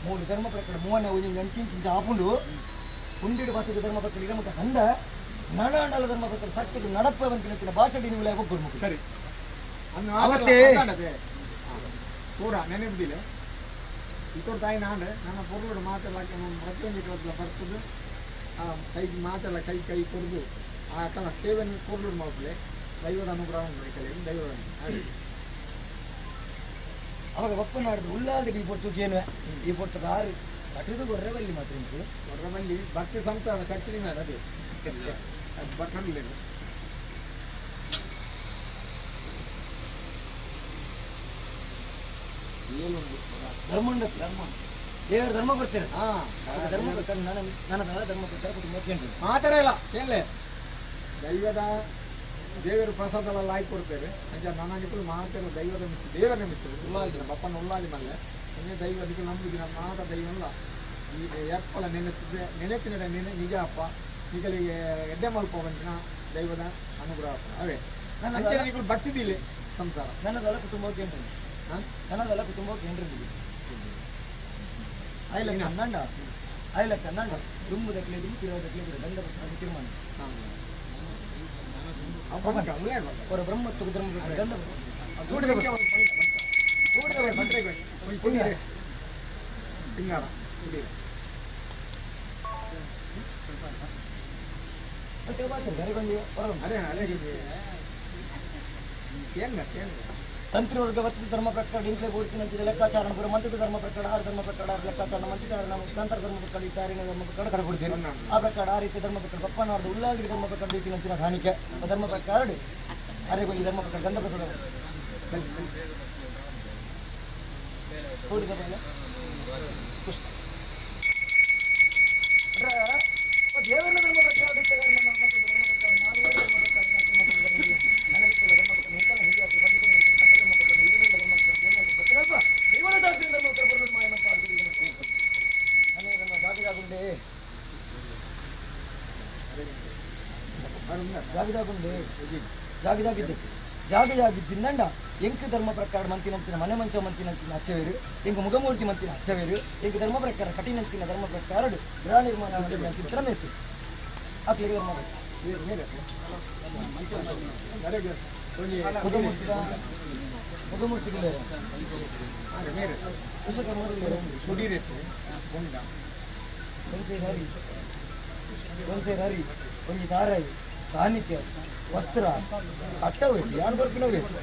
ಮೂರು ಧರ್ಮ ಪ್ರಕಾರ ಮೂವನೇ ಒಂಜಿ ಅಂಚಿಂಚಿಂಚ ಆಪುಂಡು ಕುಂಡಿಡು ಬಾತಿದ ಧರ್ಮ ಪ್ರಕಾರ ಇರಮುಟ್ಟ ಕಂದ ನಾನಾಂಡಲ ಧರ್ಮ ಪ್ರಕಾರ ಸತ್ಯಕ್ಕೆ ನಡಪ ಬಂತಿನ ಭಾಷೆ ನೀವು ಸರಿ ಅವತ್ತೇ ಪೂರ ನೆನಪಿದಿಲ್ಲ ಇತೋರ್ ತಾಯಿ ನಾಂಡೆ ನನ್ನ ಪೊರ್ಲುಡು ಮಾತೆಲ್ಲ ಪ್ರತಿಯೊಂದು ಕೆಲಸ ಬರ್ತದೆ ಆ ಕೈ ಮಾತೆಲ್ಲ ಕೈ ಕೈ ಕೊರ್ದು ಆ ಕಲ ಸೇವೆಯನ್ನು ಪೊರ್ಲುಡು ಮಾಡ್ಲೆ ದೈವದ ಅನುಗ್ರಹ ಉಂಟು ಕಲೆ ದೈವದ ಹಾಗೆ ಅವಾಗ ಬಪ್ಪನಾಡ್ದು ಉಲ್ಲಾದ ಈ ಪೊರ್ತುಗೆ ಏನು ಈ ಪೊರ್ತು ಆರು ಕಟ್ಟದು ಗೊರ್ರವಲ್ಲಿ ಮಾತ್ರ ಇಂಕು ಗೊರ್ರವಲ್ಲಿ ಭಕ್ತಿ ಸಂಸಾರ ಶಕ್ತಿ ಮೇಲೆ ಅದೇ ಅದು ಬಟ್ಟಲಿಲ್ಲ. ಏಳುಂಡು ಧರ್ಮ ಧರ್ಮ ದೇವರ ಧರ್ಮ ಕೊಡ್ತೇನೆ ಧರ್ಮ ಪ್ರಕಾರ ನನ್ನ ಧರ್ಮ ಪ್ರಕಾರ ಕುಟುಂಬ ಕೇಳಿ ಮಾತಾಡ ಇಲ್ಲ ಕೇಳಲೆ ದೈವದ ದೇವರು ಪ್ರಸಾದಲ್ಲ ಹಾಕಿ ಕೊಡ್ತೇವೆ ಅಂಚ ನನ್ನ ನಿಕ್ಕಲು ಮಾತಾಡ ದೈವದ ಮಿತ್ತು ದೇವರ ಮಿತ್ತು ಉಳ್ಳಾಲಿ ನಮ್ಮ ಬಪ್ಪನ ಉಳ್ಳಾಲಿ ಮಲ್ಲೆ ಇನ್ನೇ ದೈವ ನಿಕ್ಕಲು ನಂಬುದಿ ನಮ್ಮ ಮಾತ ದೈವ ಈ ಎಪ್ಪಲ ನೆನೆತಿದ್ದೆ ನೆನೆತಿನ ನೆನೆ ನಿಜ ಅಪ್ಪ ನಿಕಲಿಗೆ ಎಡ್ಡೆ ಮಲ್ಪ ಬಂದಿನ ದೈವದ ಅನುಗ್ರಹ ಅವೇ ಅಂಚೆ ನಿಕ್ಕಲು ಬಚ್ಚಿದಿಲ್ಲ ಸಂಸಾರ ನನ್ನದಲ್ಲ ಕುಟುಂಬ ಕೇಂದ್ರ ನನ್ನದಲ್ಲ ಕುಟುಂಬ ಕೇಂದ್ರ ಐಲಕ್ಕ ಅಂದಂಡ ಐಲಕ್ಕ ಅಂದಂಡ ದುಂಬು ದಕ್ಲೆ ದುಂಬು ಪಿರೋ ದಕ್ಲೆ ಪಿರೋ ಗಂಧ ಪ್ರಸಾದ ತೀರ್ಮಾನ ಅವರ ಬ್ರಹ್ಮತ್ವ ಧರ್ಮ ಗಂಧ ತಂತ್ರಿವರ್ಗ ವಸ್ತು ಧರ್ಮ ಪ್ರಕಾರ ಇಂಕ್ಲೆ ಬೋಡ್ತಿನಂತಿದೆ ಲೆಕ್ಕಾಚಾರ ಪುರ ಮಂತ್ರದ ಧರ್ಮ ಪ್ರಕಾರ ಆರು ಧರ್ಮ ಪ್ರಕಾರ ಆರು ಲೆಕ್ಕಾಚಾರ ಮಂತ್ರಿದಾರ ಮುಖಾಂತರ ಧರ್ಮ ಪ್ರಕಾರ ಇದ್ದಾರೆ ಧರ್ಮ ಪ್ರಕಾರ ಕಡಬಿಡ್ತೀರಿ ಆ ಪ್ರಕಾರ ಆ ರೀತಿ ಧರ್ಮ ಪ್ರಕಾರ ಬಪ್ಪನಾರ್ದು ಉಲ್ಲಾದಿಗೆ ಧರ್ಮ ಪ್ರಕಾರ ರೀತಿನಂತಿನ ಕಾಣಿಕೆ ಧರ್ಮ ಪ್ರಕಾರ ಅರೆ ಗೊಂಜಿ ಧರ್ಮ ಪ್ರಕಾರ ಗಂಧ ಪ್ರಸಾದ ತೋಡಿದ ಪುಷ್ಪ ದೇವರ ಧರ್ಮ ಪ್ರಕಾರ ಜಾಗ ಎಂಕ್ ಧರ್ಮ ಪ್ರಕಾರ ಮಂತಿನಂಚಿನ ಮನೆ ಮಂಚ ಮಂತಿನಂಚಿನ ಅಚ್ಚವೇರು ಎಂಕ್ ಮುಗಮೂರ್ತಿ ಮಂತಿನ ಅಚ್ಚವೇರು ಎಂಕ್ ಧರ್ಮ ಪ್ರಕಾರ ಕಠಿಣಂಚಿನ ಧರ್ಮ ಪ್ರಕಾರ ಗೃಹ ನಿರ್ಮಾಣ ರಮೇಶ್ ಅಕ್ಲಿಗೆ ಧರ್ಮ ಮುಗಮೂರ್ತಿ ಹರಿ ಒಂಜಿ ದಾರಾಯಿ ಕಾಣಿಕೆ ವಸ್ತ್ರ ಅಟ್ಟ ಹೋಯ್ತು ಯಾರು ಕೊರ್ಪಿನ ಹೋಯ್ತು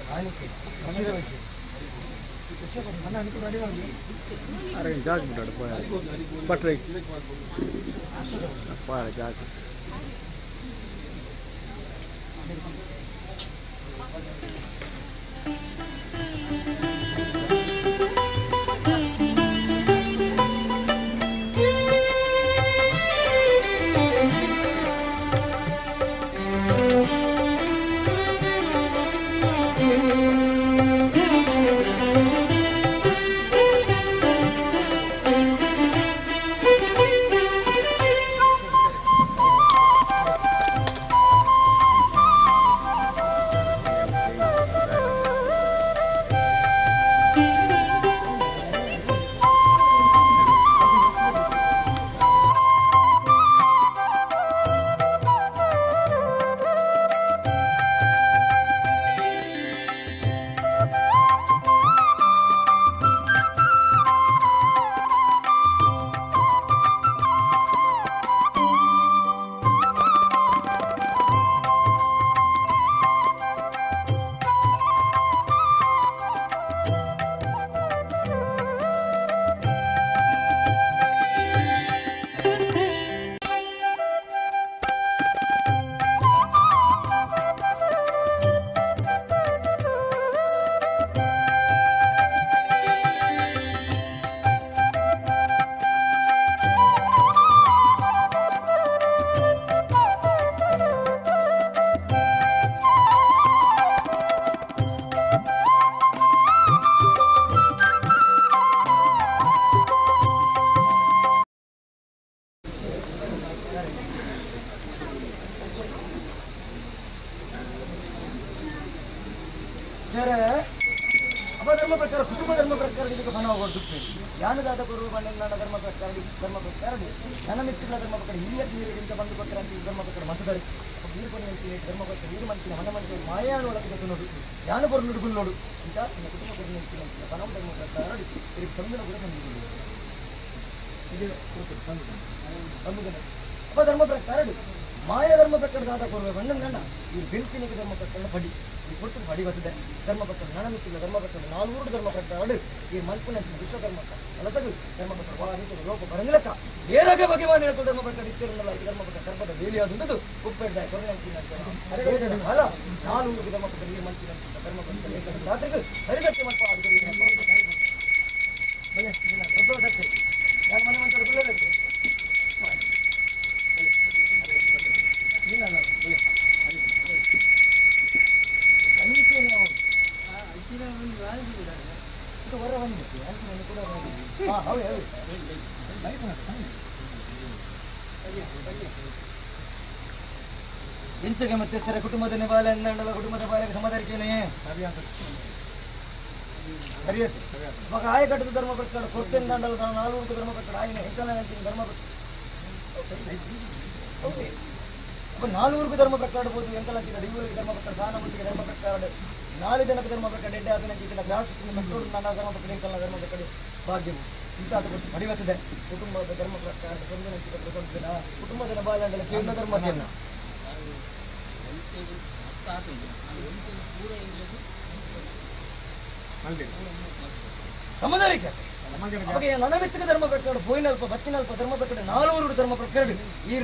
ಕಾಣಿಕೆ ಅರೆ ಜಾಗ ಬಿಟ್ಟಾಡು ಪಟ್ರೆ ಪಾರ ಜಾಗ ಧರ್ಮ ಪ್ರಕಾರ ಕುಟುಂಬ ಧರ್ಮ ಪ್ರಕಾರ ಇದಕ್ಕೆ ಬಣ ಹೋಗೋದು ಯಾನದಾದ ಗುರು ಬಣ್ಣ ಧರ್ಮ ಪ್ರಕಾರ ಧರ್ಮ ಪ್ರಕಾರ ನನ್ನ ಮಿತ್ರಗಳ ಧರ್ಮ ಪ್ರಕಾರ ಹಿರಿಯ ನೀರಿಗಿಂತ ಬಂದು ಕೊಟ್ಟರೆ ಅಂತ ಧರ್ಮ ಪ್ರಕಾರ ಮತದಾರಿ ನೀರು ಬನ್ನಿ ಧರ್ಮ ಪ್ರಕಾರ ನೀರು ಮಂತಿನ ಮನೆ ಮಂತಿ ಮಾಯಾನು ಒಳಗೆ ನೋಡು ಯಾನು ಬರು ನುಡುಗುಲ್ ನೋಡು ಅಂತ ನನ್ನ ಕುಟುಂಬ ಗುರು ನಿಂತಿನ ಬಣ ಧರ್ಮ ಪ್ರಕಾರ ಇದಕ್ಕೆ ಸಂದಿನ ಕೂಡ ಸಂದಿಲ್ಲ ಇದು ಸಂದಿನ. ಅಪ್ಪ ಧರ್ಮ ಪ್ರಕಾರ ಮಾಯ ಧರ್ಮ ಪ್ರಕಾರ ದಾದ ಕೊಡುವ ಬಣ್ಣ ನನ್ನ ಈ ಬೆಂಪಿನಿಗೆ ಧರ್ಮ ಪ್ರಕಾರ ಪಡಿ ಈ ಕೊಡ್ತು ಪಡಿ ಬರ್ತದೆ ಧರ್ಮ ಪ್ರಕಾರ ನನಮಿತ್ತಿಲ್ಲ ಧರ್ಮ ಪ್ರಕಾರ ನಾಲ್ವರು ಧರ್ಮ ಪ್ರಕಾರ ಈ ಮಲ್ಪುನ ವಿಶ್ವಕರ್ಮ ಕೆಲಸಗಳು ಧರ್ಮ ಪ್ರಕಾರ ವಾ ರೀತಿ ಲೋಕ ಬರಂಗಿಲಕ್ಕ ಬೇರಾಗ ಬಗೆ ಮಾಡಿ ಧರ್ಮ ಪ್ರಕಾರ ಇತ್ತಿರಲ್ಲ ಈ ಧರ್ಮ ಪ್ರಕಾರ ಧರ್ಮದ ಬೇಲಿ ಆದುಂಟು ಉಪ್ಪೆಡ್ದ ಕೊರನೆ ಅಲ್ಲ ನಾಲ್ವರು ಧರ್ಮ ಪ್ರಕಾರ ಈ ಮಲ್ಪಿನ ಧರ್ಮ ಪ್ರಕಾರ ಜಾತ್ರೆಗೆ ಸರಿದಕ್ಕೆ ಮಲ್ಪ ಬಲೆ ಸತ್ಯ ಯಾರು ಮನೆ ಮಂತ್ರ ಎಂಚಗೆ ಮಧ್ಯಸ್ಥರ ಕುಟುಂಬದ ನಿಬಾಲೆ ಅಂದಂಡಲ ಕುಟುಂಬದ ಬಾಲೆಗೆ ಸಮಾಧಾರಿಕೇನೆ ಸರಿಯತ್ತೆ. ಇವಾಗ ಆಯ ಕಟ್ಟದ ಧರ್ಮ ಪ್ರಕಾರ ಕೊಡ್ತೇನೆ ದಂಡಲ ನಾಲ್ವರು ಧರ್ಮ ಪ್ರಕಾರ ಆಯನ ಹೆಕ್ಕಲ ಧರ್ಮ ನಾಲ್ವರೆಗೂ ಧರ್ಮ ಪ್ರಕಾರ ಬೋದು ಎಂಕಲಂತಿನ ದೈವರಿಗೆ ಧರ್ಮ ಪ್ರಕಾರ ಸಾನಮೂರ್ತಿಗೆ ಧರ್ಮ ಪ್ರಕಾರ ನಾಲ್ಕು ಜನಕ್ಕೆ ಧರ್ಮ ಪ್ರಕಾರ ಎಡ್ಡೆ ಆಪಿನ ಗ್ರಾಸದಿಂದ ಮಕ್ಕಳು ನನ್ನ ಧರ್ಮ ಪ್ರಕಾರ ಎಂಕಲ್ನ ಧರ್ಮ ಪ್ರಕಾರ ಭಾಗ್ಯವು ಇಂತಹ ಪಡಿವತ್ತದೆ ಕುಟುಂಬದ ಧರ್ಮ ಪ್ರಕಾರ ಕುಟುಂಬದ ಬಾಲಂಡಲ ಕೇಂದ್ರ ಧರ್ಮಕ್ಕೆ ಸಮುದಾಯಕ್ಕೆ ನನಮಿತ್ತಿಗೆ ಧರ್ಮ ಪ್ರಕಾರ ಪೋಯಿನಲ್ಪ ಬತ್ತಿನಲ್ಪ ಧರ್ಮ ಪ್ರಕಾರ ನಾಲ್ವರು ಧರ್ಮ ಪ್ರಕಾರ ಈ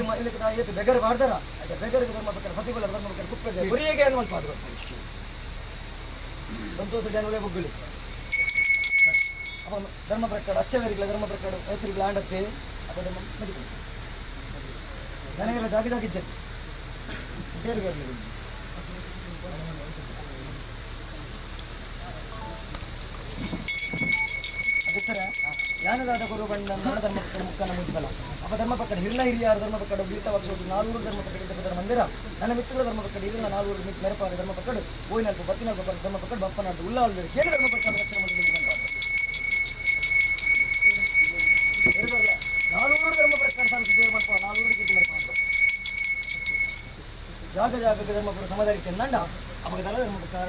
ಏತು ಬೆಗರ್ ಮಾಡ್ತಾರ ಆಯ್ತಾ ಬೆಗರಿಗೆ ಧರ್ಮ ಪ್ರಕಾರ ಪ್ರತಿಫಲ ಧರ್ಮ ಪ್ರಕಾರ ಕುಪ್ಪೆ ಗುರಿಯಗೆ ಅನ್ನುವಂತ ಅದು ಸಂತೋಷ ಡ್ಯಾನುಳೆ ಬುಗ್ಗುಲಿ ಅಪ್ಪ ಧರ್ಮ ಪ್ರಕಾರ ಅಚ್ಚವರಿಗಳ ಧರ್ಮ ಪ್ರಕಾರ ಹೆಸರುಗಳ ಆಂಡತ್ತೆ ಅಪ್ಪ ಧರ್ಮ ಮದುವೆ ನನಗೆಲ್ಲ ಜಾಗಿ ಜಾಗಿದ್ದೆ ಸೇರುಗಲ್ಲಿ ಯಾನದಾದ ಗುರು ಬಣ್ಣ ಧರ್ಮ ಪ್ರಕಟ ಮುಕ್ಕನ ಮುದ್ಬಲ ಅಪ ಧರ್ಮ ಪ್ರಕಟ ಹಿರ್ಣ ಹಿರಿಯಾರ ಧರ್ಮ ಪ್ರಕಟ ಬೀತ ಪಕ್ಷ ನಾಲ್ವರು ಧರ್ಮ ಪ್ರಕಟ ಮಂದಿರ ನನ್ನ ಮಿತ್ರಗಳ ಧರ್ಮ ಪ್ರಕಟ ಹಿರಿಯ ನಾಲ್ವರು ಮಿತ್ ಮೆರಪಾದ ಧರ್ಮ ಪ್ರಕಟ ಓಯ್ನಲ್ಪ ಬತ್ತಿನಲ್ಪ ಧರ್ಮ ಪ್ರಕಟ ಬಪ್ಪನಾಡು ಉಲ್ಲಾಳ ಕೇಂದ್ರ ಧರ್ಮ ಪ್ರಕಟ ರಕ್ಷಣೆ ನಾಲ್ವರು ಧರ್ಮ ಪ್ರಕಟ ನಾಲ್ವರು ಜಾಗ ಜಾಗಕ್ಕೆ ಧರ್ಮಪುರ ಸಮುದಾಯಕ್ಕೆ ನಂಡ ಅವಾಗ ದರ ಧರ್ಮ ಪ್ರಕಾರ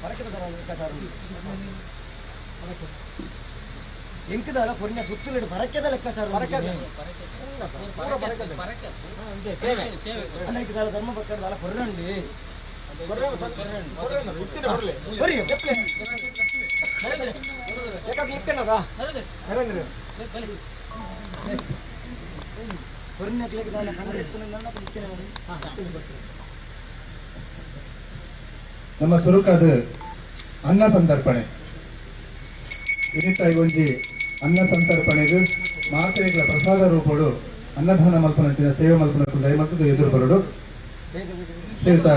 ಪರಕದ ದರ ಲೆಕ್ಕಾಚಾರ ಎಂಕದಾಲ ಕೊರಿನ ಸುತ್ತಲಿಡು ಪರಕ್ಕೆದ ಲೆಕ್ಕಾಚಾರ ಅಂದೈಕದಾಲ ಧರ್ಮ ಪಕ್ಕದಾಲ ಕೊರ್ರಂಡಿ ನಮ್ಮ ಸುರುಕಾದ ಅನ್ನ ಸಂತರ್ಪಣೆ ಇನಿತಾಯಿ ಅನ್ನ ಸಂತರ್ಪಣೆಗೆ ಮಾತೆಗಳ ಪ್ರಸಾದ ರೂಪಡು ಅನ್ನದಾನ ಮಲ್ಪನಂಚಿನ ಸೇವೆ ಮಲ್ಪನ ದಯಮತ್ತು ಎದುರು ಬರಡು ಶ್ರೀಯುತ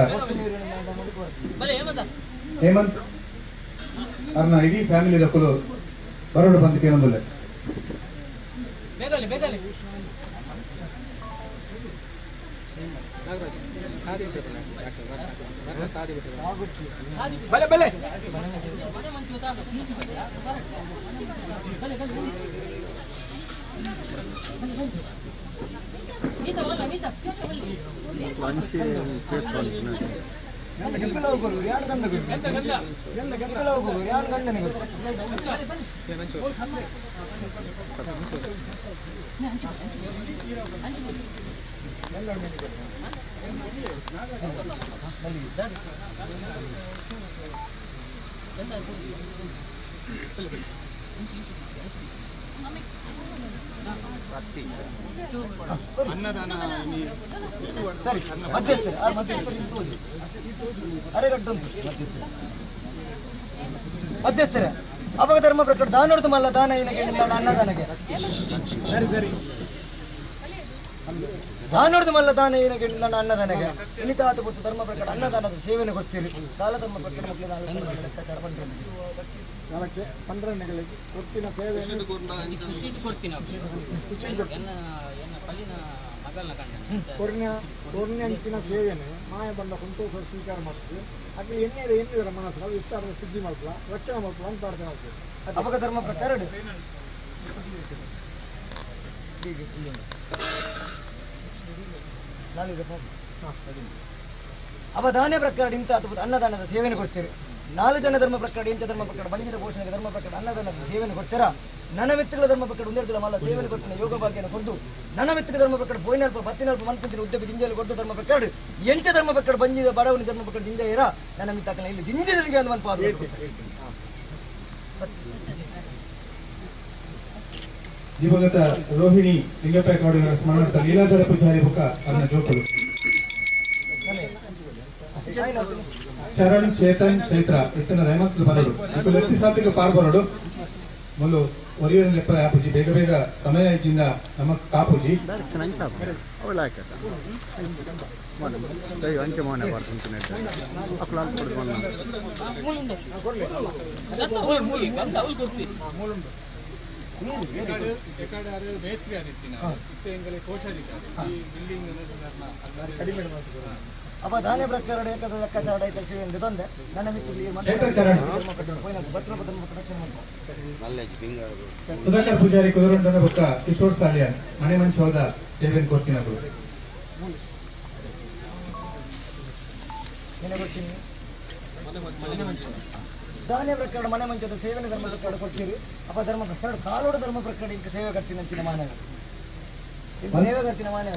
ಹೇಮಂತ್ ಅರ್ನ ಇಡೀ ಫ್ಯಾಮಿಲಿ ದಕ್ಕಲು ಬರಡು ಬಂದು ಕೇಳಂಬುಲ್ಲೆ ಬಲೆ ಬಲೆ ಯಾರು ಗಂಧ ಗುರು ಗುರು ಯಾರು ಗಂಧನ ಗುರು ಸರಿ ಮಧ್ಯಸ್ಥರು ಆ ಮಧ್ಯಸ್ಥರು ಅರೆಗಡ್ಡುಂಟು ಮಧ್ಯಸ್ಥರು ಮಧ್ಯಸ್ಥರೇ ಅವಾಗ ಧರ್ಮ ಪ್ರಕಟ ದಾನೋಡ್ದು ಮಲ್ಲ ದಾನ ಏನಕ್ಕೆ ಅನ್ನದಾನಕ್ಕೆ ಸರಿ ಸರಿ ದಾನೋಡ್ದು ಮಲ್ಲ ದಾನ ಏನಕ್ಕೆ ಅನ್ನದಾನಕ್ಕೆ ಇನಿತಾತ ಗೊತ್ತು ಧರ್ಮ ಪ್ರಕಟ ಅನ್ನದಾನದ ಸೇವೆಯನ್ನು ಗೊತ್ತಿರಿ ಕಾಲ ಧರ್ಮ ಪ್ರಕಟ ಮಕ್ಕಳು ಲೆಕ್ಕಾಚಾರ ಬಂದ್ರೆ ಕೊರ್ನಂಚಿನ ಸೇವೆಯನ್ನು ಮಾಯ ಬಂದ ಸಂತೋಷ ಸ್ವೀಕಾರ ಮಾಡ್ತೀವಿ ಅక్కడ ಎಣ್ಣೆ ಎಣ್ಣಿದರ ಮನಸ್ಸು ಅದು ಇಷ್ಟಾರ್ಥ ಸಿದ್ಧಿ ಮಾಡ್ತಲ್ಲ ರಕ್ಷಣೆ ಮಾಡ್ತಲ್ಲ ಅಂತ ಪ್ರಾರ್ಥನೆ ಮಾಡ್ತೀವಿ. ಅಪಗ ಧರ್ಮ ಪ್ರಕಾರ ಅವದಾನ ಪ್ರಕಾರ ಇಂಥ ಅನ್ನದಾನದ ಸೇವೆಯನ್ನು ಕೊಡ್ತೀರಿ. ನಾಲ್ಕು ಜನ ಧರ್ಮ ಪ್ರಕಾರ ಎಂಚ ಧರ್ಮ ಪ್ರಕಾರ ಬಂಜಿದ ಘೋಷಣೆಗೆ ಧರ್ಮ ಪ್ರಕಾರ ಅನ್ನದಾನದ ಸೇವೆಯನ್ನು ಕೊಡ್ತೀರಾ? ನನ್ನ ಮಿತ್ರಗಳ ಧರ್ಮ ಪ್ರಕಟ ಒಂದೆರಡು ಮಲ್ಲ ಸೇವನೆ ಕೊಡ್ತೀನಿ ಯೋಗ ಭಾಗ್ಯನ ಕೊಡ್ದು ನನ್ನ ಮಿತ್ರ ಧರ್ಮ ಪ್ರಕಟ ಪೋಯಿನಲ್ಪ ಬತ್ತಿನಲ್ಪ ಮನ್ಪಂಚಿನ ಉದ್ಯೋಗ ಜಿಂಜಲು ಕೊಡ್ದು ಧರ್ಮ ಪ್ರಕಟ ಎಂಚ ಧರ್ಮ ಪ್ರಕಟ ಬಂಜಿದ ಬಡವನ ಧರ್ಮ ಪ್ರಕಟ ಜಿಂಜ ಇರ ನನ್ನ ಮಿತ್ತಾಕನ ಇಲ್ಲಿ ಜಿಂಜದನಿಗೆ ಒಂದು ಮನ್ಪಾದ. ದಿವಂಗತ ರೋಹಿಣಿ ಲಿಂಗಪ್ಪ ಗೌಡರ ಸ್ಮರಣಾರ್ಥ ಲೀಲಾಧರ ಪೂಜಾರಿ ಬುಕ್ಕ ಅನ್ನ ಜೋಕುಲು ಚರಣ್ ಚೇತನ್ ಚೈತ್ರ ಇತ್ತನ ರೇಮಂತ್ ಬರಡು ಇಪ್ಪತ್ತು ಸಾತಿಗೆ ಪಾರ್ ಬರಡು ಮೊದಲು ಒರಿಯನ್ ಲೆಪ್ಪ ಆಪುಜಿ ಬೇಗ ಬೇಗ ಸಮಯ ಇದ್ದಿಂದ ನಮ್ಮ ಕಾಪುಜಿ ಮೇಸ್ತ್ರಿ ಆದಿತ್ತಿನ ಕೋಶಾಧಿಕಾರಿ ಬಿಲ್ಡಿಂಗ್ ಅಪ್ಪ ದಾನೆ ಪ್ರಕಾರ ಲೆಕ್ಕಾಚಾರ ಐತೆ ತೊಂದೆ ನನ್ನ ಮಿತ್ರರಿಗೆ ಸುಧಾಕರ್ ಪೂಜಾರಿ ಕುದುರಂಡನ ಬೊಕ್ಕ ಕಿಶೋರ್ ಸಾಲಿಯನ್ ಮನೆ ಮಂಚೋದ ಸೇವೆಯನ್ನು ಕೊಡ್ತೀನಿ ದಾನೆ ಪ್ರಕಾರ ಮನೆ ಮಂಚದ ಸೇವೆನ ಧರ್ಮ ಪ್ರಕಾರ ಕೊಡ್ತೀರಿ. ಅಪ್ಪ ಧರ್ಮ ಪ್ರಕಾರ ಕಾಲೋಡ ಧರ್ಮ ಪ್ರಕಾರ ಇಂಕ ಸೇವೆ ಕಟ್ತೀನಿ ಅಂತಿನ ಮಾನವ ಸೇವೆ ಕಟ್ತೀನಿ ಮಾನವ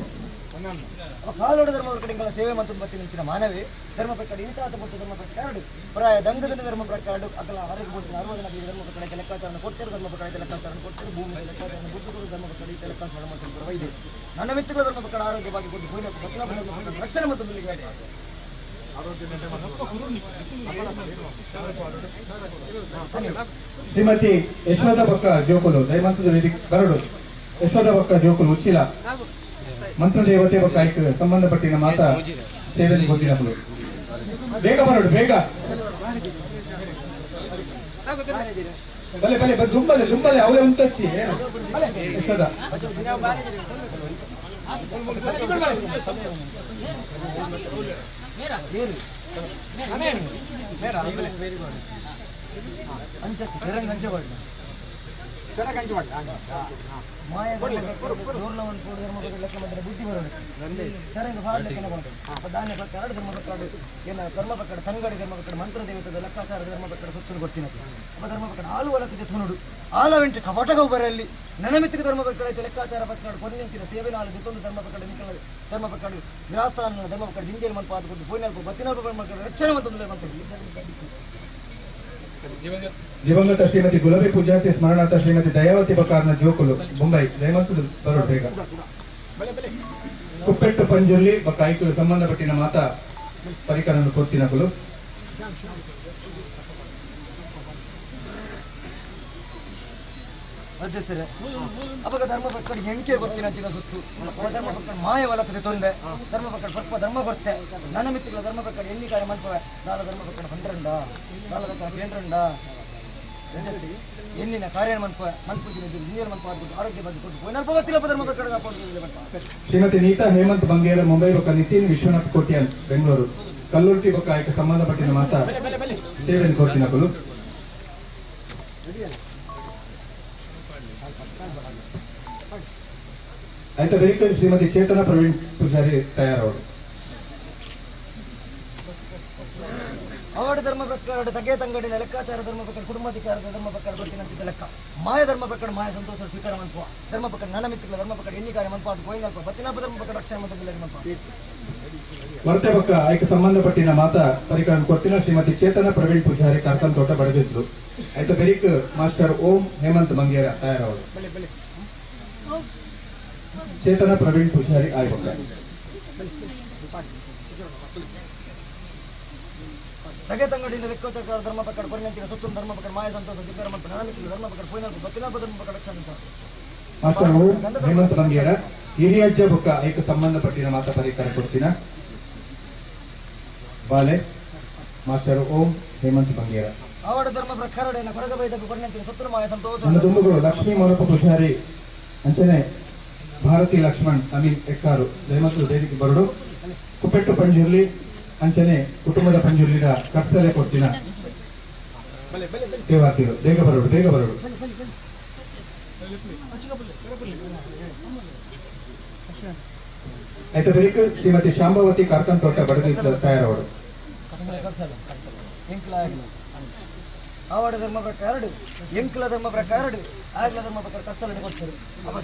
ಕಾಲೋಡ ಧರ್ಮ ಪ್ರಕಟಗಳ ಸೇವೆ ಮತ್ತು ಬರ್ತೀನಿ ಮಾನವೇ ಧರ್ಮ ಪ್ರಕಾರ ಇನಿತಾತ ಪಟ್ಟು ಧರ್ಮ ಪ್ರಕಾರ ಪ್ರಾಯ ದಂಗದ ಧರ್ಮ ಪ್ರಕಾರ ಅಕಲ ಆರೋಗ್ಯ ಕೊಡ್ತೀನಿ 60 ಧರ್ಮ ಪ್ರಕಾರ ಲೆಕ್ಕಾಚಾರ ಕೊಡ್ತಾರೆ ಧರ್ಮ ಪ್ರಕಾರ ಲೆಕ್ಕಾಚಾರ ಕೊಡ್ತಾರೆ ಭೂಮಿ ಲೆಕ್ಕಾಚಾರ ಗುಡ್ಡು ಧರ್ಮ ಪ್ರಕಾರ ಲೆಕ್ಕಾಚಾರ ಮತ್ತು ವೈದ್ಯ ನನ್ನ ಮಿತ್ರಗಳ ಧರ್ಮ ಪ್ರಕಾರ ಆರೋಗ್ಯ ಬಗ್ಗೆ ಕೊಟ್ಟು ಹೋಗಿ ಧರ್ಮ ಪ್ರಕಾರ ರಕ್ಷಣೆ ಮತ್ತು ಶ್ರೀಮತಿ ಯಶೋಧ ಬಕ್ಕ ಜೋಕುಲು ದಯಮಂತದ ವೇದಿಕೆ ಬರಡು ಯಶೋಧ ಬಕ್ಕ ಜೋಕುಲು ಉಚ್ಚಿಲ ಮಂತ್ರದೇವತೆ ಬಕ್ಕ ಆಯ್ತು ಸಂಬಂಧಪಟ್ಟಿನ ಮಾತಾ ಸೇವೆ ಗೊತ್ತಿನಗಳು ಬೇಗ ಬರಡು ಬೇಗ ಬಲೆ ಬಲೆ ದುಂಬಲೆ ದುಂಬಲೆ ಅವರೇ ಉಂಟಚ್ಚಿ ಯಶೋಧ ಬುದ್ಧಿ ಬರೋಣ ಸರಂಗ ಧಾನ್ಯ ಪ್ರಕಾರ ಧರ್ಮ ಪ್ರಕಾರ ಏನ ಧರ್ಮ ಪ್ರಕಾರ ತಂಗಡಿ ಧರ್ಮ ಪ್ರಕಾರ ಮಂತ್ರ ದೇವತದ ಲೆಕ್ಕಾಚಾರ ಧರ್ಮ ಪ್ರಕಾರ ಸುತ್ತಲು ಕೊಡ್ತೀನಿ ಅಪ್ಪ ಧರ್ಮ ಪ್ರಕಾರ ಆಲು ಹೊಲಕ್ಕೆ ತುನುಡು ಆಲವೆಂಟು ಕಪಟಗ ಬರಲ್ಲಿ ನನಮಿತ್ತಿಗೆ ಧರ್ಮ ಪ್ರಕಾರ ಲೆಕ್ಕಾಚಾರ ಪ್ರಕಾರ ಕೊನೆಂಚಿನ ಸೇವೆ ನಾಲು ಜೊತೊಂದು ಧರ್ಮ ಪ್ರಕಾರ ನಿಕಲ ಧರ್ಮ ಪ್ರಕಾರ ನಿರಾಸ್ಥಾನ ಧರ್ಮ ಪ್ರಕಾರ ಜಿಂಜೇಲಿ ಮನ್ಪಾದ ಕೊಟ್ಟು ಪೋಯಿನಲ್ಪ ಬತ್ತಿನಲ್ಪ ಧರ್ಮ ಪ್ರಕಾರ ರಕ್ಷಣೆ ಮತ್ತು ದಿವಂಗತ ಶ್ರೀಮತಿ ಗುಲಾಬಿ ಪೂಜಾತಿ ಸ್ಮರಣಾರ್ಥ ಶ್ರೀಮತಿ ದಯಾವತಿ ಬಕಾರ್ನ ಜೋಕುಲು ಮುಂಬೈ ದಯಮಂತು ಬರೋಡು ಬೇಗ ಕುಪ್ಪೆಟ್ಟು ಪಂಜುರ್ಲಿ ಬಕ್ಕ ಸಂಬಂಧಪಟ್ಟಿನ ಮಾತಾ ಪರಿಕರನ್ನು ಕೊಡ್ತಿನಕುಲು ಅಧ್ಯಕ್ಷರೇ ಅವಾಗ ಧರ್ಮ ಪ್ರಕಾರ ಎಂಕೆ ಕೊಡ್ತೀನಿ ಅಂತಿನ ಸುತ್ತು ಧರ್ಮ ಪ್ರಕಾರ ಮಾಯ ವಲಕದೆ ತೊಂದೆ ಧರ್ಮ ಪ್ರಕಾರ ಸ್ವಲ್ಪ ಧರ್ಮ ಕೊಡ್ತೆ ನನ್ನ ಮಿತ್ರಗಳ ಧರ್ಮ ಪ್ರಕಾರ ಎಲ್ಲಿ ಕಾರ್ಯ ಮನ್ಪವೆ ನಾಲ ಧರ್ಮ ಪ್ರಕಾರ ಪಂಡ್ರಂಡ ನಾಲ ಪ್ರಕಾರ ಕೇಂದ್ರಂಡ ಎಲ್ಲಿನ ಕಾರ್ಯ ಮನ್ಪ ಮನ್ಪೂಜಿನ ಜಿಂಜಲ್ ಮನ್ಪ ಆರೋಗ್ಯ ಬಗ್ಗೆ ಕೊಟ್ಟು ನಲ್ಪ ಗೊತ್ತಿಲ್ಲಪ್ಪ ಧರ್ಮ ಪ್ರಕಾರ ಶ್ರೀಮತಿ ನೀತಾ ಹೇಮಂತ್ ಬಂಗೇರ ಮುಂಬೈ ಬೊಕ್ಕ ನಿತಿನ್ ವಿಶ್ವನಾಥ್ ಕೋಟ್ಯಾನ್ ಬೆಂಗಳೂರು ಕಲ್ಲುರ್ಟಿ ಬೊಕ್ಕ ಆಯ್ಕೆ ಸಂಬಂಧಪಟ್ಟಿನ ಮಾತಾ ಸೇವೆಯನ್ನು ಕೊಡ್ತಿನಕುಲು ಆಯ್ತಾ ವೆಹಿಕಲ್ ಶ್ರೀಮತಿ ಚೇತನ ಪ್ರವೀಣ್ ಪೂಜಾರಿ ತಯಾರವರು ಅವಡ ಧರ್ಮ ಪ್ರಕಾರ ತಗೆ ತಂಗಡಿನ ಲೆಕ್ಕಾಚಾರ ಧರ್ಮ ಪ್ರಕಾರ ಕುಟುಂಬಾಧಿಕಾರದ ಧರ್ಮ ಪ್ರಕಾರ ಬರ್ತೀನಂತಿದ್ದ ಲೆಕ್ಕ ಮಾಯ ಧರ್ಮ ಪ್ರಕಾರ ಮಾಯ ಸಂತೋಷ ಸ್ವೀಕಾರ ಮನ್ಪುವ ಧರ್ಮ ಪ್ರಕಾರ ನನ್ನ ಮಿತ್ರಗಳ ಧರ್ಮ ಪ್ರಕಾರ ಎಣ್ಣೆ ಕಾರ್ಯ ಮನ್ಪ ಅದು ಗೋವಿಂದಲ್ಪ ಬತ್ತಿನಲ್ಪ ಧರ್ಮ ಪ್ರಕಾರ ರಕ್ಷಣೆ ಮತ್ತು ಮನ್ಪ ವರ್ತೆ ಪಕ್ಕ ಆಯ್ಕೆ ಸಂಬಂಧಪಟ್ಟಿನ ಮಾತಾ ಪರಿಕರಣ ಕೊಡ್ತಿನ ಶ್ರೀಮತಿ ಚೇತನ ಪ್ರವೀಣ್ ಪೂಜಾರಿ ಕಾರ್ಕನ್ ತೋಟ ಬಡದಿದ್ರು ಆಯ್ತು ಬೆರಿಕ್ ಮಾಸ್ಟರ್ ಓಂ ಹೇಮಂತ್ ಮಂಗೇರ ತಯಾರವರು ಚೇತನ ಪ್ರವೀಣ್ ಪೂಜಾರಿ ಆಯ್ಬಕ್ಕ ತಗೆ ತಂಗಡಿನ ಲೆಕ್ಕಾಚಾರ ಧರ್ಮ ಪ್ರಕಾರ ಕೊರಿನಂತಿನ ಸುತ್ತು ಧರ್ಮ ಪ್ರಕಾರ ಮಾಯ ಸಂತೋಷ ಸ್ವೀಕಾರ ಮನ್ಪ ನನ್ನ ಮಿತ್ರಗಳ ಧರ್ಮ ಪ್ರಕಾರ ಫೈನಲ್ ಬತ್ತಿನಲ್ಪ ಧರ್ಮ ಪ್ರಕಾರ ರಕ್ಷಣೆ ಮಾಸ್ಟರ್ ಓಂ ಹೇಮಂತ್ ಮಂಗೇರ ಹಿರಿಯಜ್ಜ ಬೊಕ್ಕ ಐಕ ಸಂಬಂಧಪಟ್ಟಿನ ಮಾತಾ ಪರಿಕರ ಕೊಡ್ತಿನ ಬಾಲೆ ಮಾಸ್ಟರ್ ಓಂ ಹೇಮಂತ್ ಬಂಗೇರ ಅವಡ ಧರ್ಮ ಪ್ರಕಾರ ಕೊರಗಬೈದ ಕೊರಿನಂತಿನ ಸುತ್ತು ಮಾಯ ಸಂತೋಷ ನನ್ನ ದುಂಬುಗಳು ಲಕ್ಷ್ಮೀ ಮೋರಪ್ಪ ಪೂಜಾರಿ ಅಂಚನೆ ಭಾರತಿ ಲಕ್ಷ್ಮಣ್ ಅಮೀನ್ ಎಕ್ಕಾರು ದಯಮತ್ತು ವೇದಿಕೆ ಬರಡು ಕುಪ್ಪೆಟ್ಟು ಪಂಜುರ್ಲಿ ಅಂಚನೆ ಕುಟುಂಬದ ಪಂಜುರ್ಲಿನ ಕರ್ಸಲೆ ಕೊಡ್ತಿನ ಸೇವಾರ್ಥಿಗಳು ಬೇಗ ಬರಡು ಬೇಗ ಬರಡು. ಆಯ್ತು ವೆಹಿಕಲ್ ಶ್ರೀಮತಿ ಶಾಂಭವತಿ ಕಾರ್ಕನ್ ತೋಟ ಬಡದಿ ತಯಾರವರು. ಆವಾಡ ಧರ್ಮ ಪ್ರಕಾರ ಎಂಕುಲ ಧರ್ಮ ಪ್ರಕಾರ ಆಗ್ಲ ಧರ್ಮ ಪ್ರಕಾರ ಕಸ್ತಲನ್ನು ಕೊಡ್ತಾರೆ. ಅವ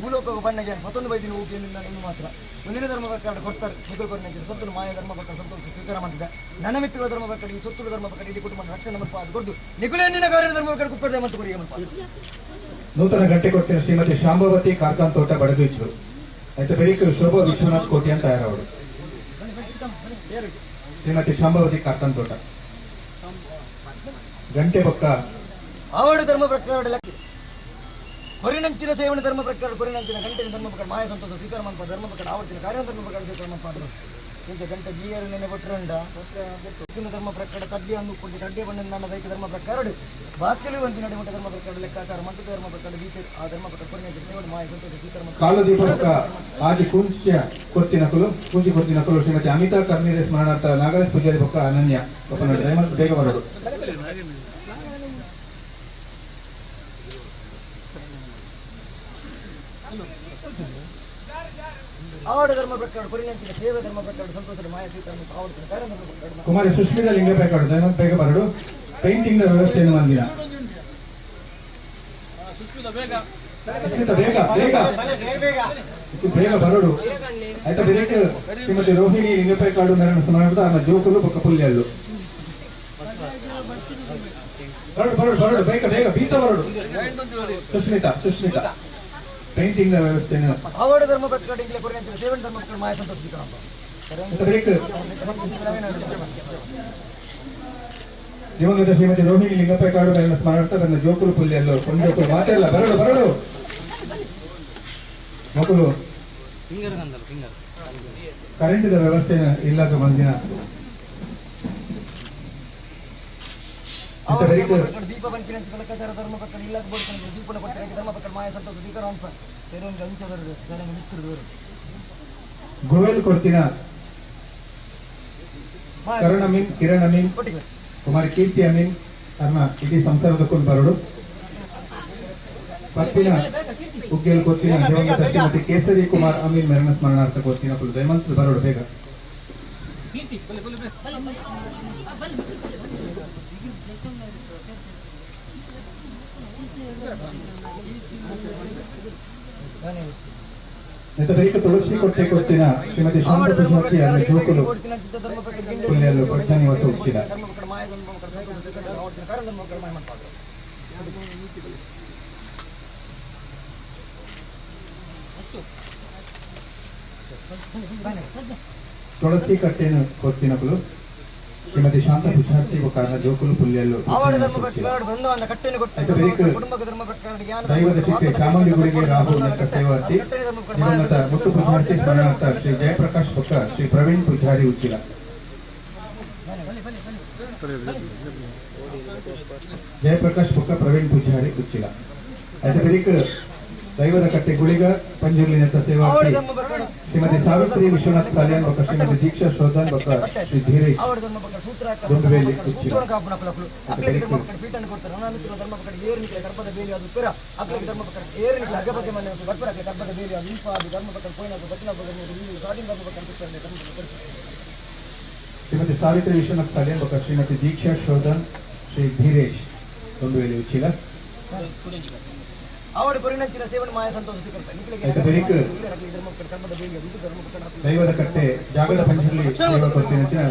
ಮೂಲೋಕ ಬಣ್ಣಗೆ ಮತ್ತೊಂದು ಬೈದಿನ ಊಕೆ ಮಾತ್ರ ಒಂದಿನ ಧರ್ಮ ಪ್ರಕಾರ ಕೊಡ್ತಾರೆ. ಮುಗಲ್ ಕೊರಿನ ಸೊತ್ತು ಮಾಯ ಧರ್ಮ ಪ್ರಕಾರ ಸಂತೋಷ ಸ್ವೀಕಾರ ಮಾಡ್ತಿದ್ದೆ. ನನ್ನ ಮಿತ್ರಗಳ ಧರ್ಮ ಪ್ರಕಾರ ಈ ಸೊತ್ತುಗಳ ಧರ್ಮ ಪ್ರಕಾರ ಇಡೀ ಕುಟುಂಬ ರಕ್ಷಣೆ ಮಲ್ಪ ಅದು ಕೊಡ್ದು ನಿಗುಲೇ ನಿನ್ನ ಕಾರ್ಯ ಧರ್ಮ ಪ್ರಕಾರ ಕುಪ್ಪಡೆ ಮತ್ತು ಕೊರಿಗೆ ಮಲ್ಪ. ನೂತನ ಗಂಟೆ ಕೊಡ್ತಿನ ಶ್ರೀಮತಿ ಶಾಂಭವತಿ ಕಾರ್ಖಾನ್ ತೋಟ ಬಡಗಿದ್ರು. ಆಯ್ತು ಬೆಳಿಗ್ಗೆ ಶೋಭಾ ವಿಶ್ವನಾಥ್ ಕೋಟಿ ಅಂತ ತಯಾರವರು. ಶ್ರೀಮತಿ ಶಾಂಭವತಿ ಕಾರ್ಖಾನ್ ತೋಟ ಗಂಟೆ ಪಕ್ಕ ಆವಡು ಧರ್ಮ ಪ್ರಕಾರ ಕೊರಿನಂಚಿನ ಸೇವನೆ ಧರ್ಮ ಪ್ರಕಾರ ಕೊರಿನಂಚಿನ ಗಂಟೆನ ಧರ್ಮ ಪ್ರಕಾರ ಮಾಯ ಸಂತೋಷ ಸ್ವೀಕಾರ ಮಲ್ಪ ಧರ್ಮ ಪ್ರಕಾರ ಆವಡ್ತಿನ ಕಾರ್ಯ ಧರ್ಮ ಪ್ರಕಾರ ಸ್ವೀಕಾರ ಮಲ್ಪ ಇಂಥ ಗಂಟೆ ಗೀಯರು ನೆನೆ ಕೊಟ್ಟರಂಡ ಧರ್ಮ ಪ್ರಕಾರ ತಡ್ಡಿ ಅಂದುಕೊಂಡು ತಡ್ಡಿ ಬಣ್ಣ ದೈಕ ಧರ್ಮ ಪ್ರಕಾರ ಬಾಕಿಲು ಒಂದು ನಡೆ ಧರ್ಮ ಪ್ರಕಾರ ಲೆಕ್ಕಾಚಾರ ಮತ್ತು ಧರ್ಮ ಪ್ರಕಾರ ಗೀತೆ ಆ ಧರ್ಮ ಪ್ರಕಾರ ಕೊರಿನಂಚಿನ ಸೇವನೆ ಮಾಯ ಸಂತೋಷ ಸ್ವೀಕಾರ ಮಲ್ಪ. ಕಾಲದೀಪ ಆಜಿ ಕುಂಚಿಯ ಕೊತ್ತಿನಕುಲು ಕುಂಚಿ ಕೊತ್ತಿನಕುಲು ಶ್ರೀಮತಿ ಅಮಿತಾ ಕರ್ನೀರೆ ಸ್ಮರಣಾರ್ಥ ನಾಗರಾಜ್ ಪೂಜಾರಿ ಬೊಕ್ಕ ಅನನ್ಯ ಬೇಗ ಬರೋದು. ಆವಡ ಧರ್ಮ ಪ್ರಕಾರ ಕೊರಿನಂಚಿನ ಸೇವೆ ಧರ್ಮ ಪ್ರಕಾರ ಸಂತೋಷದ ಮಾಯ ಸ್ವೀಕಾರ ಆವಡ್ತಿನ ಕಾರ್ಯ ಧರ್ಮ ಪ್ರಕಾರ. ಕುಮಾರಿ ಸುಷ್ಮಿತಾ ಲಿಂಗಬೇಕಾಡು ದಯಮಾಡಿ ಬೇಗ ಬರಡು. ಪೇಂಟಿಂಗ್ ವ್ಯವಸ್ಥೆಯನ್ನು ಮಂದಿನ ಸುಷ್ಮಿತಾ ಬೇಗ ಬೇಗ ಬೇಗ ಬರಡು. ಆಯ್ತಾ ಬೆಳಿಗ್ಗೆ ಶ್ರೀಮತಿ ರೋಹಿಣಿ ಲಿಂಗಪೇಕಾಡು ಮೇರಣ ಸ್ಮರಣಾರ್ಥ ಆమె ಜೋಕುಲು ಬೊಕ್ಕ ಪುಲ್ಯಲ್ಲು ಬರಡು ಬರಡು ಬರಡು ಬೇಗ ಬೇಗ ಬೀಸ ಬರಡು. ಸುಷ್ಮಿತಾ ಸುಷ್ಮಿತಾ ಪೇಂಟಿಂಗ್ ವ್ಯವಸ್ಥೆಯನ್ನು ಆವಡ ಧರ್ಮ ಪ್ರಕಾರ ಕೊರಿನಂಚಿನ ಸೇವನೆ ಧರ್ಮ ಪ್ರಕಾರ ಮಾಯ ಸಂತೋಷ ಸ್ವೀಕಾರ ದಿವಂಗತ ಶ್ರೀಮತಿ ರೋಹಿಣಿ ಲಿಂಗಪ್ಪಕಾಡು ಮೇರಣ ಸ್ಮರಣಾರ್ಥ ನನ್ನ ಜೋಕುಲು ಪುಲ್ಯಲ್ಲು ಕೊಂಜೋಕುಲು ಮಾತೆಲ್ಲ ಬರಡು ಬರಡು. ಮಕ್ಕಳು ಕರೆಂಟಿದ ವ್ಯವಸ್ಥೆ ಇಲ್ಲದ ಮಂದಿನ ದೀಪ ಬಂಕಿನಂತೆ ಲೆಕ್ಕಾಚಾರ ಧರ್ಮ ಪ್ರಕಾರ ಇಲ್ಲ ದೀಪನ ಕೊಡ್ತಾರೆ ಧರ್ಮ ಪ್ರಕಾರ ಮಾಯ ಸಂತೋಷ ಸ್ವೀಕಾರ ಅನ್ಪ ಸೆರಂಗ ಅಂಚ ಬರಡು ಸೆರಂಗ ಮಿತ್ರರು ಬರಡು. ಗೋವೆಲ್ ಕೊಡ್ತಿನ ಕರುಣ ಅಮೀನ್ ಕಿರಣ್ ಅಮೀನ್ ಕುಮಾರಿ ಕೀರ್ತಿ ಅಮೀನ್ ಅರ್ನ ಇಡೀ ಸಂಸಾರದ ಕುಲ್ ಬರಡು. ಪತ್ತಿನ ಉಗ್ಗೇಲ್ ಕೊತ್ತಿನ ದಿವಂಗತ ಶ್ರೀಮತಿ ಕೇಸರಿ ಕುಮಾರ್ ಅಮೀನ್ ಮೆರಣ ಸ್ಮರಣಾರ್ಥ ಕೊತ್ತಿನ ಕುಲ್ ದಯಮಂತ್ ಬರಡು ಬೇಗ. ತುಳಸಿ ಕೊಟ್ಟೆ ಕೊತ್ತಿನ ಶ್ರೀಮತಿ ಶಾಂತ ಪೂಜಾರಿ ಅನ್ನ ಜೋಕುಲು ಪುಲ್ಯಲ್ಲು ಪಟ್ಟಣಿವಸ ಉಚ್ಚಿದ. ತುಳಸಿ ಕಟ್ಟೆಯನ್ನು ಕೊತ್ತಿನ ಕುಲು ಶ್ರೀಮತಿ ಶಾಂತ ಪೂಜಾರ್ತಿ ಕಾರಣ ಜೋಕುಲು ಪುಲ್ಯಲ್ಲು ದೈವದ ಚಿಟ್ಟೆ ಚಾಮುಂಡಿ ಗುಡಿಗೆ ರಾಹು ನೆಟ್ಟ ಸೇವಾರ್ಥಿ ದಿವಂಗತ ಮುತ್ತು ಪೂಜಾರ್ತಿ ಸ್ಮರಣಾರ್ಥ ಶ್ರೀ ಜಯಪ್ರಕಾಶ್ ಬೊಕ್ಕ ಶ್ರೀ ಪ್ರವೀಣ್ ಪೂಜಾರಿ ಉಚ್ಚಿಲ. ಜಯಪ್ರಕಾಶ್ ಬೊಕ್ಕ ಪ್ರವೀಣ್ ಪೂಜಾರಿ ಉಚ್ಚಿಲ. ದೈವದ ಕಟ್ಟೆ ಗುಳಿಗ ಪಂಜುರ್ಲಿ ನೆಟ್ಟ ಸೇವಾರ್ಥಿ ಶ್ರೀಮತಿ ಸಾವಿತ್ರಿ ವಿಶ್ವನಾಥ್ ಸಾಲಿಯಾನ್ ಬೊಕ್ಕ ಶ್ರೀಮತಿ ದೀಕ್ಷಾ ಶೋಧನ್ ಬೊಕ್ಕ ಶ್ರೀ ಧೀರೇಶ್ ದೊಂಬುವೇಲಿ ಉಚ್ಚಿಲ. ಶ್ರೀಮತಿ ಸಾವಿತ್ರಿ ವಿಶ್ವನಾಥ್ ಸಾಲಿಯಾನ್ ಬೊಕ್ಕ ಶ್ರೀಮತಿ ದೀಕ್ಷಾ ಶೋಧನ್ ಶ್ರೀ ಧೀರೇಶ್ ದೊಂಬುವೇಲಿ ಉಚ್ಚಿಲ. ಆವಡ ಕೊರಿನಂಚಿನ ಸೇವನೆ ಮಾಯ ಸಂತೋಷ ದೈವದ ಕಟ್ಟೆ ಜಾಗದ ಪಂಜುರ್ಲಿ ಕೊತ್ತಿನ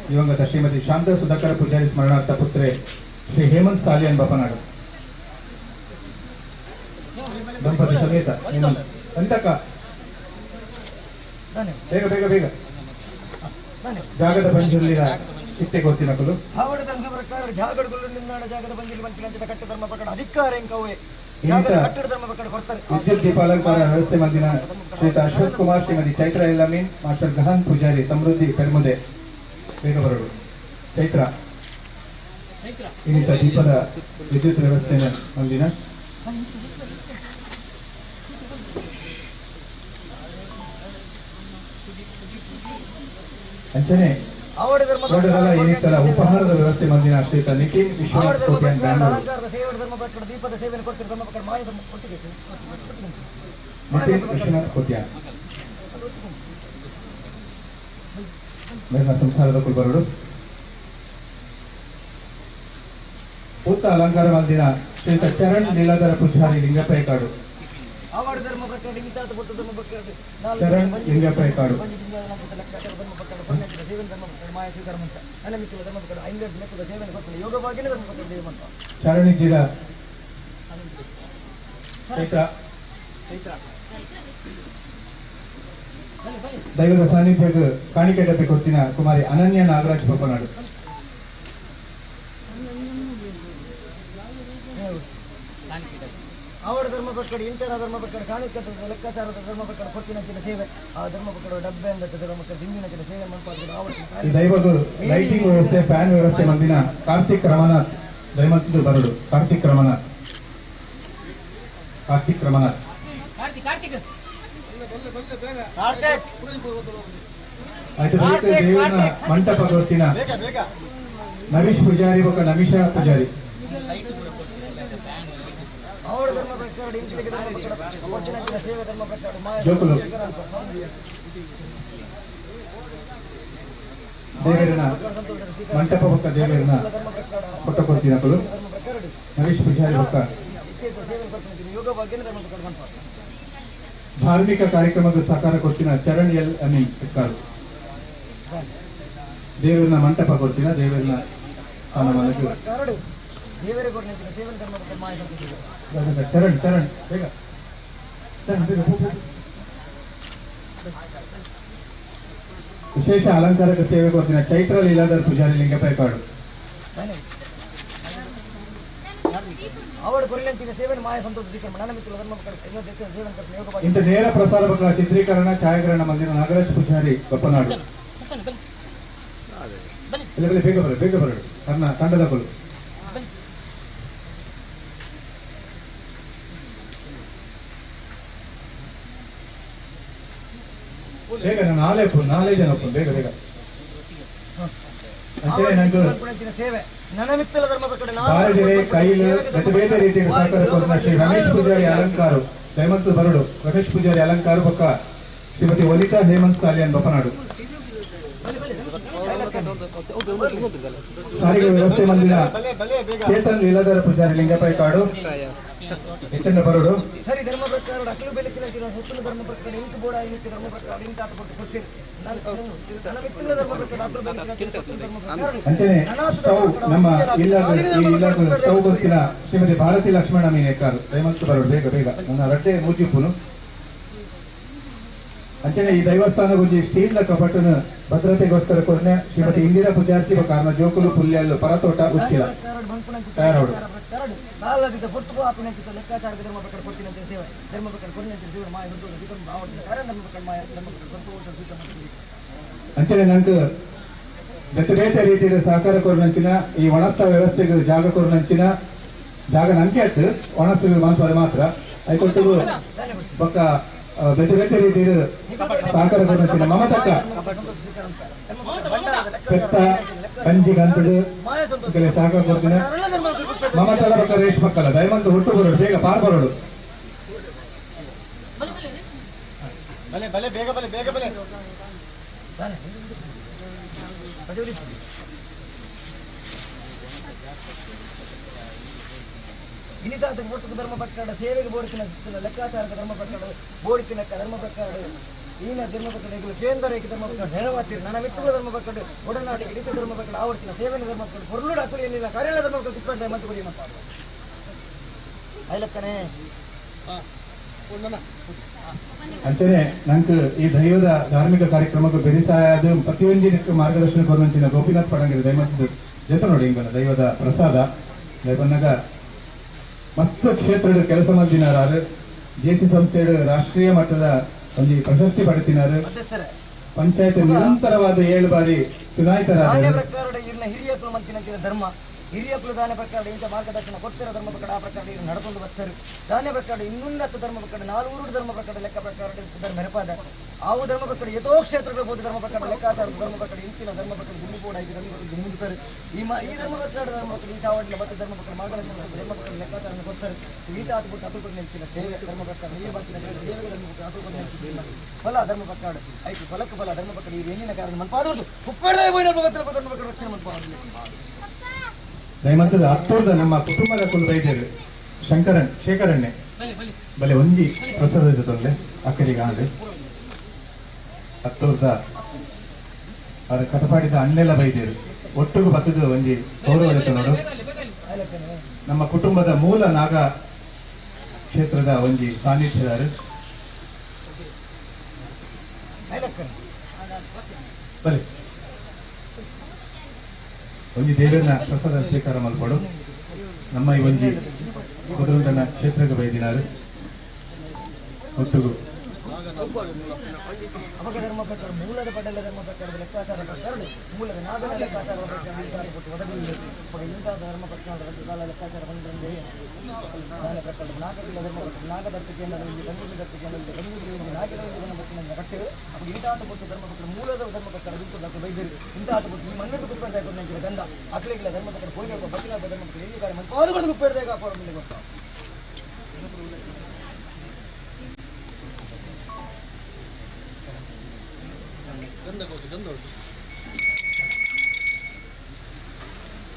ದಿವಂಗತ ಶ್ರೀಮತಿ ಶಾಂತ ಸುಧಾಕರ ಪೂಜಾರಿ ಸ್ಮರಣಾರ್ಥ ಪುತ್ರೆ ಶ್ರೀ ಹೇಮಂತ್ ಸಾಲಿಯನ್ ಬಪನಾಡು ದಂಪತಿ ಸಮೇತ ಹೇಮಂತ್ ಅಂತಕ ಬೇಗ ಬೇಗ ಬೇಗ ಜಾಗದ ಪಂಜುರ್ಲಿನ ಚಿಟ್ಟೆ ಕೊತ್ತಿನ ಕುಲು. ಆವಡ ಧರ್ಮ ಪ್ರಕಾರ ಜಾಗಡಗುಲ್ಲು ನಿಂದಾಣ ಜಾಗದ ಪಂಜುರ್ಲಿ ಬಂಕಿನಂಚಿನ ಕಟ್ಟೆ ಧರ್ಮ ಪ್ರಕಾರ ಅಧಿಕಾರ ಎಂಕವೇ ವಿದ್ಯುತ್ ದೀಪಾಲಂಕಾರ ವ್ಯವಸ್ಥೆ ಮಂದಿನ ಶ್ರೀಯುತ ಅಶ್ವಥ್ ಕುಮಾರ್ ಶ್ರೀಮತಿ ಚೈತ್ರ ಎಲ್ಲಮೀನ್ ಮಾಸ್ಟರ್ ಗಹನ್ ಪೂಜಾರಿ ಸಮೃದ್ಧಿ ಪೆರ್ಮುದೆ ಬೇಗ ಬರಡು. ಚೈತ್ರ ಇನ್ನಿತ ದೀಪದ ವಿದ್ಯುತ್ ವ್ಯವಸ್ಥೆ ಮಂದಿನ ಅಂಚನೆ ದೊಡ್ಡದಲ್ಲ ಉಪಹಾರದ ವ್ಯವಸ್ಥೆ ಮಂದಿನ ಶ್ರೀಯುತ ನಿತಿನ್ ವಿಶ್ವನಾಥ್ ಕೋಟ್ಯಾನ್ ಬ್ಯಾಂಗ್ಳೂರು. ನಿತಿನ್ ವಿಶ್ವನಾಥ್ ಕೋಟ್ಯಾನ್ ಮೇಲಿನ ಸಂಸಾರದ ಕುಲ್ಬರಡು. ಪೂತ ಅಲಂಕಾರ ಮಂದಿನ ಶ್ರೀಯುತ ಚರಣ್ ಲೀಲಾಧರ ಪೂಜಾರಿ ಲಿಂಗಪ್ಪಯ್ಯಕಾಡು. ಚರಣ್ ಲಿಂಗಪ್ಪಯ್ಯಕಾಡು. ಚರಣಿಜಿರ ಚೈತ್ರ ದೈವದ ಸಾನ್ನಿಧ್ಯಕ್ಕೆ ಕಾಣಿಕೆ ಡಬ್ಬಿ ಕೊಡ್ತಿನ ಕುಮಾರಿ ಅನನ್ಯ ನಾಗರಾಜ್ ಬೊಪ್ಪನಾಡು. ಅವರ ಧರ್ಮ ಪಕ್ಕಡ ಇಂಚರ ಧರ್ಮ ಪಕ್ಕಡ ಕಾಣಿಕೆ ಲೆಕ್ಕಾಚಾರದ ಧರ್ಮ ಪಕ್ಕಡ ಕೊಡ್ತಿನ ಸೇವೆ ಆ ಧರ್ಮ ಪಕ್ಕಡ ಡಬ್ಬೆ ಅಂದ ಧರ್ಮ ದಿಂಗಿನ ಸೇವೆ ಮನ್ಪಾದ. ಈ ದೈವದ ಲೈಟಿಂಗ್ ವ್ಯವಸ್ಥೆ ಫ್ಯಾನ್ ವ್ಯವಸ್ಥೆ ಮಂದಿನ ಕಾರ್ತಿಕ್ ರಮನಾಥ್ ದೈವಂತದ್ದು ಬರಡು. ಕಾರ್ತಿಕ್ ರಮನಾಥ್, ಕಾರ್ತಿಕ್ ರಮನಾಥ್. ಆಯ್ತು, ದೇವರ ಮಂಟಪ ಕೊಡ್ತಿನ ನವೀಶ್ ಪೂಜಾರಿ ಬೊಕ್ಕ ನಮಿಷಾ ಪೂಜಾರಿ. ದೇವರನ ಮಂಟಪ ಬೊಕ್ಕ ದೇವರನ ಕೊಟ್ಟ ಕೊಡ್ತೀನಪ್ಪಲು ನವೀಶ್ ಪೂಜಾರಿ ಬೊಕ್ಕ. ಧಾರ್ಮಿಕ ಕಾರ್ಯಕ್ರಮದ ಸಹಕಾರ ಕೊಡ್ತೀನ ಚರಣ್ ಎಲ್ ಅಮೀನ್ ಎಕ್ಕಾರು. ದೇವರನ್ನ ಮಂಟಪ ಕೊಡ್ತೀನ ದೇವರನ್ನ ಚರಣ್ ಚರಣ್ ಬೇಗ ಚರಣ್ ಬೇಗ. ವಿಶೇಷ ಅಲಂಕಾರಕ ಸೇವೆ ಕೊಡ್ತೀನ ಚೈತ್ರ ಲೀಲಾಧರ್ ಪೂಜಾರಿ ಲಿಂಗಪ್ಪಯ್ಯಕಾಡು. ಇಂಥ ನೇರ ಪ್ರಸಾರ ಬಗ್ಗೆ ಚಿತ್ರೀಕರಣ ಛಾಯಾಗ್ರಹಣ ಮಂದಿರ ನಾಗರಾಜ್ ಪೂಜಾರಿ ಬಪ್ಪನಾಡು. ಬೇಗ ಬರ ಬೇಗ ಬರಡು ತನ್ನ ತಂಡದ ಕೊಲು. ಬೇಗ ನಾಳೆ ನಾಳೆ ಜನ ಬೇಗ ಬೇಗ. ಬೇರೆ ರೀತಿಯ ಸಹಕಾರ ಕೊಡ್ತಿನ ಶ್ರೀ ರಮೇಶ್ ಪೂಜಾರಿ ಅಲಂಕಾರು ದಯಮಂತು ಬರಡು. ರಮೇಶ್ ಪೂಜಾರಿ ಅಲಂಕಾರು ಪಕ್ಕ ಶ್ರೀಮತಿ ವನಿತಾ ಹೇಮಂತ್ ಸಾಲಿಯನ್ ಬಪ್ಪನಾಡು. ಸಾರಿಗೆ ವ್ಯವಸ್ಥೆ ಮಂದಿರ ಚೇತನ್ ಲೀಲಾಧರ ಪೂಜಾರಿ ಲಿಂಗಪ್ಪಯ್ಯಕಾಡು ಇತನ ಬರಡು. ಸರಿ ಧರ್ಮ ಪ್ರಕಾರ ಅಕಲು ಬೆಲಕಿನ ಸುತ್ತಲ ಧರ್ಮ ಪ್ರಕಾರ ಇಂಕ್ ಬೋಡ ಇಂಕ್ ಧರ್ಮ ಪ್ರಕಾರ ಇಂಕ್ ಆತ ಕೊಡ್ತು ಕೊಡ್ತೀರಿ. ಅಂಚನೆ ನಮ್ಮ ಇಲ್ಲಾದ ಸ್ಟೌ ಗೊತ್ತಿನ ಶ್ರೀಮತಿ ಭಾರತಿ ಲಕ್ಷ್ಮಣ ಮೀನೇಕಾರು ದಯಮಂತು ಬರಡು ಬೇಗ ಬೇಗ. ನನ್ನ ರಡ್ಡೆ ಮೂಜಿಪುನು. ಅಂಚನೆ ಈ ದೈವಸ್ಥಾನ ಗುಂಜಿ ಸ್ಟೀಲ್ ದ ಕಪಟನ ಭದ್ರತೆಗೋಸ್ಕರ ಕೊರ್ನೆ ಶ್ರೀಮತಿ ಇಂದಿರಾ ಪೂಜಾರ್ತಿ ಕಾರಣ ಜೋಕುಲು ಪುಲ್ಯಲ್ಲು ಪರತೋಟ ಉಚ್ಚಿಲ ತಯಾರೋಡು. ಅಂಚನೆ ನಂಗೆ ಬೇತೆ ಬೇತೆ ರೀತಿಯ ಸಹಕಾರ ಕೊರ್ನಂಚಿನ ಈ ಒಣಸ್ಥ ವ್ಯವಸ್ಥೆಗೆ ಜಾಗ ಕೊರ್ನಂಚಿನ ಜಾಗ ನಂಗೆ ಅಟ್ಟು ಒಣಸ್ತು ಮಾತ್ರ ಮಾತ್ರ ಐಕೊಟ್ಟು ಬೊಕ್ಕ ಬೇತೆ ಬೇತೆ ರೀತಿಯ ಸಹಕಾರ ಕೊರ್ನಂಚಿನ ಮಮತಕ್ಕ ಪೆತ್ತ ಕಂಜಿ ಗಂಟಡು ಸಹಕಾರ ಕೊಡ್ತೀನಿ ಮಮತಲ ಪಕ್ಕ ರೇಷ್ ಪಕ್ಕಲ್ಲ ದಯಮಂತ ಹುಟ್ಟು ಬರೋಡು ಬೇಗ ಪಾರ್ ಬರೋಡು. ಬೇಗ ಬಲೆ ಬೇಗ ಬಲೆ. ಇನಿತಾತ ಧರ್ಮ ಪ್ರಕಾರ ಸೇವೆಗೆ ಬೋಡಿತಿನ ಲೆಕ್ಕಾಚಾರಕ ಧರ್ಮ ಪ್ರಕಾರ ಬೋಡಿತಿನ ಧರ್ಮ ಪ್ರಕಾರ ಈನ ಧರ್ಮ ಪ್ರಕಾರ ಕೇಂದ್ರ ಧರ್ಮ ಪ್ರಕಾರ ನೆರವಾತಿರಿ ನನ್ನ ಮಿತ್ರಗಳ ಧರ್ಮ ಪ್ರಕಾರ ಒಡನಾಟಿಗೆ ಇಡಿತ ಧರ್ಮ ಪ್ರಕಾರ ಆವರ್ತಿನ ಸೇವೆನ ಧರ್ಮ ಪ್ರಕಾರ ಹೊರಲುಡು ಹಾಕಲು ಏನಿಲ್ಲ ಕಾರ್ಯಾಲಯ ಧರ್ಮ ಪ್ರಕಾರ ಕುಪ್ಪೆ ಮಂತು ಕೊಡಿ ಮಪ್ಪ ಐಲಕ್ಕನೆ. ಅಂಚನೆ ನಂಗೆ ಈ ದೈವದ ಧಾರ್ಮಿಕ ಕಾರ್ಯಕ್ರಮಕ್ಕೆ ಬೆರಿಸಾಯದ ಪ್ರತಿಯೊಂದಿನಕ್ಕೂ ಮಾರ್ಗದರ್ಶನ ಕೊಡುವಂಚಿನ ಗೋಪಿನಾಥ್ ಪಡಂಗಿರಿ ದೈವದ ಜೊತೆ ನೋಡಿ ಹಿಂಗಲ್ಲ ದೈವದ ಪ್ರಸಾದ ದೈವನ್ನಾಗ ಮಸ್ತ್ ಕ್ಷೇತ್ರದ ಕೆಲಸ ಮಾಡ್ತಿನಾರು. ಜೆಸಿ ಸಂಸ್ಥೆ ರಾಷ್ಟ್ರೀಯ ಮಟ್ಟದ ಒಂದು ಪ್ರಶಸ್ತಿ ಪಡೆತಿನಾರು. ಪಂಚಾಯತ್ ನಿರಂತರವಾದ 7 ಬಾರಿ ಚುನಾಯಿತರಾದ ಹಿರಿಯಕುಲು ಮಂತಿನ ಧರ್ಮ ಹಿರಿಯಕುಲು ದಾನ ಪ್ರಕಾರ ಇಂಥ ಮಾರ್ಗದರ್ಶನ ಕೊಡ್ತಿರೋ ಧರ್ಮ ಪ್ರಕಾರ ಆ ಪ್ರಕಾರ ಇವರು ನಡ್ಕೊಂಡು ಬರ್ತಾರೆ. ದಾನ ಪ್ರಕಾರ ಇನ್ನೊಂದತ್ತು ಧರ್ಮ ಪ್ರಕಾರ ನಾಲ್ವರು ಧರ್ಮ ಪ್ರಕಾರ ಲೆಕ್ಕ ಪ್ರಕಾರ ಧರ್ಮ ನೆನಪಾದ ಆವು ಧರ್ಮ ಪ್ರಕಾರ ಯಥೋ ಕ್ಷೇತ್ರಗಳು ಬೋದು ಧರ್ಮ ಪ್ರಕಾರ ಲೆಕ್ಕಾಚಾರ ಧರ್ಮ ಪ್ರಕಾರ ಇಂಚಿನ ಧರ್ಮ ಪ್ರಕಾರ ಗುಂಡು ಕೂಡ ಆಗಿ ಧರ್ಮ ಪ್ರಕಾರ ಮುಂದುತ್ತಾರೆ. ಈ ಈ ಧರ್ಮ ಪ್ರಕಾರ ಧರ್ಮ ಪ್ರಕಾರ ಈ ಚಾವಡಿನ ಮತ್ತೆ ಧರ್ಮ ಪ್ರಕಾರ ಮಾರ್ಗದರ್ಶನ ಧರ್ಮ ಪ್ರಕಾರ ಲೆಕ್ಕಾಚಾರ ಕೊಡ್ತಾರೆ. ಈತ ಆತು ಬಿಟ್ಟು ಅತು ನಿಲ್ತಿಲ್ಲ ಸೇವೆ ಧರ್ಮ ಪ್ರಕಾರ ನೀರು ಬರ್ತಿನ ಸೇವೆಗೆ ಧರ್ಮ ಪ್ರಕಾರ ಅತು ನಿಲ್ತಿಲ್ಲ ಫಲ ಧರ್ಮ ಪ್ರಕಾರ ಐಕು ಫಲಕ್ಕೆ ಫಲ ಧರ್ಮ ಪ್ರಕಾರ ಈ ಏನಿನ ಕಾರಣ ಮನ್ಪಾದವ್ರದ್ದು ಕುಪ್ಪೇಡದೆ ಧರ್ಮ ಪ್ರಕಾರ ರಕ್ಷಣೆ ಮನ್ಪಾದ. ದಯಮಾಡಿ ಅತ್ತೂರ್ದ ನಮ್ಮ ಕುಟುಂಬದ ಕುಲು ವೈದ್ಯರು ಶಂಕರನ್ ಶೇಖರಣ್ಣೆ ಬಲೆ ಒಂಜಿ ಪ್ರಸಾದ ಜೊತೆ ಅಕ್ಕರಿಗೆ ಆಂಡ್ ಅತ್ತೂರ್ದ ಅವರ ಕಟಪಾಡಿದ ಅಣ್ಣೆಲ್ಲ ಬೈದೇರು ಒಟ್ಟಿಗೂ ಬತ್ತದ ಒಂಜಿ ಗೌರವ ನೋಡು. ನಮ್ಮ ಕುಟುಂಬದ ಮೂಲ ನಾಗ ಕ್ಷೇತ್ರದ ಒಂಜಿ ಸಾನ್ನಿಧ್ಯದಾರು. ಬಲೆ ಒಂಜಿ ದೇವರನ್ನ ಪ್ರಸಾದ ಸ್ವೀಕಾರ ಮಲ್ಪಡು. ನಮ್ಮ ಈ ಒಂಜಿ ಕುದುರಂತನ ಕ್ಷೇತ್ರಕ್ಕೆ ಬೈದಿನಾರು ಒಟ್ಟಿಗೂ ಅಪಕ ಧರ್ಮ ಪ್ರಕಾರ ಮೂಲದ ಪಡೆಲ ಧರ್ಮ ಪ್ರಕಾರದ ಲೆಕ್ಕಾಚಾರ ಪ್ರಕಾರ ಮೂಲದ ನಾಗನ ಲೆಕ್ಕಾಚಾರ ಪ್ರಕಾರ ಕೊಟ್ಟು ಒದಗಿಲ್ಲ. ಇಂತಹ ಧರ್ಮ ಪ್ರಕಾರ ಲೆಕ್ಕಾಚಾರ ಬಂದ್ರೆ ಪ್ರಕಾರ ನಾಗದ ಧರ್ಮ ನಾಗದತ್ತ ಕೇಂದ್ರ ಬಂಗುಲಿ ದತ್ತ ಕೇಂದ್ರ ಬಂಗುಲಿ ನಾಗದ ಬಟ್ಟಿನ ಕಟ್ಟು ಅವಾಗ ಇಂತಹ ಕೊಟ್ಟು ಧರ್ಮ ಪ್ರಕಾರ ಮೂಲದ ಧರ್ಮ ಪ್ರಕಾರ ದುಡ್ಡು ಬೈದರು ಇಂತಹ ಕೊಟ್ಟು ಈ ಮಣ್ಣು ಗುಪ್ಪೆಡ್ದಾಗ ಕೊಟ್ಟು ಗಂಧ ಅಕ್ಲಿಗಿಲ್ಲ ಧರ್ಮ ಪ್ರಕಾರ ಹೋಗಿ ಬತ್ತಿನ ಧರ್ಮ ಪ್ರಕಾರ ಎಲ್ಲಿ ಕಾರ್ಯ ಮತ್ತು ಗುಪ್ಪೆಡ್ದಾಗ ಮುಂದೆ ಗೊತ್ತಾ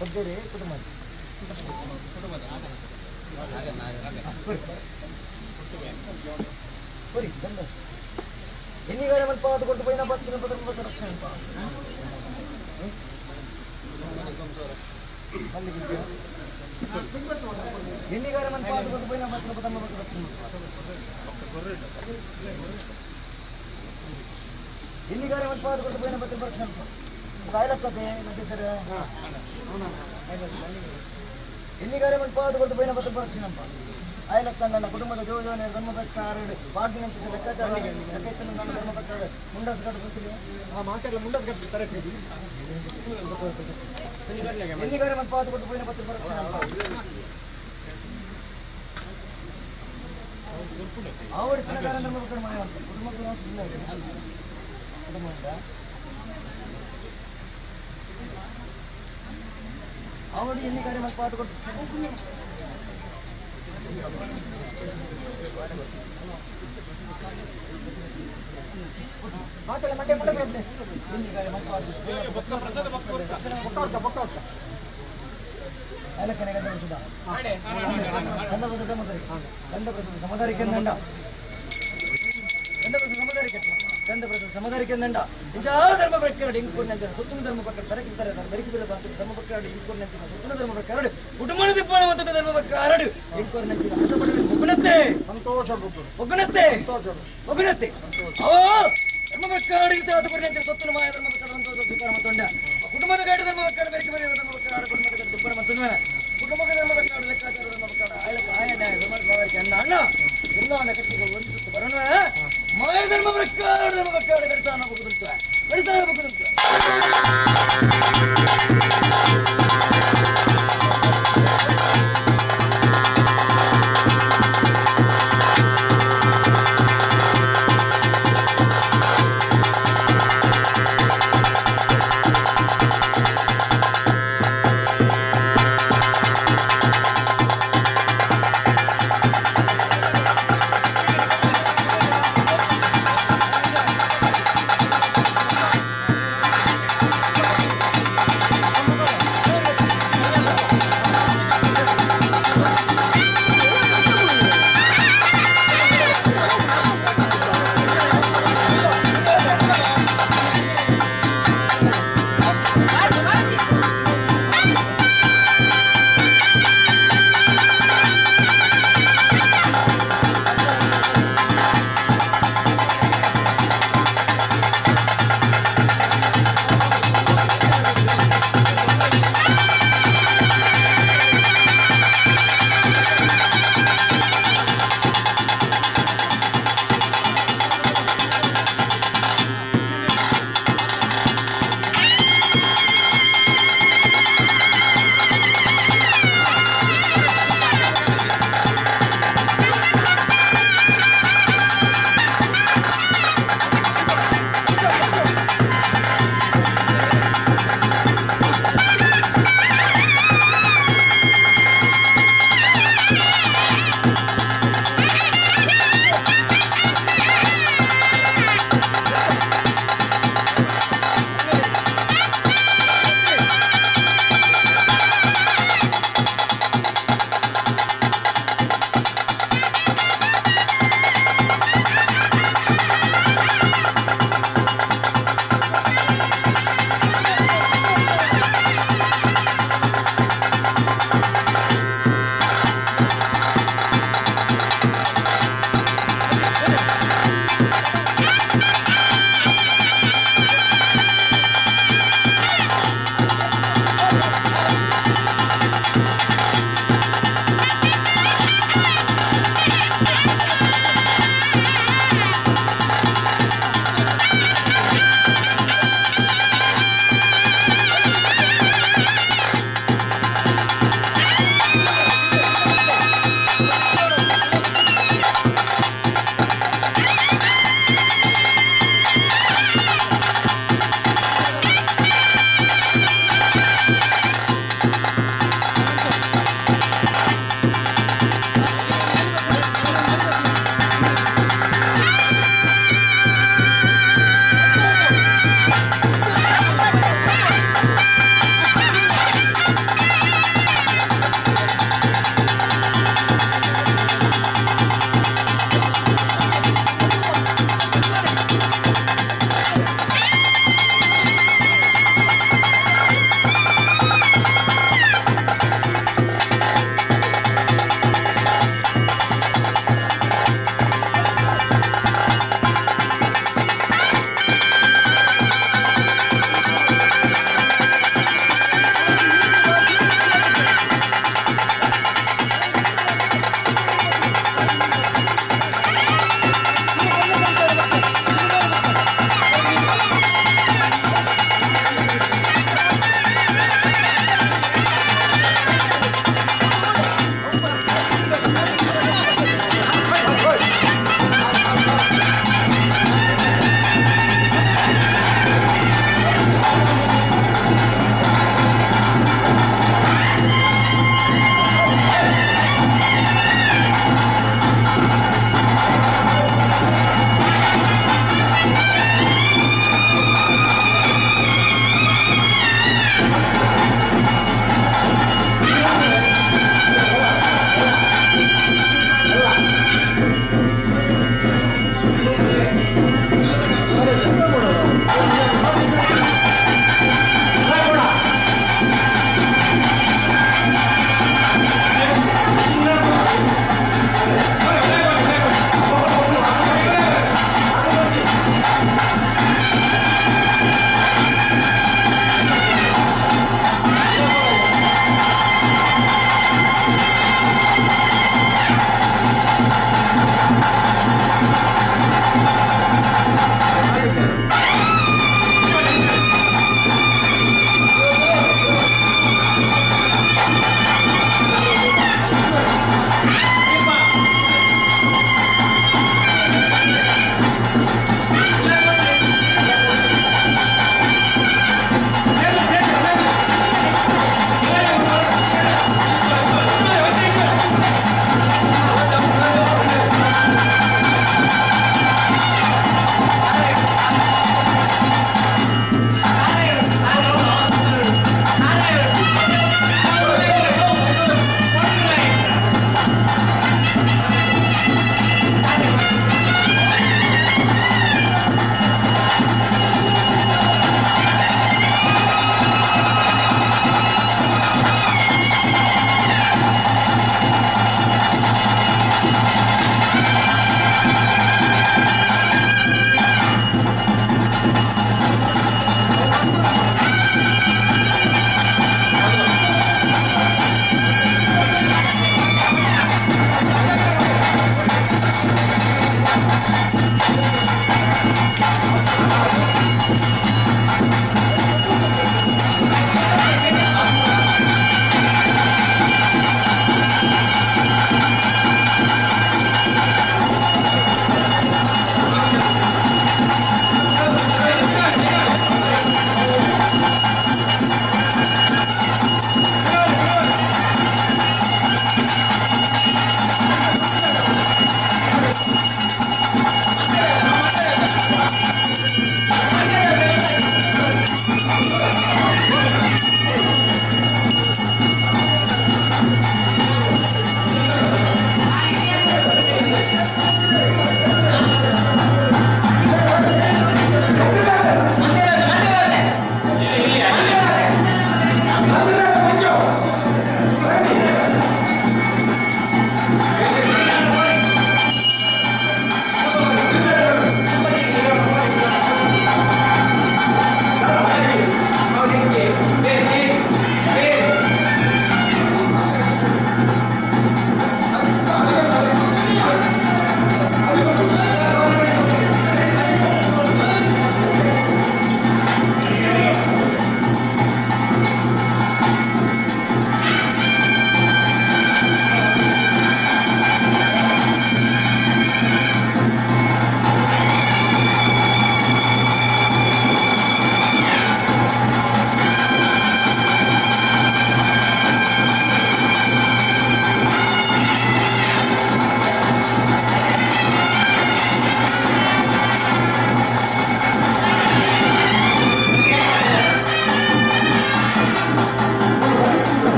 ಬಗ್ಗೆ ಕುಟುಂಬ ಬಂದ ಎನ್ನಿಗಾರ ಮಲ್ಪ ಅದು ಕೊಟ್ಟು ಪೈನ ಪತ್ತಿನ ಪತ್ರ ರಕ್ಷಣೆ ಎನ್ನಿಗಾರ ಮಲ್ಪ ಅದು ಕೊಟ್ಟು ಪೈನ ಪತ್ತಿನ ಪತ್ರ ರಕ್ಷಣೆ ಎನ್ನಿಗಾರ ಮಲ್ಪ ಅದು ಕೊಟ್ಟು ಪೈನ ಪತ್ರ ರಕ್ಷಣೆ ಕಾಯ್ಲಕ್ಕತೆ ಮತ್ತೆ ಸರ್ ಎನ್ನಿಗಾರ ಮಲ್ಪ ಅದು ಕೊಟ್ಟು ಪೈನ ಪತ್ರ ರಕ್ಷಣೆ ಆಯ್ಲಕ್ಕ ನನ್ನ ಕುಟುಂಬದ ಜೋಜೋನೆ ಧರ್ಮ ಪ್ರಕಾರ ಪಾಡ್ದಿನಂತಿದ್ದ ಲೆಕ್ಕಾಚಾರ ಲೆಕ್ಕ ನನ್ನ ಧರ್ಮ ಪ್ರಕಾರ ಮುಂಡಾಸ್ ಕಟ್ಟುತ್ತಿಲ್ಲ ಮುಂಡಾಸ್ ಕಟ್ಟು ಎನ್ನಿಗಾರ ಮಲ್ಪ ಅದು ಕೊಟ್ಟು ಪೈನ ಪತ್ರ ರಕ್ಷಣೆ ಆವಡಿ ತಿನ್ನಗಾರ ಧರ್ಮ ಪ್ರಕಾರ ಮಾಯ ಕುಟುಂಬ ಕುಟುಂಬ ಆವಡಿ ಎನ್ನಿಗಾರ ಮಲ್ಪ ಅದು ಕೊಟ್ಟು ಧರ್ಮ ಪ್ರಕಾರ ಸೊತ್ತುನ ಧರ್ಮ ಪ್ರಕಾರ ತರಕಿಂತರ ಬರಿಕಿ ಧರ್ಮ ಪ್ರಕಾರ ಸೊತ್ತುನ ಧರ್ಮ ಪ್ರಕಾರ ಕುಟುಂಬನ ದಿಬ್ಬಣ ಮತ್ತು ಧರ್ಮ ಪ್ರಕಾರ ಒಗ್ಗಣತೆ ಸಂತೋಷ ಒಗ್ಗಣತೆ ಒಗ್ಗಣತೆ ಧರ್ಮ ಪ್ರಕಾರ ಸೊತ್ತುನ ಮಾಯ ಧರ್ಮ ಪ್ರಕಾರ ಸಂತೋಷ ಸ್ವೀಕಾರ ಮತ್ತೊಂಡ ಕುಟುಂಬದ ಗೈಡ ಧರ್ಮ ಪ್ರಕಾರ ಬೆರಕಿ ಬರೆಯುವ ಧರ್ಮ ಪ್ರಕಾರ ಕುಟುಂಬದ ದುಬ್ಬರ ಮತ್ತೊಂದು ಕುಟುಂಬದ ಧರ್ಮ ಪ್ರಕಾರ ಲೆಕ್ಕಾಚಾರ ಧರ್ಮ ಪ್ರಕಾರ ಆಯ ನ್ಯಾಯ ಧರ್ಮ ಅನ್ನ ಅಣ್ಣ ಎಲ್ಲ ಕಟ್ಟಿಗೆ ಒಂದು ಸುತ್ತು ಬರೋಣ ಮಾಯ ಧರ್ಮ ಪ್ರಕಾರ ಧರ್ಮ ಪ್ರಕಾರ ಕಡಿತಾನ ಬಗುದುಂಟು ಕಡಿತಾನ ಬಗುದುಂಟು.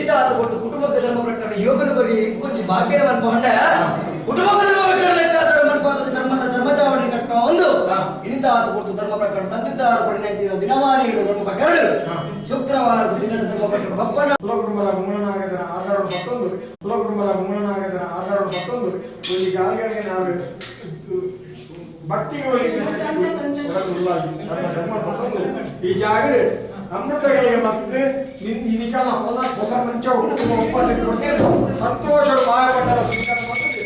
ಇನಿತ ಆತ ಕೊಟ್ಟು ಕುಟುಂಬಕ್ಕೆ ಧರ್ಮ ಪ್ರಕಾರ ಯೋಗನ ಬರಿ ಇಂಕೊಂಜಿ ಭಾಗ್ಯನ ಮನ್ಪೊಂಡ ಕುಟುಂಬಕ್ಕೆ ಧರ್ಮ ಪ್ರಕಾರ ಲೆಕ್ಕಾಚಾರ ಮನ್ಪಾದ ಧರ್ಮದ ಧರ್ಮಚಾವಣಿ ಕಟ್ಟ ಒಂದು ಇನಿತ ಆತ ಕೊಟ್ಟು ಧರ್ಮ ಪ್ರಕಾರ ತಂತಿದ್ದಾರ ಪರಿಣತಿಯ ದಿನಮಾನ ಇಡು ಧರ್ಮ ಪ್ರಕಾರ ಶುಕ್ರವಾರದ ದಿನದ ಧರ್ಮ ಪ್ರಕಾರ ಬಪ್ಪನ ಕುಲಕುಟುಂಬದ ಮೂಲನಾಗದರ ಆಧಾರ ಮತ್ತೊಂದು ಕುಲಕುಟುಂಬದ ಮೂಲನಾಗದರ ಆಧಾರ ಮತ್ತೊಂದು ಈ ಗಾಳಿಗೆ ನಾವು ಭಕ್ತಿಗೆ ಮತ್ತೊಂದು ಈ ಜಾಗ ಅಮೃತಗಳಿಗೆ ಮತ್ತೆ ನಿನ್ನ ಹೊಸ ಮಂಚ ಕುಟುಂಬ ಒಪ್ಪಂದ ಕೊಟ್ಟೆ ಸಂತೋಷ ಮಾಯಪಟ್ಟರ ಸ್ವೀಕಾರ ಮಾಡ್ತದೆ.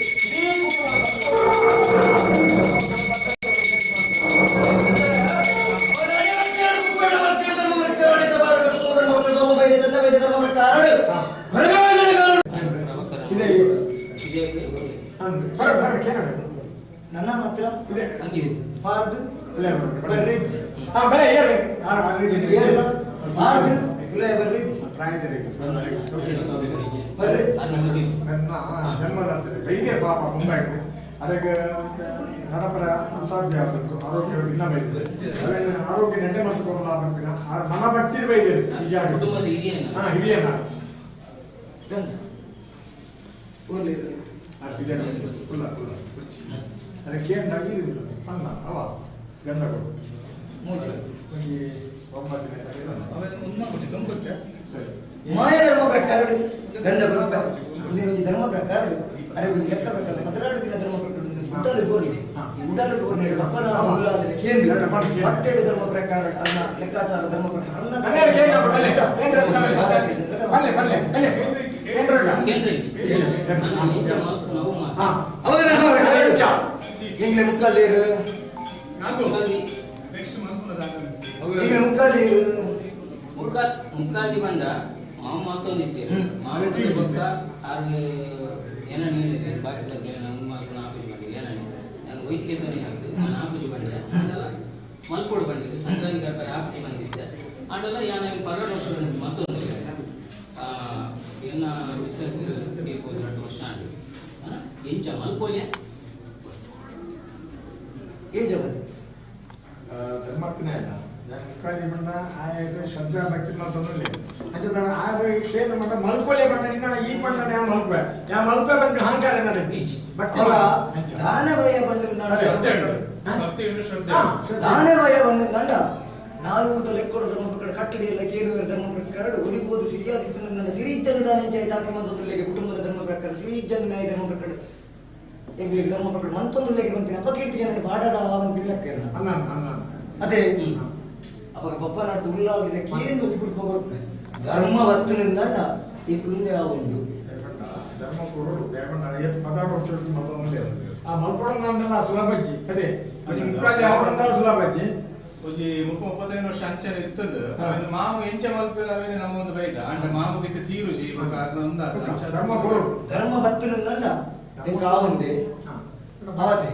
ನನ್ನ ಮಾತ್ರ ಪಾರ್ದು ಬರ್ರಿಜ್ ಪಾರ್ದು ಬರ್ರಿಜ್ ಬರ್ರಿಜ್ ಜನ್ಮದಾತ್ರಿ ಬೈದೆ ಪಾಪ ಮುಂಬೈಗೆ ಅದಕ್ಕೆ ನಡಪರ ಅಸಾಧ್ಯ ಆದದ್ದು ಆರೋಗ್ಯ ಇನ್ನ ಬೈದೆ ಅವೇನು ಆರೋಗ್ಯ ನೆಡ್ಡೆ ಮಾಡ್ಕೊಂಡು ಬರ್ತೀನ ಮನ ಭಕ್ತಿ ಬೈದೆ ನಿಜ ಹಾ ಹಿರಿಯನ ಅದಕ್ಕೆ ಅಣ್ಣ ಅವ ಗಂಧಗಳು ಒಂಜಿ ಒಂಬತ್ತು ಸರಿ ಮಾಯ ಧರ್ಮ ಪ್ರಕಾರ ಗಂಧ ಒಂಜಿ ಧರ್ಮ ಪ್ರಕಾರ ಅರೆ ಒಂಜಿ ಲೆಕ್ಕ ಪ್ರಕಾರ 12 ದಿನ ಧರ್ಮ ಪ್ರಕಾರ ಉಡಾಲು ಗೋರ್ಲಿ ಈ ಉಡಾಲು ಗೋರ್ಲಿ ಅಪ್ಪನ ಉಲ್ಲಾದ ಕೇಂದ್ರ 12 ಧರ್ಮ ಪ್ರಕಾರ ಅನ್ನ ಲೆಕ್ಕಾಚಾರ ಧರ್ಮ ಪ್ರಕಾರ ಅನ್ನ ಎಂಗ್ಲೆ ಮುಕ್ಕಾಲೇರು ಎಂಗ್ಲೆ ಮುಕ್ಕಾಲೇರು ಮುಕ್ಕಾಲಿ ಬಂಡ ಮಾವು ಮಾತೊಂದಿದ್ದೇನೆ ಮಾವು ಗೊತ್ತ ಹಾಗೆ ಏನ ನೀಡಿದೆ ಬಾಕಿ ನಾನು ಮಾತು ಆಪೂಜೆ ಬಂದಿಲ್ಲ ಏನ ನಾನು ವೈದ್ಯಕೀಯ ತೊಂದರೆ ಆಗ್ತದೆ ನಾನು ಆಪೂಜೆ ಬಂಡೆ ಆಂಡಲ ಮಲ್ಪೋಡು ಬಂದಿದ್ದು ಸಂಕ್ರಾಂತಿ ಗರ್ಭ ಆಪೂಜೆ ಬಂದಿದ್ದೆ ಆಂಡಲ ಯಾನ 12 ವರ್ಷ ಮತ್ತೊಂದು ಏನ ಮಿಸ್ಸಸ್ ತೀರ್ಪು 2 ವರ್ಷ ಆಂಡು ಎಂಚ ಮಲ್ಪೋಲೆ ಏನ್ ಜವಾಬ್ ಧರ್ಮತ್ತಿನ ಇಲ್ಲ ಮುಕ್ಕಾಲಿ ಬಣ್ಣ ಆಗ ಶ್ರದ್ಧಾ ಭಕ್ತಿ ತೊಂದರೆ ಅಂಚ ಆಗ ಕ್ಷೇತ್ರ ಮಟ್ಟ ಮಲ್ಪೊಲೆ ಬಣ್ಣ ನಿನ್ನ ಈ ಬಣ್ಣ ಯಾ ಮಲ್ಪೆ ಯಾ ಮಲ್ಪೆ ಬಂದು ಅಹಂಕಾರ ನಡೀತಿ ದಾನವಯ ಬಂದು ದಾನವಯ ಬಂದು ದಂಡ ನಾಲ್ಕು ಲೆಕ್ಕೋಡ ಧರ್ಮ ಪ್ರಕಾರ ಕಟ್ಟಡಿ ಎಲ್ಲ ಕೇಳುವ ಧರ್ಮ ಪ್ರಕಾರ ಒಲಿಬೋದು ಸಿರಿಯಾದ ನನ್ನ ಸಿರಿ ಚಂದ ಚಾಕ್ರಮಂತೊಂದರಿಗೆ ಕುಟುಂಬದ ಧರ್ಮ ಪ್ರಕಾರ ಸಿರಿ ಚಂದ ಧರ್ಮ ಪ್ರಕಾರ ಎಂಗ್ಲಿಗೆ ಧರ್ಮ ಪ್ರಕಾರ ಮಂತೊಂದುಲೆಗೆ ಬಂಪಿನ ಅಪಕೀರ್ತಿಗೆ ನನ್ನ ಬಾಡದ ಅವನ ಪಿಳ್ಳಕ್ಕೆ ಅದೇ ಅವಾಗ ಪಪ್ಪ ನಾಡ್ದು ಉಲ್ಲಾದಿನ ಕೇಂದ್ರ ಕುಟುಂಬ ಕೊಡ್ತಾರೆ ಧರ್ಮ ವರ್ತನಿಂದ ಈ ಕುಂದೆ ಆ ಒಂದು ಧರ್ಮ ಕೊಡೋಡು ಆ ಮಲ್ಪೊಡಂದಲ್ಲ ಸುಲಭಜ್ಜಿ ಅದೇ ಮುಕ್ಕಾಲಿ ಅವಡಂದಲ್ಲ ಸುಲಭಜ್ಜಿ ಒಂಜಿ 35 ವರ್ಷ ಅಂಚನೆ ಇತ್ತದ ಮಾವು ಎಂಚ ಮಲ್ಪೆಲ ಅವೇನೆ ನಮ್ಮ ಒಂದು ಬೈದ ಅಂಡ ಮಾವುಗಿತ್ತ ತೀರುಜಿ ಧರ್ಮ ಕೊಡೋಡು ಧರ್ಮ ಬತ್ತಿನಿಂದ ಎಂಕ ಆ ಒಂದೇ ಅವತೆ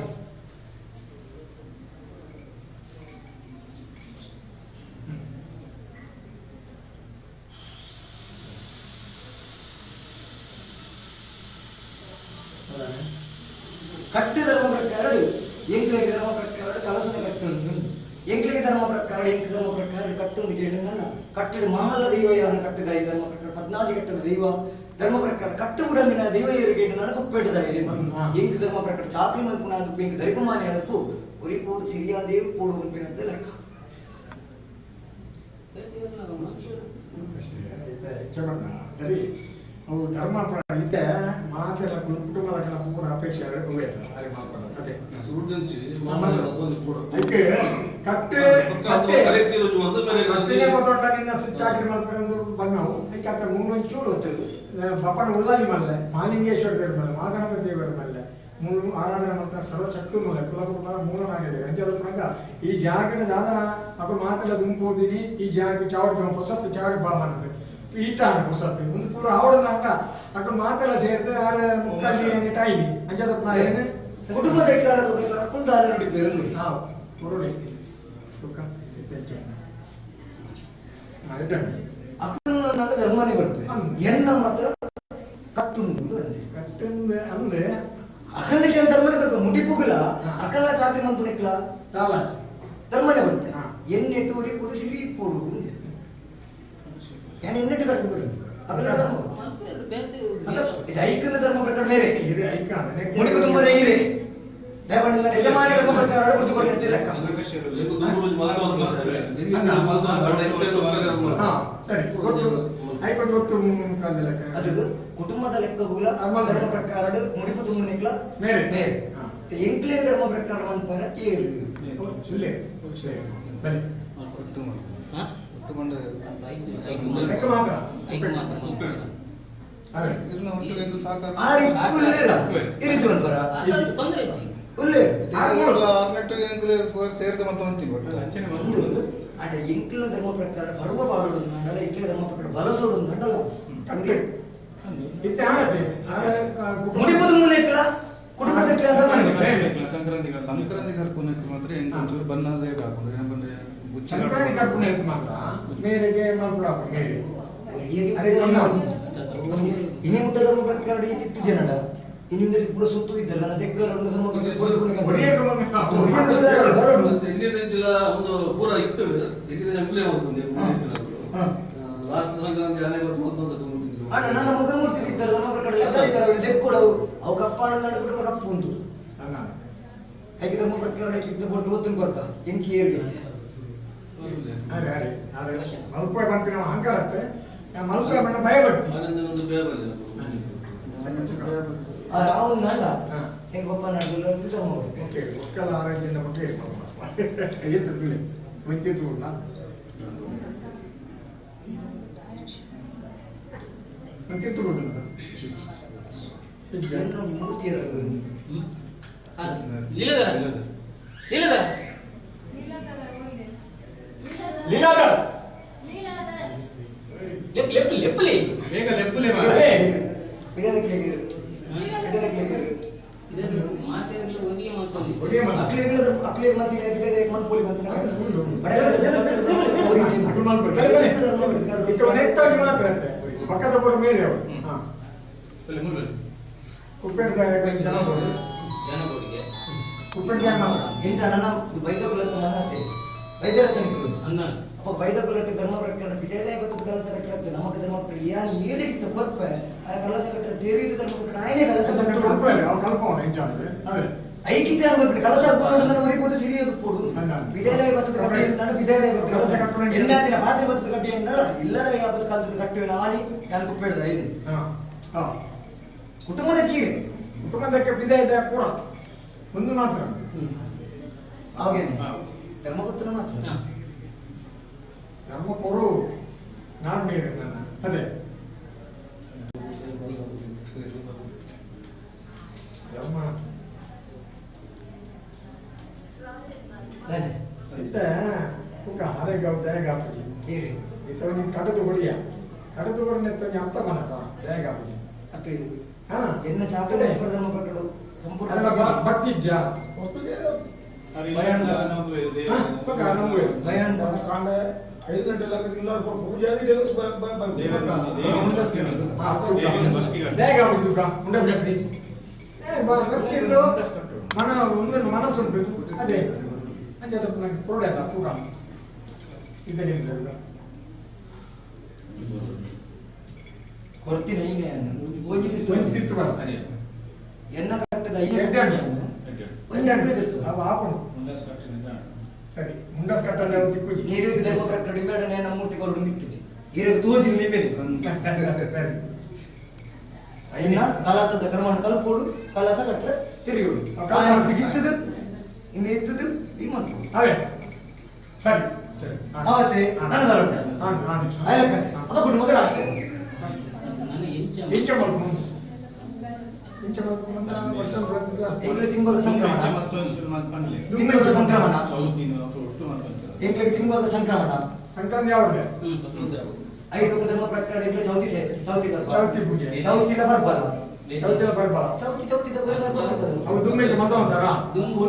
ಕಟ್ಟು ಧರ್ಮ ಪ್ರಕಾರ ಎಂಕ್ಲಿಗೆ ಧರ್ಮ ಪ್ರಕಾರ ಕಲಸದ ಕಟ್ಟು ಎಂಕ್ಲಿಗೆ ಧರ್ಮ ಪ್ರಕಾರ ಎಂಕ್ ಧರ್ಮ ಪ್ರಕಾರ ಕಟ್ಟೊಂದು ಕೇಳಿದ ಕಟ್ಟಡ ಮಾಮಲ್ಲ ದೈವ ಯಾರು ಕಟ್ಟಿದ ಈ ಧರ್ಮ ಪ್ರಕಾರ ಪದ್ನಾಜಿ ಕಟ್ಟದ ದೈವ ಧರ್ಮ ಪ್ರಕಾರ ಕಟ್ಟು ಕೂಡ ನಿನ್ನ ದೈವ ಏರಿಗೆ ನಡಕೊಪ್ಪೇಟದ ಎಂಕ್ ಧರ್ಮ ಪ್ರಕಾರ ಚಾಕ್ರಿ ಮಲ್ಪುನ ಅದಕ್ಕೂ ಎಂಕ್ ದರಿಪಮಾನಿ ಅದಕ್ಕೂ ಒರಿಪೋದು ಸಿರಿಯಾ ದೇವ್ ಪೋಡು ಮನ್ಪಿನಂತ ಲೆಕ್ಕ ಸರಿ ಅವು ಧರ್ಮ ಇತ್ತೆ ಮಾತೆಲ್ಲ ಕುಟುಂಬದ ಪೂರ ಅಪೇಕ್ಷೆ ಅದೇ ಮಾತಾಡ ಅದೇ ಅದಕ್ಕೆ ಕಟ್ಟೆ ಕಟ್ಟಿಗೆ ಗೊತ್ತೊಂಡ ನಿನ್ನ ಚಾಕ್ರಿ ಮಲ್ಪೆಂದು ಬಂದವು ಅದಕ್ಕೆ ಅತ್ತ ಮೂರೊಂಚೂರು ಬಪ್ಪನ ಉಳ್ಳಾಲಿ ಮಲ್ಲೆ ಮಾಲಿಂಗೇಶ್ವರ ದೇವರ ಮಲ್ಲೆ ಮಹಾಗಣಪತಿ ದೇವರ ಮಲ್ಲೆ ಮೂರು ಆರಾಧನೆ ಮಾಡ್ತಾ ಸರ್ವ ಚಕ್ಕು ಮಲ್ಲೆ ಕುಲಕುಟುಂಬದ ಮೂಲನಾಗಿದೆ ಅಂಚದ ಪುನಗ ಈ ಜಾಗಡ ದಾದನ ಅప్పుడు ಮಾತೆಲ್ಲ ದುಂಪೋದಿನಿ ಈ ಜಾಗ ಚಾವಡಿ ಹೊಸತ್ತು ಚಾವಡಿ ಬಾ ಮನ್ರೆ ಪೀಠ ಹೊಸತ್ತು ಒಂದು ಪೂರ ಆವಡದ ಅక్కడ ಮಾತೆಲ್ಲ ಸೇರಿದ ಆರ ಮುಕ್ಕಾಲಿ ಟೈಲಿ ಅಂಚದ ಪುನಃ ಕುಟುಂಬದ ಕುಲ್ದಾನ ನೋಡಿ ಹಾಂ ಕೊರೊಡಿ ಅಕ್ಕನ ಧರ್ಮನೇ ಬರ್ತದೆ ಎಣ್ಣ ಮಾತ್ರ ಕಟ್ಟುಂಡು ಕಟ್ಟುಂದು ಅಂದ್ರೆ ಅಖಂಡಕ್ಕೆ ಧರ್ಮನೇ ಬರ್ತದೆ ಮುಡಿಪುಗುಲ ಅಕಲ ಚಾಕ್ರಿ ಮಂಪುಣಿಕ್ಲ ಧರ್ಮನೇ ಬರ್ತದೆ ಎಣ್ಣೆಟ್ಟು ಉರಿ ಪುದು ಸಿರಿ ಪೋಡು ನಾನು ಎಣ್ಣೆಟ್ಟು ಕಟ್ಟದು ಕೊಡು ಇದು ಐಕನ ಧರ್ಮ ಪ್ರಕಾರ ಮೇರೆ ಮುಡಿಪು ತುಂಬರೆ ಇರೆ ದಯಪಂಡ ಯಜಮಾನ ಧರ್ಮ ಪ್ರಕಾರ ಗುರುತು ಕೊಡ್ತಿಲ್ಲ ಲೆಕ್ಕ. ಅದು ಕುಟುಂಬದ ಲೆಕ್ಕಗೂಲ ಧರ್ಮ ಪ್ರಕಾರ ಮುಡಿಪು ತುಂಬನಿಕ್ಲ ಮೇರೆ ಮೇರೆ ಎಂಕ್ಲೇ ಧರ್ಮ ಪ್ರಕಾರ ಮನ್ಪರ ಏರು ಎಂಕ್ಲ ಧರ್ಮ ಪ್ರಕಾರ ಪರ್ವ ಪಾಡೋದು ಮಂಡಲ ಎಂಕ್ಲ ಧರ್ಮ ಪ್ರಕಾರ ಬಲಸೋಡು ಮಂಡಲ ಮುಡಿಪುದು ಮುನ್ನೆಕ್ಲ ಕುಟುಂಬದ ಸಂಕ್ರಾಂತಿ ಸಂಕ್ರಾಂತಿ ಕರ್ಪುನಕ್ಕೆ ಮಾತ್ರ ಎಂಕೊಂಚೂರು ಬನ್ನದೇ ಹಾಕೊಂಡು ಏನಂದ್ರೆ ಸಂಕ್ರಾಂತಿ ಕರ್ಪುನ ಮಾತ್ರ ಮೇರೆಗೆ ಮೇರೆ ಇನಿ ಮುಟ್ಟ ಧರ್ಮ ಪ್ರಕಾರ ಇತ್ತು ಜನಡ ಇನ್ನಿಂದ ಪೂರ ಸುತ್ತು ಇದ್ದಲ್ಲ ಒಂದು ಪೂರ ಇತ್ತು ಅಣ್ಣ ನನ್ನ ಮುಖ ಮೂರ್ತಿ ಇದ್ದಾರೆ ಧರ್ಮ ಪ್ರಕಾರ ಲೆಕ್ಕ ದೆಕ್ಕೊಡವು ಅವು ಕಪ್ಪಾಣ ಕುಟುಂಬ ಕಪ್ಪು ಉಂಟು ಐಕೆ ಧರ್ಮ ಪ್ರಕಾರ ಇದ್ದು ಒತ್ತು ಕೊರ್ಕ ಎಂಕಿ ಏರಿ ಅರೆ ಅರೆ ಅರೆ ಮಲ್ಪ ಬಂಪಿನ ಅಹಂಕಾರತ್ತೆ ಮಲ್ಪ ಬಣ್ಣ ಭಯ ಬರ್ತಿ ಅವನಲ್ಲ ಹೆಂಗ ಪಪ್ಪ ನಡುಲ್ಲ ಧರ್ಮ ಓಕೆ ಒಕ್ಕಲ ಆರೋಗ್ಯದಿಂದ ಮುಟ್ಟೆ ಎತ್ತು ಒಂಚೂರು ಮೂರ್ತಿ ಲೀಲಾಧರ ಲೀಲಾಧರ ಲೀಲಾಧರ್ ಲೆಪ್ ಲೆಪ್ ಲೆಪ್ಪಲಿ ಬೇಗ ಲೆಪ್ಪಲಿ ಪಕ್ಕದ ಪೂರ ಮೇಲೆ ಅವರು ಉಪ್ಪಿಟ್ಟು ಅಪ್ಪ ಬೈದಕುಲಟ್ಟು ಧರ್ಮ ಪ್ರಕಾರ ಬಿದೇದೇ ಬತ್ತು ಕಲಸ ಕಟ್ಟಡತ್ತೆ ನಮಕ್ ಧರ್ಮ ಪ್ರಕಾರ ಯಾನ್ ಏಳಿಗಿತ್ತ ಪರ್ಪೆ ಆ ಕಲಸ ಕಟ್ಟಡ ತೇರಿದ ಧರ್ಮ ಪ್ರಕಾರ ಆಯ್ನೆ ಕಲಸ ಐಕಿದ್ದೆ ಅನ್ಬೇಕು ಕಲಸ ಹಾಕೊಂಡು ಸಿರಿಯೋದು ಕೊಡು ಬಿದೇದೇ ಬತ್ತದ ಕಟ್ಟಿ ಅಂತಾನೆ ಬಿದೇದೇ ಬತ್ತ ಎಲ್ಲ ದಿನ ಪಾತ್ರೆ ಬತ್ತದ ಕಟ್ಟಿ ಅಂದಲ್ಲ ಇಲ್ಲದ ಯಾವತ್ತು ಕಾಲದ ಕಟ್ಟಿ ಆನಿ ನಾನು ತುಪ್ಪಿಡ್ದ ಐದು ಕುಟುಂಬದ ಕೀರೆ ಕುಟುಂಬದಕ್ಕೆ ಬಿದೇದ ಪೂರ ಒಂದು ಮಾತ್ರ ಅವಾಗೇನು ಧರ್ಮಪತ್ರ ಮಾತ್ರ ಧರ್ಮ ಕೊರು ನಾನು ನೀರು ನಾನು ಅದೇ ಧರ್ಮ ಇತ್ತೆ ಪುಕ್ಕ ಹರೆಗ ದಯಗಾಪುಜಿ ಇತ್ತ ನೀನು ಕಡದು ಕೊಡಿಯ ಕಡದು ಕೊಡಿನ ಅರ್ಥ ಬನತ ದಯಗಾಪುಜಿ ಅದು ಎನ್ನ ಚಾಕಡೆ ಧರ್ಮ ಕಟ್ಟಡು ಸಂಪೂರ್ಣ ಭಕ್ತಿ ಇಜ್ಜ ಐದು ಗಂಟೆ ಮನ ಒಂದು ಮನಸ್ಸುಂಟು ಅದೇ ಕೊರಡೆ ಪೂರ ಇದರಿಂದ ಕೊಡ್ತೀನಿ ಎನ್ನ ಕಟ್ಟದ ಸರಿ ಮುಂಡಸ್ ಕಟ್ಟದ ತಿಕ್ಕುಜಿ ನೀರಿಗೆ ಧರ್ಮ ಪ್ರಕಾರ ಬೇಡ ನಮ್ಮ ಮೂರ್ತಿ ಕೊರಡು ನಿಂತಿಜಿ ಈರಿಗೆ ತೋಜಿ ನಿಂಬೆನೆ ಸರಿ ಇನ್ನ ಕಲಾಸದ ಕ್ರಮಣ ಕಲ್ಪೋಡು ಕಲಾಸ ಕಟ್ಟರೆ ತಿರುಗೋಡು ಇತ್ತದು ಹಿಂಗೆ ಇತ್ತದು ಈ ಮಾಡ್ತು ಅವೇ ಸರಿ ಸರಿ ಅವತ್ತೆ ಅನುದಾನ ಉಂಟು ಆಯ್ಲಕ್ಕಂತೆ ಅಪ್ಪ ಕುಟುಂಬದ ರಾಷ್ಟ್ರ ಇಂಚ ಮಾಡ್ಕೊಂಡು ಇಂಚ ಮಾಡ್ಕೊಂಡು ವರ್ಷ ಎಂಗ್ಲ ತಿಂಗಳ ಸಂಕ್ರಮಣ ತಿಂಗಳ ಸಂಕ್ರಮಣ ಎಂಗ್ಲಿಗೆ ತಿಂಗಳ ಸಂಕ್ರಮಣ ಸಂಕ್ರಾಂತಿ ಯಾವಾಗ ಐದು ಧರ್ಮ ಪ್ರಕಾರ ಎಂಗ್ಲ ಚೌತಿ ಸೇ ಚೌತಿ ಪರ್ವ ಚೌತಿ ಪೂಜೆ ಚೌತಿನ ಪರ್ಬಲ ಚೌತಿನ ಪರ್ಬಲ ಚೌತಿ ಚೌತಿದ ಪರ್ಬಲ ಅವು ದುಮ್ಮೆ ಮತ ಅಂತಾರ ದುಮ್ಮು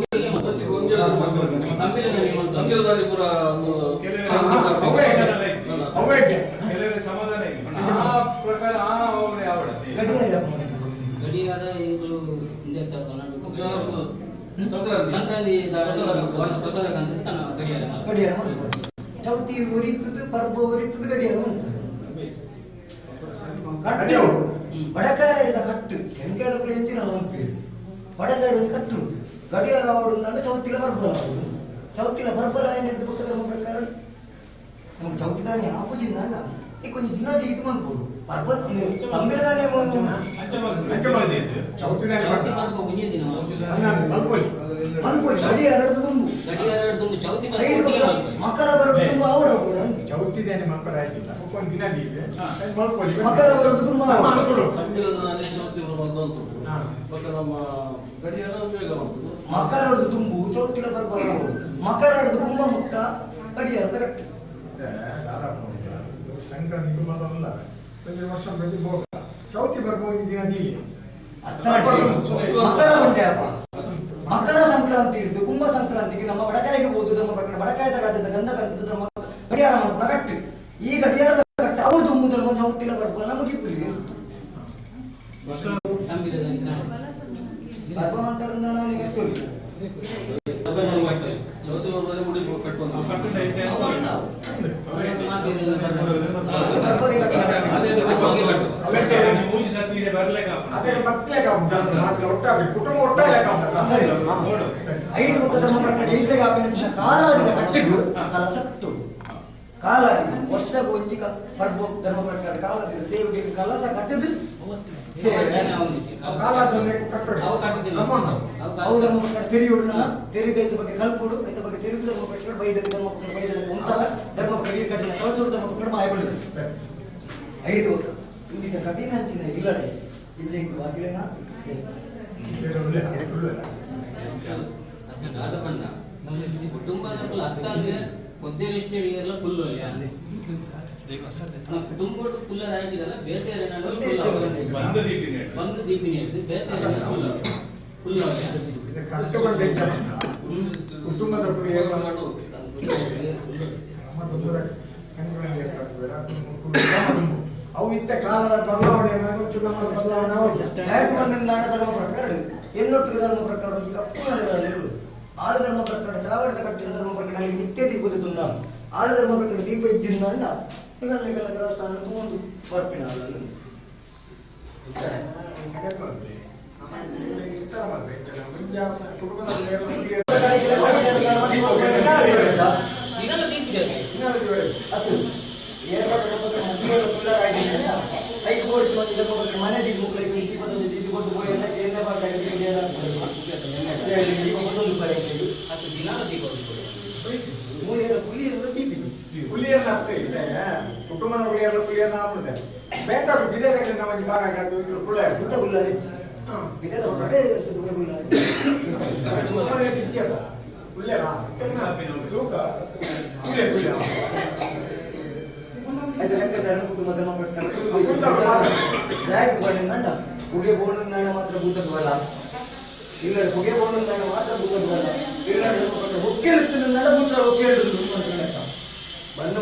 ಸಮಾಧಾನ ಆ ಪ್ರಕಾರ ಆ ಅವರೇ ಆವಡತ್ತೆ ಗಡಿಯಾರ ಎಂಕುಲು ಸಂಕ್ರಾಂತಿ ಪ್ರಸಾದ ತನ್ನ ಗಡಿಯಾರ ಗಡಿಯಾರ ಚೌತಿ ಉರಿತದ ಪರ್ಬ ಉರಿತದ ಗಡಿಯಾರ ಅಂತ ಕಟ್ಟು ಬಡಕಾಯದ ಕಟ್ಟು ಎಂಕೆಡಕ್ಕೂ ಹೆಚ್ಚಿನ ಮನ್ಪೇರು ಬಡಕಾಯ ಒಂದು ಕಟ್ಟು ಗಡಿಯಾರ ಆವಡು ಅಂದ್ರೆ ಚೌತಿಲ ಬರ್ಬಲ ಆವಡು ಚೌತಿಲ ಬರ್ಬಲ ಏನು ಹಿಡಿದು ಬೊಕ್ಕ ಧರ್ಮ ಪ್ರಕಾರ ನಮಗೆ ಚೌತಿದಾನೆ ಆಪುಜಿಂದ ಅಣ್ಣ ಈ ಕೊಂಚ ದಿನ ಇದು ಮನ್ಪೋಡು ಪರ್ಬ ತಂಬಿಲದಾನೆ ಮಕರ ಬರೋದು ತುಂಬ ಆವಡ ಚೌತಿದಾನೆ ಮಕ್ಕಳ ಆಗಿಲ್ಲ ಒಂದು ದಿನ ಇದೆ ಮಕರ ಬರೋದು ತುಂಬ ಮಕರ ಹೊಡೆದು ತುಂಬು ಚೌತಿಲ ಬರ್ಬಲ ಮಕರ ಹೊಡೆದು ಕುಂಭ ಮುಟ್ಟ ಗಡಿಯಾರದ ಕಟ್ಟು ಸಂಕ್ರಾಂತಿ ಬರೋಲ್ಲ ಒಂದು ವರ್ಷ ಪ್ರತಿ ಭೋಗ ಚೌತಿ ಬರ್ಬೋದು ದಿನ ದೀಲಿ ಮಕರ ಉಂಟೆ ಅಪ್ಪ ಮಕರ ಸಂಕ್ರಾಂತಿ ಹಿಡಿದು ಕುಂಭ ಸಂಕ್ರಾಂತಿಗೆ ನಮ್ಮ ಬಡಕಾಯಿಗೆ ಹೋದು ಧರ್ಮ ಪ್ರಕರಣ ಬಡಕಾಯದ ರಾಜ್ಯದ ಗಂಧ ಗಂಧದ ಧರ್ಮ ಗಡಿಯಾರ ಮಕ್ಕಳ ಕಟ್ಟು ಈ ಗಡಿಯಾರದ ಕಟ್ಟು ಅವ್ರು ತುಂಬು ಧರ್ಮ ಚೌತಿಲ ಬರ್ಬಲ್ಲ ಮುಗಿಪುಲಿ ಬರ್ಬ ಕಟ್ಟೋಲಿ ಕಲಸ ಕಟ್ಟು ಕಾಲಾದಿ ವರ್ಷ ಒಂಜಿ ಪರ್ಬ ಧರ್ಮ ಪ್ರಕಾರ ಕಾಲಾದಿ ಸೇವೆಗೆ ಕಲಸ ಕಟ್ಟದು ತೆರಿಯೋಡು ತೆರಿದ ಬಗ್ಗೆ ಕಲ್ಪೋಡು ಇದ್ರ ಬಗ್ಗೆ ತೆರಿದು ಧರ್ಮ ಪ್ರಕಾರ ಬೈದ ಧರ್ಮ ಬೈದ ಉಂಟಲ್ಲ ಧರ್ಮ ಪ್ರಕಾರ ಕಟ್ಟಿನ ಕಲಸೋಡು ಧರ್ಮ ಪ್ರಕಾರ ಮಾಯಗೊಳ್ಳಿ ಐದು ಇಂದಿನ ಕಠಿಣ ಅಂಚಿನ ಇಲ್ಲಡೆ ಇಲ್ಲಿ ಬಾಗಿಲೇನ ಕುಟುಂಬದ ಅತ್ತಂದ್ರೆ ಕೊದ್ದೇರಿಷ್ಟೆಲ್ಲ ಫುಲ್ ಕುಟುಂಬ ಫುಲ್ ಆಗಿರಲ್ಲ ಬೇತೆ ಬಂದು ದೀಪಿನ ಹಿಡಿದು ಬೇತೆ ಫುಲ್ ಕುಟುಂಬದ ಅವು ಇತ್ತ ಕಾಲದ ಬದಲಾವಣೆ ಬದಲಾವಣೆ ಬದಲಾವಣೆ ಧರ್ಮ ಪ್ರಕಾರ ಎನ್ನೊಟ್ಟಿಗೆ ಧರ್ಮ ಪ್ರಕಾರ ಕಪ್ಪು ಆರು ಧರ್ಮ ಪ್ರಕರಣ ಚಾವರದ ಕಟ್ಟಿದ ಧರ್ಮ ಪ್ರಕರಣ ನಿತ್ಯ ದೀಪದ ತುಂಡ ಆರು ಧರ್ಮ ಪ್ರಕರಣ ದೀಪ ಇದ್ದಿಂದ ಅಣ್ಣ ಈಗ ದೇವಸ್ಥಾನ ತಗೊಂಡು ಬರ್ಪಿನ ಕುಟುಂಬದ ಹುಳಿಯಲ್ಲ ಹುಳಿಯನ್ನ ಆಗ್ಬಿಡುತ್ತೆ ಬೇಕಾದ್ರು ಬಿದೆ ನಮ್ಮ ಭಾಗ ಹೊಗೆ ಬೋಣ ಮಾತ್ರ ಭೂತತ್ವಲ್ಲ ಇಲ್ಲ ಹೊಗೆ ಬೋಣ ಮಾತ್ರ ಭೂತತ್ವಲ್ಲ ಇಲ್ಲ ಹೊಕ್ಕೆ ನಡ ಭೂತ ಹೊಕ್ಕೆ ಬಣ್ಣ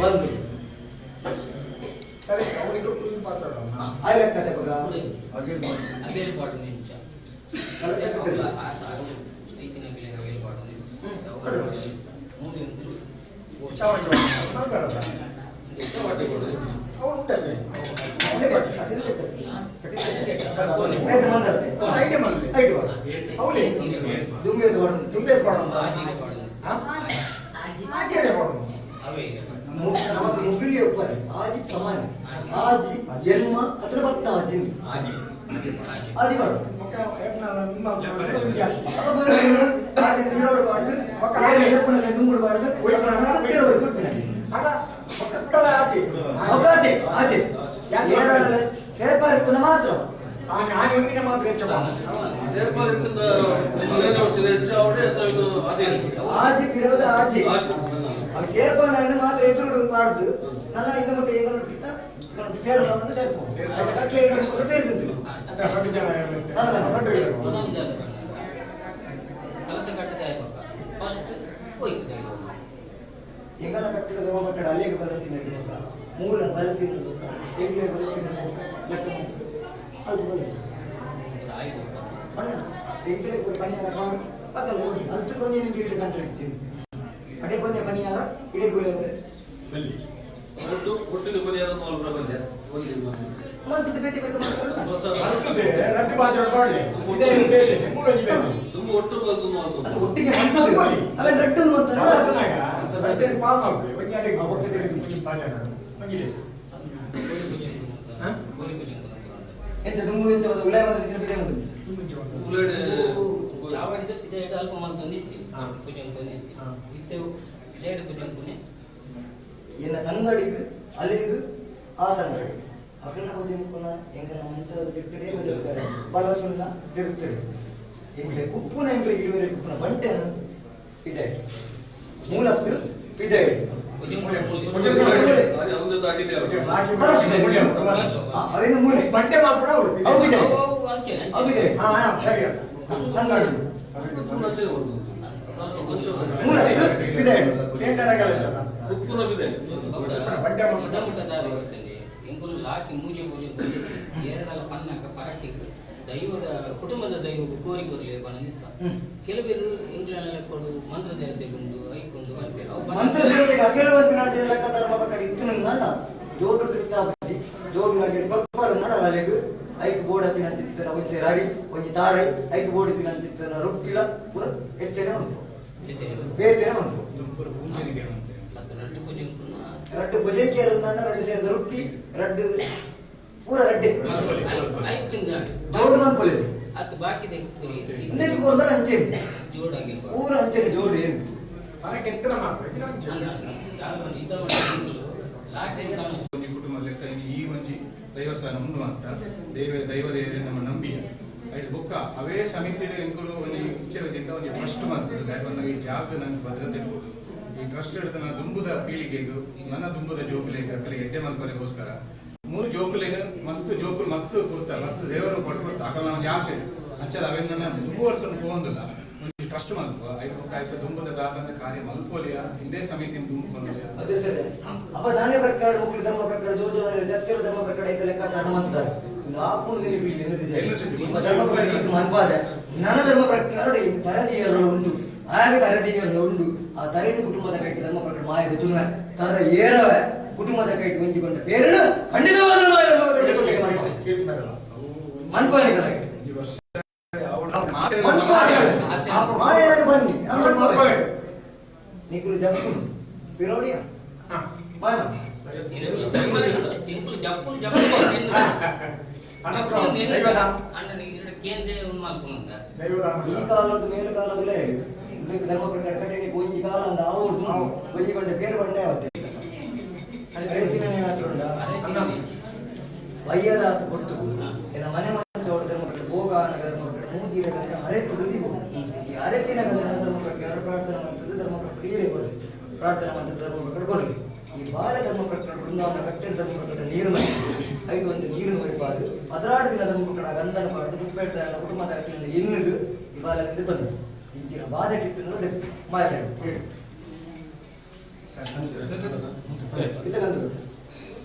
ಬಂದು ಸರಿ ಅವನಿಗೆ ಕುಳಿತು ಮಾತಾಡೋಣ ಆಜಿ ಜನ್ಮ ಅತ್ರ ಬತ್ತ ಆಜಿ ಆಜಿ ಆಜಿ ಮಾಡು ಮಾತ್ರ ಆಜಿ ಪಿರೋದ ಆಜಿ ಸೇರ್ಪಾನ ಮಾತ್ರ ಎದುರು ಮಾಡುದು ನನ್ನ ಇನ್ನು ಮಟ್ಟ ಎಂಗಲೊಟ್ಟಿಗಿಂತ ಸೇರಲ್ಲ ಸೇರ್ಪೋ ಕಟ್ಲೆ ಕಲಸ ಕಟ್ಟದೆ ಫಸ್ಟ್ ಹೋಯ್ತು ಎಂಗಲ ಕಟ್ಟಿದ ಕಟ್ಟಡ ಅಲ್ಲಿಗೆ ಬಲಸಿ ಮೂಲ ಬಲಸಿ ಎಂಗ್ಲೆ ಬಲಸಿ ಲೆಕ್ಕ ಅಲ್ಪ ಬಲಸಿ ಬಣ್ಣ ಎಂಗ್ಲೆ ಪನಿಯಾರ ಪಕ್ಕದ ಅಲ್ತು ಕೊನೆ ನಿಮಗೆ ಕಂಟ್ರಾಕ್ಟ್ ಅಡೆ ಕೊನೆ ಪನಿಯಾರ ಇಡೆ ಗುಳೆ ಬಲ್ಲಿ ಒಟ್ಟಿಗೆ ಕೊನೆಯಾದ ಪ್ರಪಂಚ ಮಂತದ ಬೇತೆ ಬೇತೆ ಮಂತದೆ ರಡ್ಡು ಬಾಜು ಮಾಡಿ ಇದೇ ಬೇತೆ ಮೂರೊಂಜಿ ಬೇತೆ ತುಂಬ ಒಟ್ಟು ಬಂದು ಅದು ಒಟ್ಟಿಗೆ ಮಂತದೆ ಅಲ್ಲ ರಡ್ಡು ಮಂತನ ಬಳಸನಾಗ ರಡ್ಡೇನು ಪಾಲ್ ಮಾಡ್ಬೇಕು ಒಂಜಿ ಅಡೆಗೆ ಒಕ್ಕದೆ ಬಾಜನ ಒಂಜಿಡೆ ಎಂತ ದುಂಬು ಎಂತ ಒಂದು ಉಳಾಯ ಮಂತದ ಇದ್ರೆ ಬೇತೆ ಮಂತದ ಉಳಾಡೆ ಚಾವಡಿದ ಇದೆ ಅಲ್ಪ ಮಂತೊಂದಿತ್ತು ಪೂಜೆ ಅಂಕೊಂಡಿತ್ತು ಇತ್ತೆ ಇದೇ ಪೂಜೆ ಅಂಕುನೆ ಎನ್ನ ತಂಗಡಿಗೆ ಅಲ್ಲಿಗೆ ಆ ತಂಗಡಿಗೆ ಅಕಲ್ನ ಪೂಜೆ ಎಂಕನ ಮಂತ್ರ ತಿರ್ತಡೆ ಬದುಕರೆ ಬಲಸುನ್ನ ತಿರ್ತಡೆ ಎಂಗ್ಲೆ ಕುಪ್ಪುನ ಎಂಗ್ಲೆ ಇರುವೆರೆ ಕುಪ್ಪುನ ಬಂಟೆನ ಇದೆ ಮೂಲತ್ತು ಇದೆ ಅವೇನು ಮೂಲೆ ಬಂಟೆ ಮಾತ್ರ ಅವಿದೆ ಅವಿದೆ ಸರಿ ತಂಗಡಿ ಮೂಲತ್ತು ಇದೆ ಎಂಕುಲು ಲಾಕಿ ಮೂಜೆ ಪೂಜೆ ಎರಡಲ್ಲ ಪನ್ನಕ ಪರಟ್ಟಿಗೆ ದೈವದ ಕುಟುಂಬದ ದೈವ ಕೋರಿ ಕೊರ್ಲಿ ಪನ್ನನಿತ್ತ ಕೆಲವರು ಎಂಗ್ಲನ್ನೆಲ್ಲ ಕೊಡು ಮಂತ್ರ ದೇವತೆ ಗುಂಡು ಐಕೊಂಡು ಮಂತ್ರ ದೇವತೆಗೆ ಅಖಿಲವಂತಿನ ಲೆಕ್ಕ ಧರ್ಮ ಕಡೆ ಇತ್ತು ನಂಡ ಜೋಡು ತಿರುತ್ತಾಪಜಿ ಜೋಡು ನಗೆ ಕೊಪ್ಪರ ನಡ ಅಲೆಗು ಐಕ್ ಬೋರ್ಡ್ ಹತ್ತಿನ ಚಿತ್ತನ ಒಂಜಿ ರರಿ ಒಂಜಿ ತಾರೈ ಐಕ್ ಬೋರ್ಡ್ ತಿನ್ನ ಚಿತ್ತನ ರೊಟ್ಟಿಲ ಪೂರ ಹೆಚ್ಚನೆ ಉಂಟು ಬೇತೆನೆ ಉಂಟು ರಡ್ಡು ಪೂಜೆಗೆ ರಡ್ಡು ಸೇರಿದ ರೊಟ್ಟಿ ರಡ್ಡು ಪೂರ ರಡ್ಡೆ ಜೋಡು ಮನ್ಪೊಲೆ ಅದು ಬಾಕಿದೆ ಇಂದಕ್ಕೆ ಕೊರ್ದಲ್ಲ ಅಂಚೆನೆ ಜೋಡಾಗಿರ್ಬಾರ್ದು ಪೂರ ಅಂಚೆನೆ ಜೋಡು ಏನು ಪರಕ್ಕೆ ಎತ್ತರ ಮಾತ್ರ ಒಂಜಿ ಕುಟುಂಬ ಲೆಕ್ಕ ಈ ಒಂಜಿ ದೈವಸ್ಥಾನ ಉಂಡು ಅಂತ ದೈವ ದೈವ ದೇವರೇ ನಮ್ಮ ನಂಬಿಯ ಐಟ್ ಬೊಕ್ಕ ಅವೇ ಸಮಿತಿ ಎಂಕುಲು ಒಂಜಿ ಇಚ್ಛೆ ಬದಿತ್ತ ಒಂಜಿ ಟ್ರಸ್ಟ್ ಮಾಡ್ತದೆ ದಯಪನ್ನಗ ಈ ಜಾಗ ನಂಗೆ ಭದ್ರತೆ ಇರ್ಬೋದು ಈ ಟ್ರಸ್ಟ್ ಹಿಡಿದ ನನ್ನ ದುಂಬುದ ಪೀಳಿಗೆಗೂ ನನ್ನ ದುಂಬುದ ಜೋಕುಲೆಗ್ ಅಕಲಿಗೆ ಎಡ್ಡೆ ಮಲ್ಪರೆಗೋಸ್ಕರ ಮೂರು ಜೋಕುಲೆಗ್ ಮಸ್ತ್ ಜೋಕುಲು ಮಸ್ತ್ ಕೊಡ್ತ ಮಸ್ತ್ ದೇವರು ಕೊಟ್ಟು ಕೊಡ್ತ ಅಕಲ್ ನಾವು ಆಸೆ ಅಂಚದ ಅವೇನು ನನ್ನ ದುಂಬು ವರ್ಷ ಪೋಂದಿಲ್ಲ ಒಂಜಿ ಟ್ರಸ್ಟ್ ಮಲ್ಪ ಐಟ್ ಬೊಕ್ಕ ಆಯ್ತ ದುಂಬುದ ದಾದಂತ ಕಾರ್ಯ ಮಲ್ಪೋಲಿಯ ಹಿಂದೆ ಸಮಿತಿ ದುಂಬು ಕೊಂಡೋಲಿಯ ಅದೇ ಸರ್ ಅಪ್ಪ ನಾನೇ ಪ್ರಕಾರ ಮಕ್ಕಳು ಧರ್ಮ ಪ್ರಕಾರ ಜೋಜವನ ಜತ್ತಿರ ಧರ್ಮ ಪ್ರಕಾರ ಐತ ಲೆಕ್ಕಾಚಾರ ಮಾಡ್ತಾರೆ ಒಂದು ಆಪುಣ ಧರ್ಮ ಪ್ರಕಾರ ಮನ್ಪಾದ ನನ್ನ ಧರ್ಮ ಪ್ರಕಾರ ತರದಿಯರು ಉಂಟು ಆಗ ತರದಿಯರು ಉಂಟು ಆ ತರೇನು ಕುಟುಂಬದ ಕೈಟ್ ಧರ್ಮ ಪ್ರಕಾರ ಮಾಯದ ತುನ್ವೆ ತರ ಏರವೆ ಕುಟುಂಬದ ಕೈಟ್ ಹೊಂದಿಕೊಂಡ ಬೇರೆ ಖಂಡಿತವಾದ ಮನ್ಪಾನಿಗಳಾಗಿ ಮಾಯನ ಬನ್ನಿ ನೀಕುಲು ಜಪ್ಪು ಪಿರೋಡಿಯ ಮಾಯನ ಎಂಕುಲು ಜಪ್ಪು ಜಪ್ಪು ಈ ಕಾಲದ ಮೇಲು ಕಾಲದಲ್ಲೇ ಹೇಳಿ ಧರ್ಮ ಪ್ರಕಾರ ಕಟ್ಟೆ ಒಂಜಿ ಕಾಲ ಅಂದ ಅವ್ರದ್ದು ಒಂಜಿ ಕೊಂಡೆ ಪೇರು ಬಂಡೆ ಅವತ್ತೆ ವಯ್ಯದಾತ ಕೊಟ್ಟು ಎನ್ನ ಮನೆ ಮಂಚ ಧರ್ಮ ಪ್ರಕಾರ ಭೋಗ ಧರ್ಮ ಪ್ರಕಾರ ಮೂಜಿರ ಗಂಧ ಅರೆತ್ತು ದುಡಿಬೋ ಈ ಅರೆತ್ತಿನ ಗಂಧನ ಧರ್ಮ ಪ್ರಕಾರ ಪ್ರಾರ್ಥನೆ ಮಂತದ್ದು ಧರ್ಮ ಪ್ರಕಾರ ಈರೇ ಕೊಡಿ ಪ್ರಾರ್ಥನೆ ಮಂತದ್ದು ಧರ್ಮ ಪ್ರಕಾರ ಕೊಡಿ ಈ ಬಾಲ ಧರ್ಮ ಪ್ರಕಾರ ಬೃಂದಾವನ ಕಟ್ಟಡ ಧರ್ಮ ಪ್ರಕಾರ ನೀರು ಐದು ಒಂದು ನೀರು ಮರಿಪಾದು 16 ದಿನ ಧರ್ಮ ಪ್ರಕಾರ ಗಂಧನ ಪಾಡ್ದು ಕುಪ್ಪೇಡ್ತ ಕುಟುಂಬದ ಅಕ್ಕಿನಲ್ಲಿ ಎನ್ನುದು ಈ ಬಾಲದಿಂದ ತಂದು ಇಂಚಿನ ಬಾಧೆ ಕಿತ್ತು ಮಾತಾಡಿ ಇತ್ತಗಂದು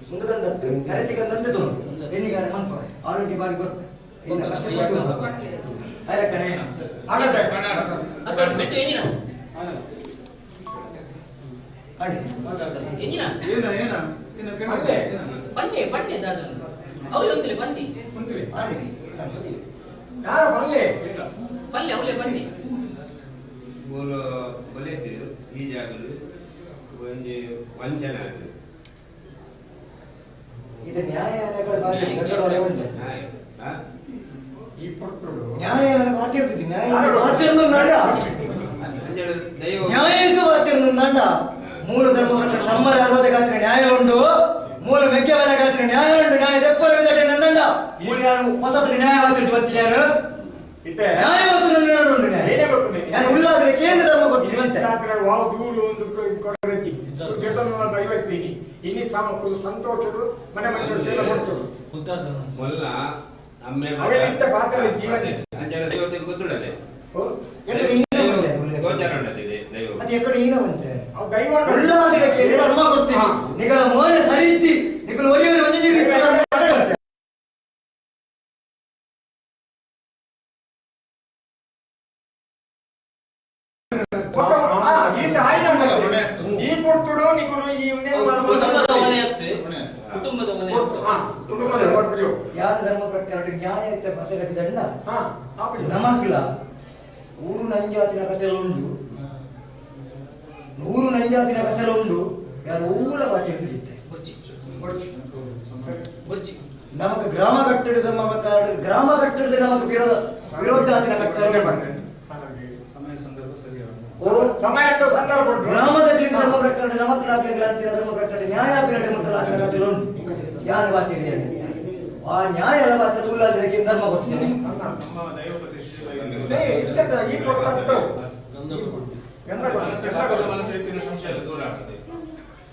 ಮುಂದಗಂದತ್ತು ಕರೆತಿಗಂದಂತೆ ತೋನು ಎನ್ನಿಗಾರ ಮನ್ಪ ಆರೋಗ್ಯ ಬಾಗಿ ಬರ್ತೆ ಇನ್ನು ಕಷ್ಟ ಕಣೆ ಬನ್ನಿ ಬನ್ನಿ ದಾದ ಅವಳು ಒಂದ್ಲೆ ಬನ್ನಿ ಯಾರ ಬರಲಿ ಬನ್ನಿ ಅವಳೇ ಬನ್ನಿ ಮೂಲ ಬಲಿದ್ದು ಈ ಜಾಗಲು ಒಂಜಿ ವಂಚನೆ ಆಗಿದೆ ಇದು ನ್ಯಾಯಾಲಯಗಳ ಜಗಳವರೆ ಉಂಟು ಈ ಪುರ್ತುಡು ನ್ಯಾಯಾಲಯ ಮಾತಿರ್ತಿತ್ತು ನ್ಯಾಯಾಲಯ ಮಾತಿರ್ನು ನಡ ನ್ಯಾಯಕ್ಕೂ ಮಾತಿರ್ನು ನಡ ಮೂಲ ಧರ್ಮ ತಮ್ಮರ ಅರ್ವದ ಗಾತ್ರ ನ್ಯಾಯ ಉಂಟು ಮೂಲ ಮೆಗ್ಗೆವನ ಗಾತ್ರ ನ್ಯಾಯ ಉಂಟು ನ್ಯಾಯ ದೆಪ್ಪರ ವಿದಟೆ ನಂದಂಡ ಮೂಲ ಯಾರು ಹೊಸತ್ರ ನ್ಯಾಯ ಮಾತಿರ್ತು ಬತ್ತಿ ಯಾರು ನ್ಯಾಯ ಮಾತ್ರ ಉಂಟು ನ್ಯಾಯ ನಾನು ಉಳ್ಳಾದ್ರೆ ಕೇಂದ್ರ ಧರ್ಮ ಗೊತ್ತಿಲ್ಲ ಅಂತೆ ವಾವ್ ದೂರು ಒಂದು ಕೊರಗಿ ದೈವತ್ತೀನಿ ಇನ್ನಿ ಸಾಮ ಸಂತೋಷಡು ಮನೆ ಮಂಚೋಡು ಸೇವೆ ಕೊಡ್ತರು ಮೊಲ್ಲ ಅಮ್ಮೆ ಅವೆಲ್ಲ ಪಾತ್ರ ಜೀವನ ಅಂಚನೆ ದೈವತೆ ಗೊತ್ತುಡಲೆ ಗೋಚಾರ ಉಂಡದಿದೆ ದೈವ ಅದು ಎಕಡೆ ಈನ ಬಂತೆ ದೈವ ಉಳ್ಳಾದ್ರೆ ಕೇಂದ್ರ ಧರ್ಮ ಗೊತ್ತಿಲ್ಲ ನಿಗಲ ಮೋನೆ ಸರಿ ಇಜ್ಜಿ ನಿಗಲ ಒರಿಯವರು ಒಂಜಿ ಈ ಪೊರ್ತುಡು ನಿಕುಲು ಈ ಕುಟುಂಬದ ಮನೆ ಯಾವ ಧರ್ಮ ಪ್ರಕಾರ ನ್ಯಾಯ ದಂಡ ನಮಕ್ಲ ಊರು ನಂಜಾತಿನ ಕಥೆಲು ಉಂಡು ನೂರು ನಂಜಾತಿನ ಕಥೆಲು ಉಂಡು ಯಾರು ಊಲ ಬಾಚೆ ಹಿಡಿದಿತ್ತೆ ನಮಕ್ ಗ್ರಾಮ ಕಟ್ಟಡ ಧರ್ಮ ಪ್ರಕಾರ ಗ್ರಾಮ ಕಟ್ಟಡದ ನಮಕ್ ವಿರೋಧ ವಿರೋಧಾತಿನ ಕಟ್ಟಡ ಸಮಯ ಸಂದರ್ಭ ಸರಿಯಾದ ಸಮಯ ಸಂದರ್ಭ ಗ್ರಾಮದಲ್ಲಿ ಧರ್ಮ ಪ್ರಕಾರ ನಮಕ್ ಅಂತಿನ ಧರ್ಮ ಪ್ರಕಾರ ನ್ಯಾಯ ಪಿರಡೆ ಮುಟ್ಟಲಾಗಿನ ಕಥೆಲು ಉಂಟು ಯಾರು ಬಾಚೆ ಆ ನ್ಯಾಯ ಎಲ್ಲ ಬಾಚೆ ಉಲ್ಲಾದಿನಕ್ಕೆ ಧರ್ಮ ಕೊಡ್ತೇನೆ ನಮ್ಮ ದೈವ ಪ್ರತಿಷ್ಠೆ ಈ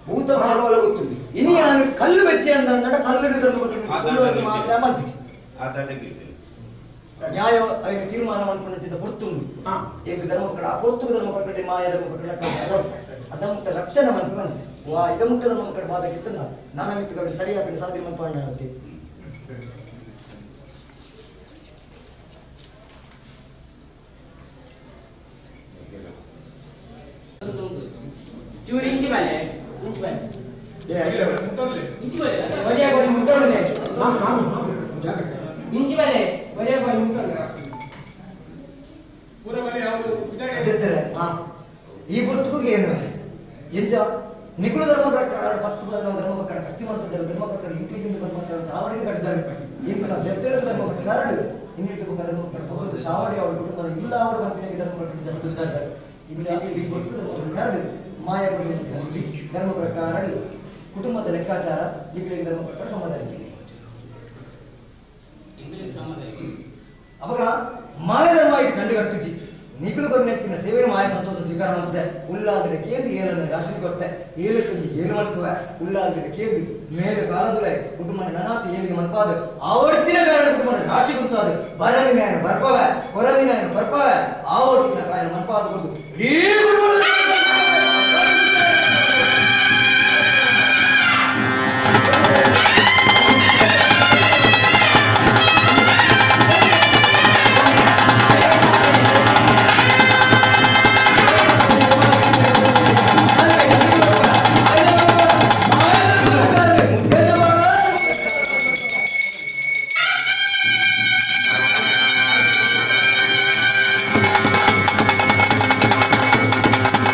ಭೂತ ಭಾರವಲ್ಲ ಗೊತ್ತುಂಟು ಇನಿ ನಾನು ಕಲ್ಲು ಬೆಚ್ಚಿ ಅಂತ ಕಲ್ಲು ಧರ್ಮ ಕೊಟ್ಟು ಮಾತ್ರ ಮದ್ದಿച്ചു ನ್ಯಾಯ ಅದಕ್ಕೆ ತೀರ್ಮಾನ ಅನ್ಕೊಂಡಿದ್ದ ಪೊರ್ತುಂಡು ಏಕ ಧರ್ಮ ಕಡ ಆ ಪೊರ್ತು ಧರ್ಮ ಕಟ್ಟಡೆ ಮಾಯ ಧರ್ಮ ಕಟ್ಟಡ ಅದಮುಕ್ತ ರಕ್ಷಣೆ ಮನ್ಪು ಬಂತೆ ವಾ ಇದಮುಕ್ತ ಧರ್ಮ ಕಡೆ ಬಾಧಕಿತ್ತು ನನ್ನ ಮಿತ್ತುಗಳು ಸರಿಯಾಗಿ ಸಾಧನೆ ಮನ್ಪು ಚೂರು ಇಂಚಿ ಬಾಲೆ ಇಂಚಿ ಬಾಲೆ ಇಂಚಿ ಬಾಲೆ ಒರಿಯ ಗೋರಿ ಮುಟ್ಟೋಣ ಇಂಚಿ ಬಾಲೆ ಒರಿಯ ಗೋರಿ ಮುಟ್ಟೋಣ ಈ ಗುರ್ತುಗೂ ಏನು ಎಂಚ ನಿಕುಳ ಧರ್ಮ ಪ್ರಕಾರ ಪತ್ತು ಧರ್ಮ ಪ್ರಕಾರ ಪಶ್ಚಿಮ ಧರ್ಮ ಪ್ರಕಾರ ಇಂಕ್ಲಿಂದ ಧರ್ಮ ಚಾವಡಿಗೆ ಕಟ್ಟಿದ್ದಾರೆ ಇಂಕ್ಲ ದೆತ್ತಲ ಧರ್ಮ ಪ್ರಕಾರ ಇನ್ನಿಟ್ಟು ಧರ್ಮ ಪ್ರಕಾರ ಚಾವಡಿ ಅವರ ಕುಟುಂಬದ ಇಲ್ಲ ಅವರ ಕಂಪನಿಗೆ ಧರ್ಮ ಪ್ರಕಾರ ಇಂಚ ಈ ಗುರ್ತು ಧರ್ಮ ಪ್ರಕಾರ ಮಾಯ ಧರ್ಮ ಪ್ರಕಾರ ಕುಟುಂಬದ ಲೆಕ್ಕಾಚಾರ ನಿಗಳಿಗೆ ಧರ್ಮ ಪ್ರಕಾರ ಸಮಾಧಾನಕ್ಕೆ ಅವಾಗ ಮಾಯಧರ್ಮ ಇಟ್ಟು ಕಂಡು ಕಟ್ಟುಜಿ ನಿಕುಲು ಕೊರ್ನೆತ್ತಿನ ಸೇವೆ ಮಾಯ ಸಂತೋಷ ಸ್ವೀಕಾರ ಮಾಡ್ತದೆ ಉಲ್ಲಾದ್ರೆ ಕೇಂದು ಏಳನ್ನು ರಾಶಿ ಕೊಡ್ತೆ ಏಳು ಏಳು ಮನ್ಪುವೆ ಉಲ್ಲಾದ್ರೆ ಕೇಂದು ಮೇಲೆ ಕಾಲದುಲೆ ಕುಟುಂಬ ನನಾತಿ ಏಳಿಗೆ ಮನ್ಪಾದ ಆವಡ್ತಿನ ಕಾರಣ ಕುಟುಂಬ ರಾಶಿ ಕುಂತಾದ ಬರಲಿ ನ್ಯಾಯ ಬರ್ಪವೆ ಕೊರಲಿ ನ್ಯಾಯ ಬರ್ಪವೆ ಆವಡ್ತಿನ ಕಾರಣ ಮನ್ಪಾದ ಕೊಡ್ತು ಇಡೀ ಕುಟುಂಬದ Thank you.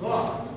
Thank you.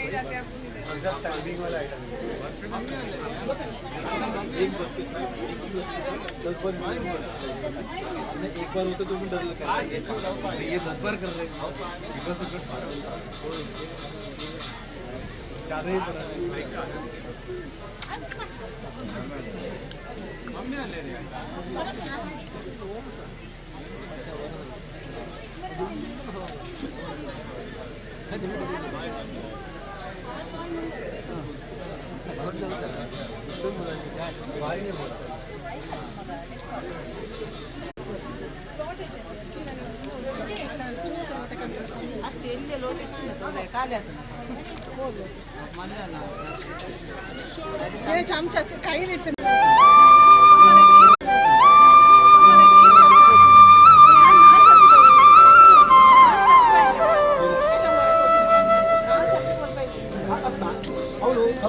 Timing वाला आइटम एक बस के साथ 10 बार एक बार होता तो भी डर लगता है, ये 10 बार कर रहे हैं। ज़्यादा ही बना ಚಮಚ ಕೈಲಿ. ಅವಳು ಇಲ್ಲ.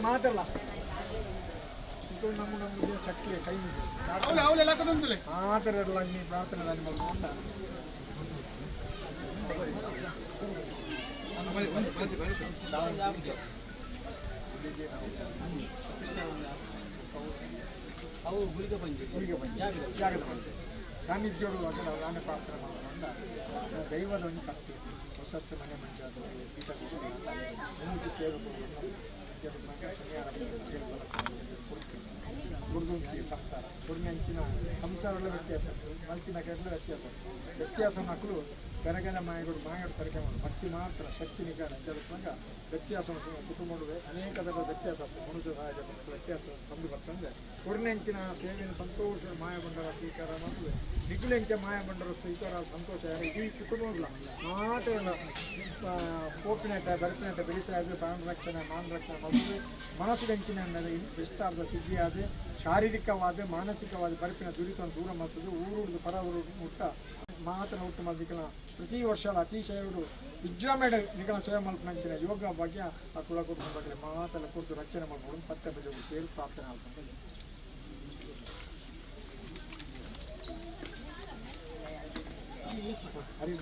ಮಾತಲ್ಲ ನಮ್ಮ ನಮ್ಮ ಚಕ್ಲಿ ಕೈ ಆ ಥರ ಎಲ್ಲ ನೀ ಪ್ರಾರ್ಥನೆ ಸಾನ್ನಿಧ್ಯೋಡು ನಾನು ಪ್ರಾರ್ಥನೆ ಮಾಡೋದ್ರಿಂದ ದೈವದ ಒಂದು ಕತ್ತೆ ಹೊಸತ್ತು ಮನೆ ಮಂಜಾದ ಪೀಠ ಮೂರ್ತಿ ಸೇವೆ ಸಂಸಾರ ಕುರ್ಮಿ ಅಂಚಿನ ಸಂಸಾರಗಳ ವ್ಯತ್ಯಾಸ ಉಂಟು ಮಲ್ತಿನ ಕೆಡಲ ವ್ಯತ್ಯಾಸ ಉಂಟು ವ್ಯತ್ಯಾಸ ಮಕ್ಕಳು ಬೆರಗದ ಮಾಯಗಳು ಮಾಯಗಳು ತರಕೆ ಮಾಡು ಭಕ್ತಿ ಮಾತ್ರ ಶಕ್ತಿ ನಿಗಾರ ಅಂಚದಪ್ಪಾಗ ವ್ಯತ್ಯಾಸ ಕುಟುಂಬ ಅನೇಕ ಥರದ ವ್ಯತ್ಯಾಸ ಮನುಷ್ಯ ಸಹಜ ವ್ಯತ್ಯಾಸ ಬಂದು ಬರ್ತಂದ್ರೆ ಕೊರ್ನೆಂಚಿನ ಸೇವೆಯನ್ನು ಸಂತೋಷ ಮಾಯಬಂಡರ ಸ್ವೀಕಾರ ಮಾಡ್ತದೆ ನಿಗುಲೆಂಚ ಮಾಯಬಂಡರ ಸ್ವೀಕಾರ ಸಂತೋಷ ಈ ಕುಟುಂಬ ಮಾತೆಲ್ಲ ಕೋಪಿನಟ ಬರಪಿನಟ ಬೆಳೆಸಾದ ಪ್ರಾಣ ರಕ್ಷಣೆ ಮಾನ ರಕ್ಷಣೆ ಮಾಡ್ತದೆ ಮನಸ್ಸಿನೆಂಚಿನ ಇಷ್ಟಾರ್ಧ ಸಿದ್ಧಿಯಾದ ಶಾರೀರಿಕವಾದ ಮಾನಸಿಕವಾದ ಬರಪಿನ ದುರಿತವನ್ನು ದೂರ ಮಾಡ್ತದೆ ಊರುಡ್ದು ಪರ ಊರು ಮುಟ್ಟ ಮಾತ್ರ ಹುಟ್ಟು ಮಲ್ದಿಕಲ ಪ್ರತಿ ವರ್ಷ ಅತಿಶಯರು ವಿಜೃಂಭಣೆ ನಿಗಲ ಸೇವೆ ಮಲ್ಪನಂಚಿನ ಯೋಗ ಭಾಗ್ಯ ಆ ಕುಲ ಕುಟುಂಬ ಬಗ್ಗೆ ಮಾತೆಲ್ಲ ಕುರಿತು ರಕ್ಷಣೆ ಮಾಡ್ಕೊಂಡು ಪತ್ತೆ ಬಜೆ ಸೇರಿ ಪ್ರಾರ್ಥನೆ ಆಗ್ತದೆ. ಹರಿ.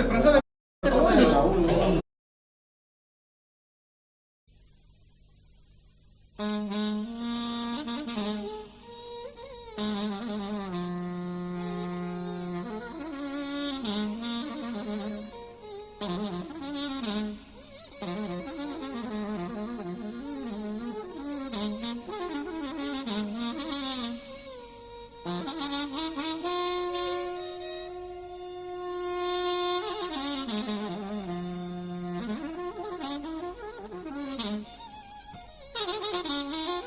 ಪ್ರಸಾದ. Mm-hmm.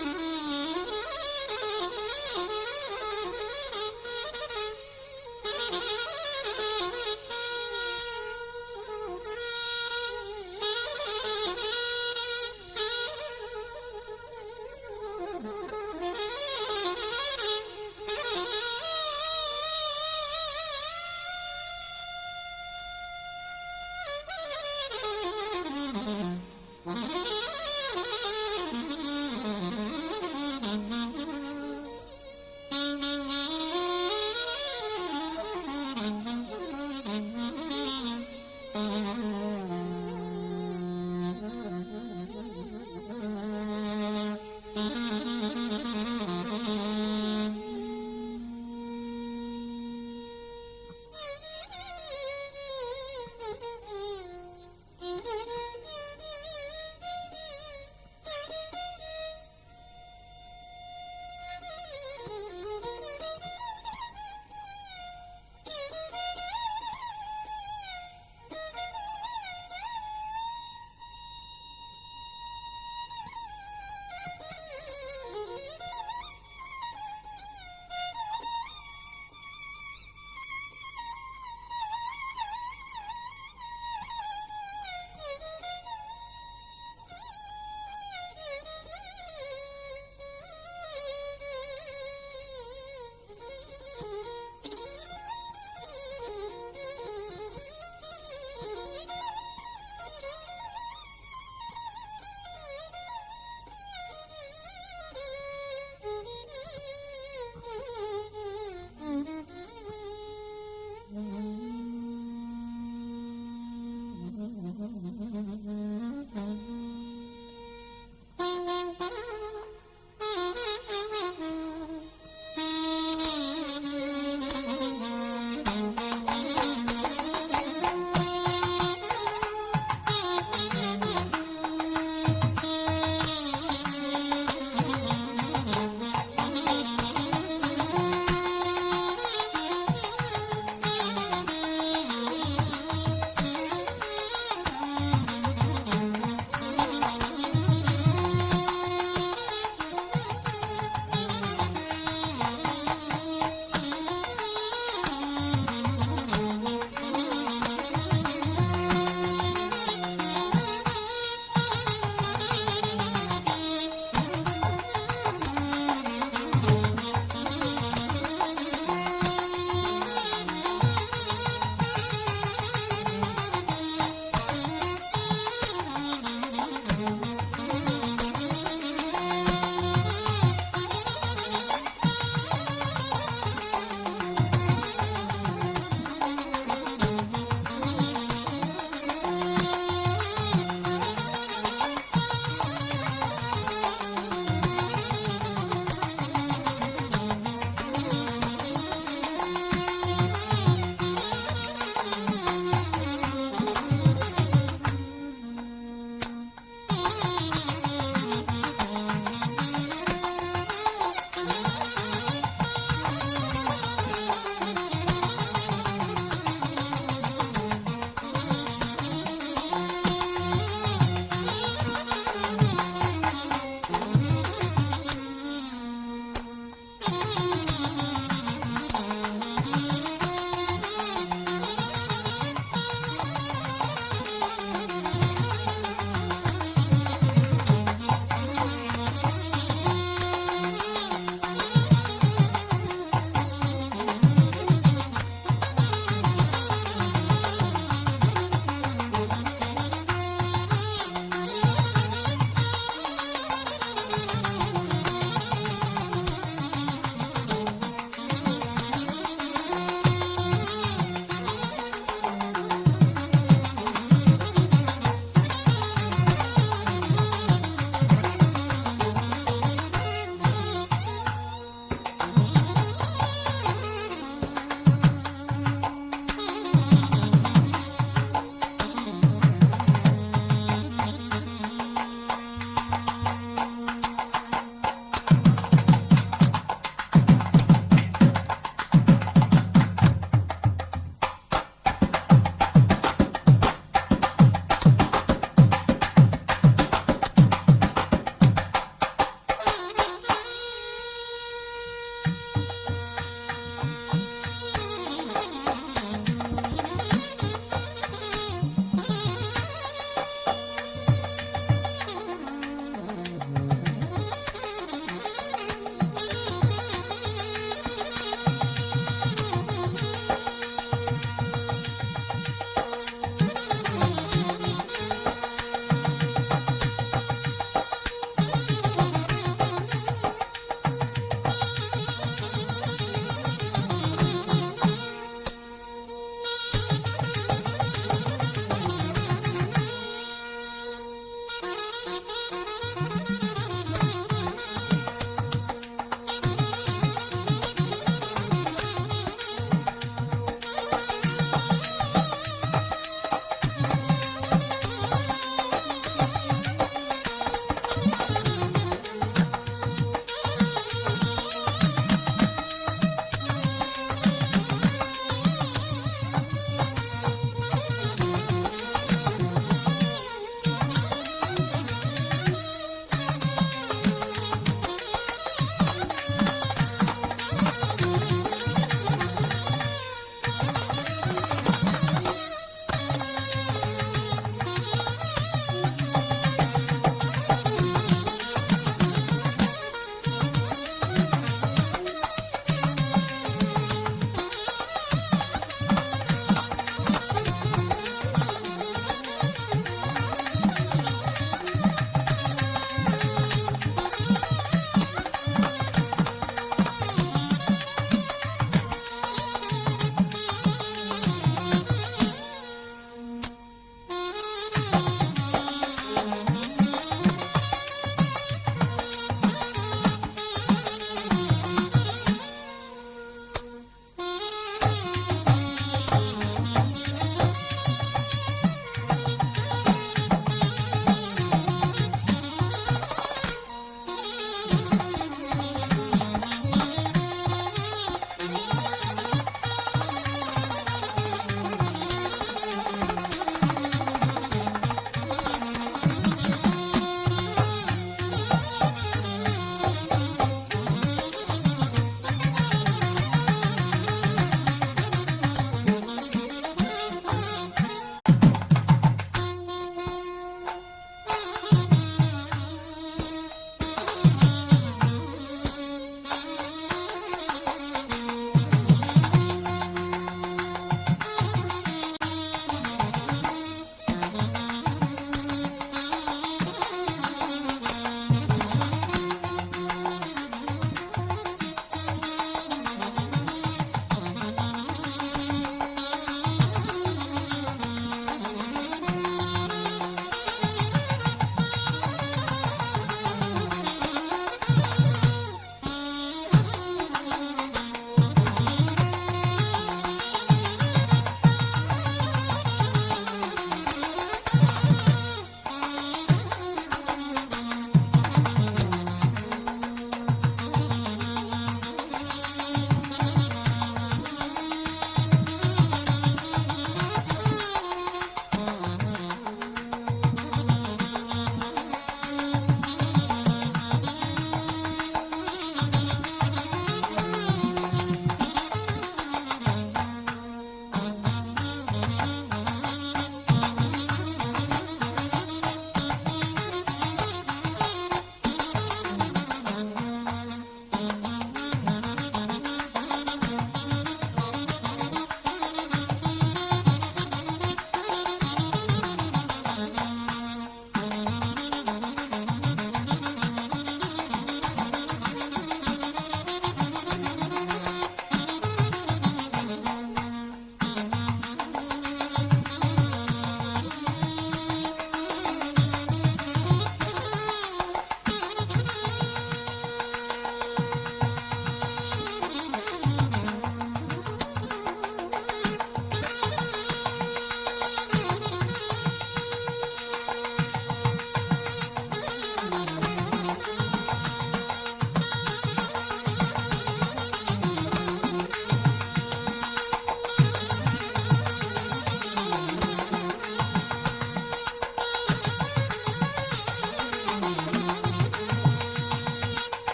you.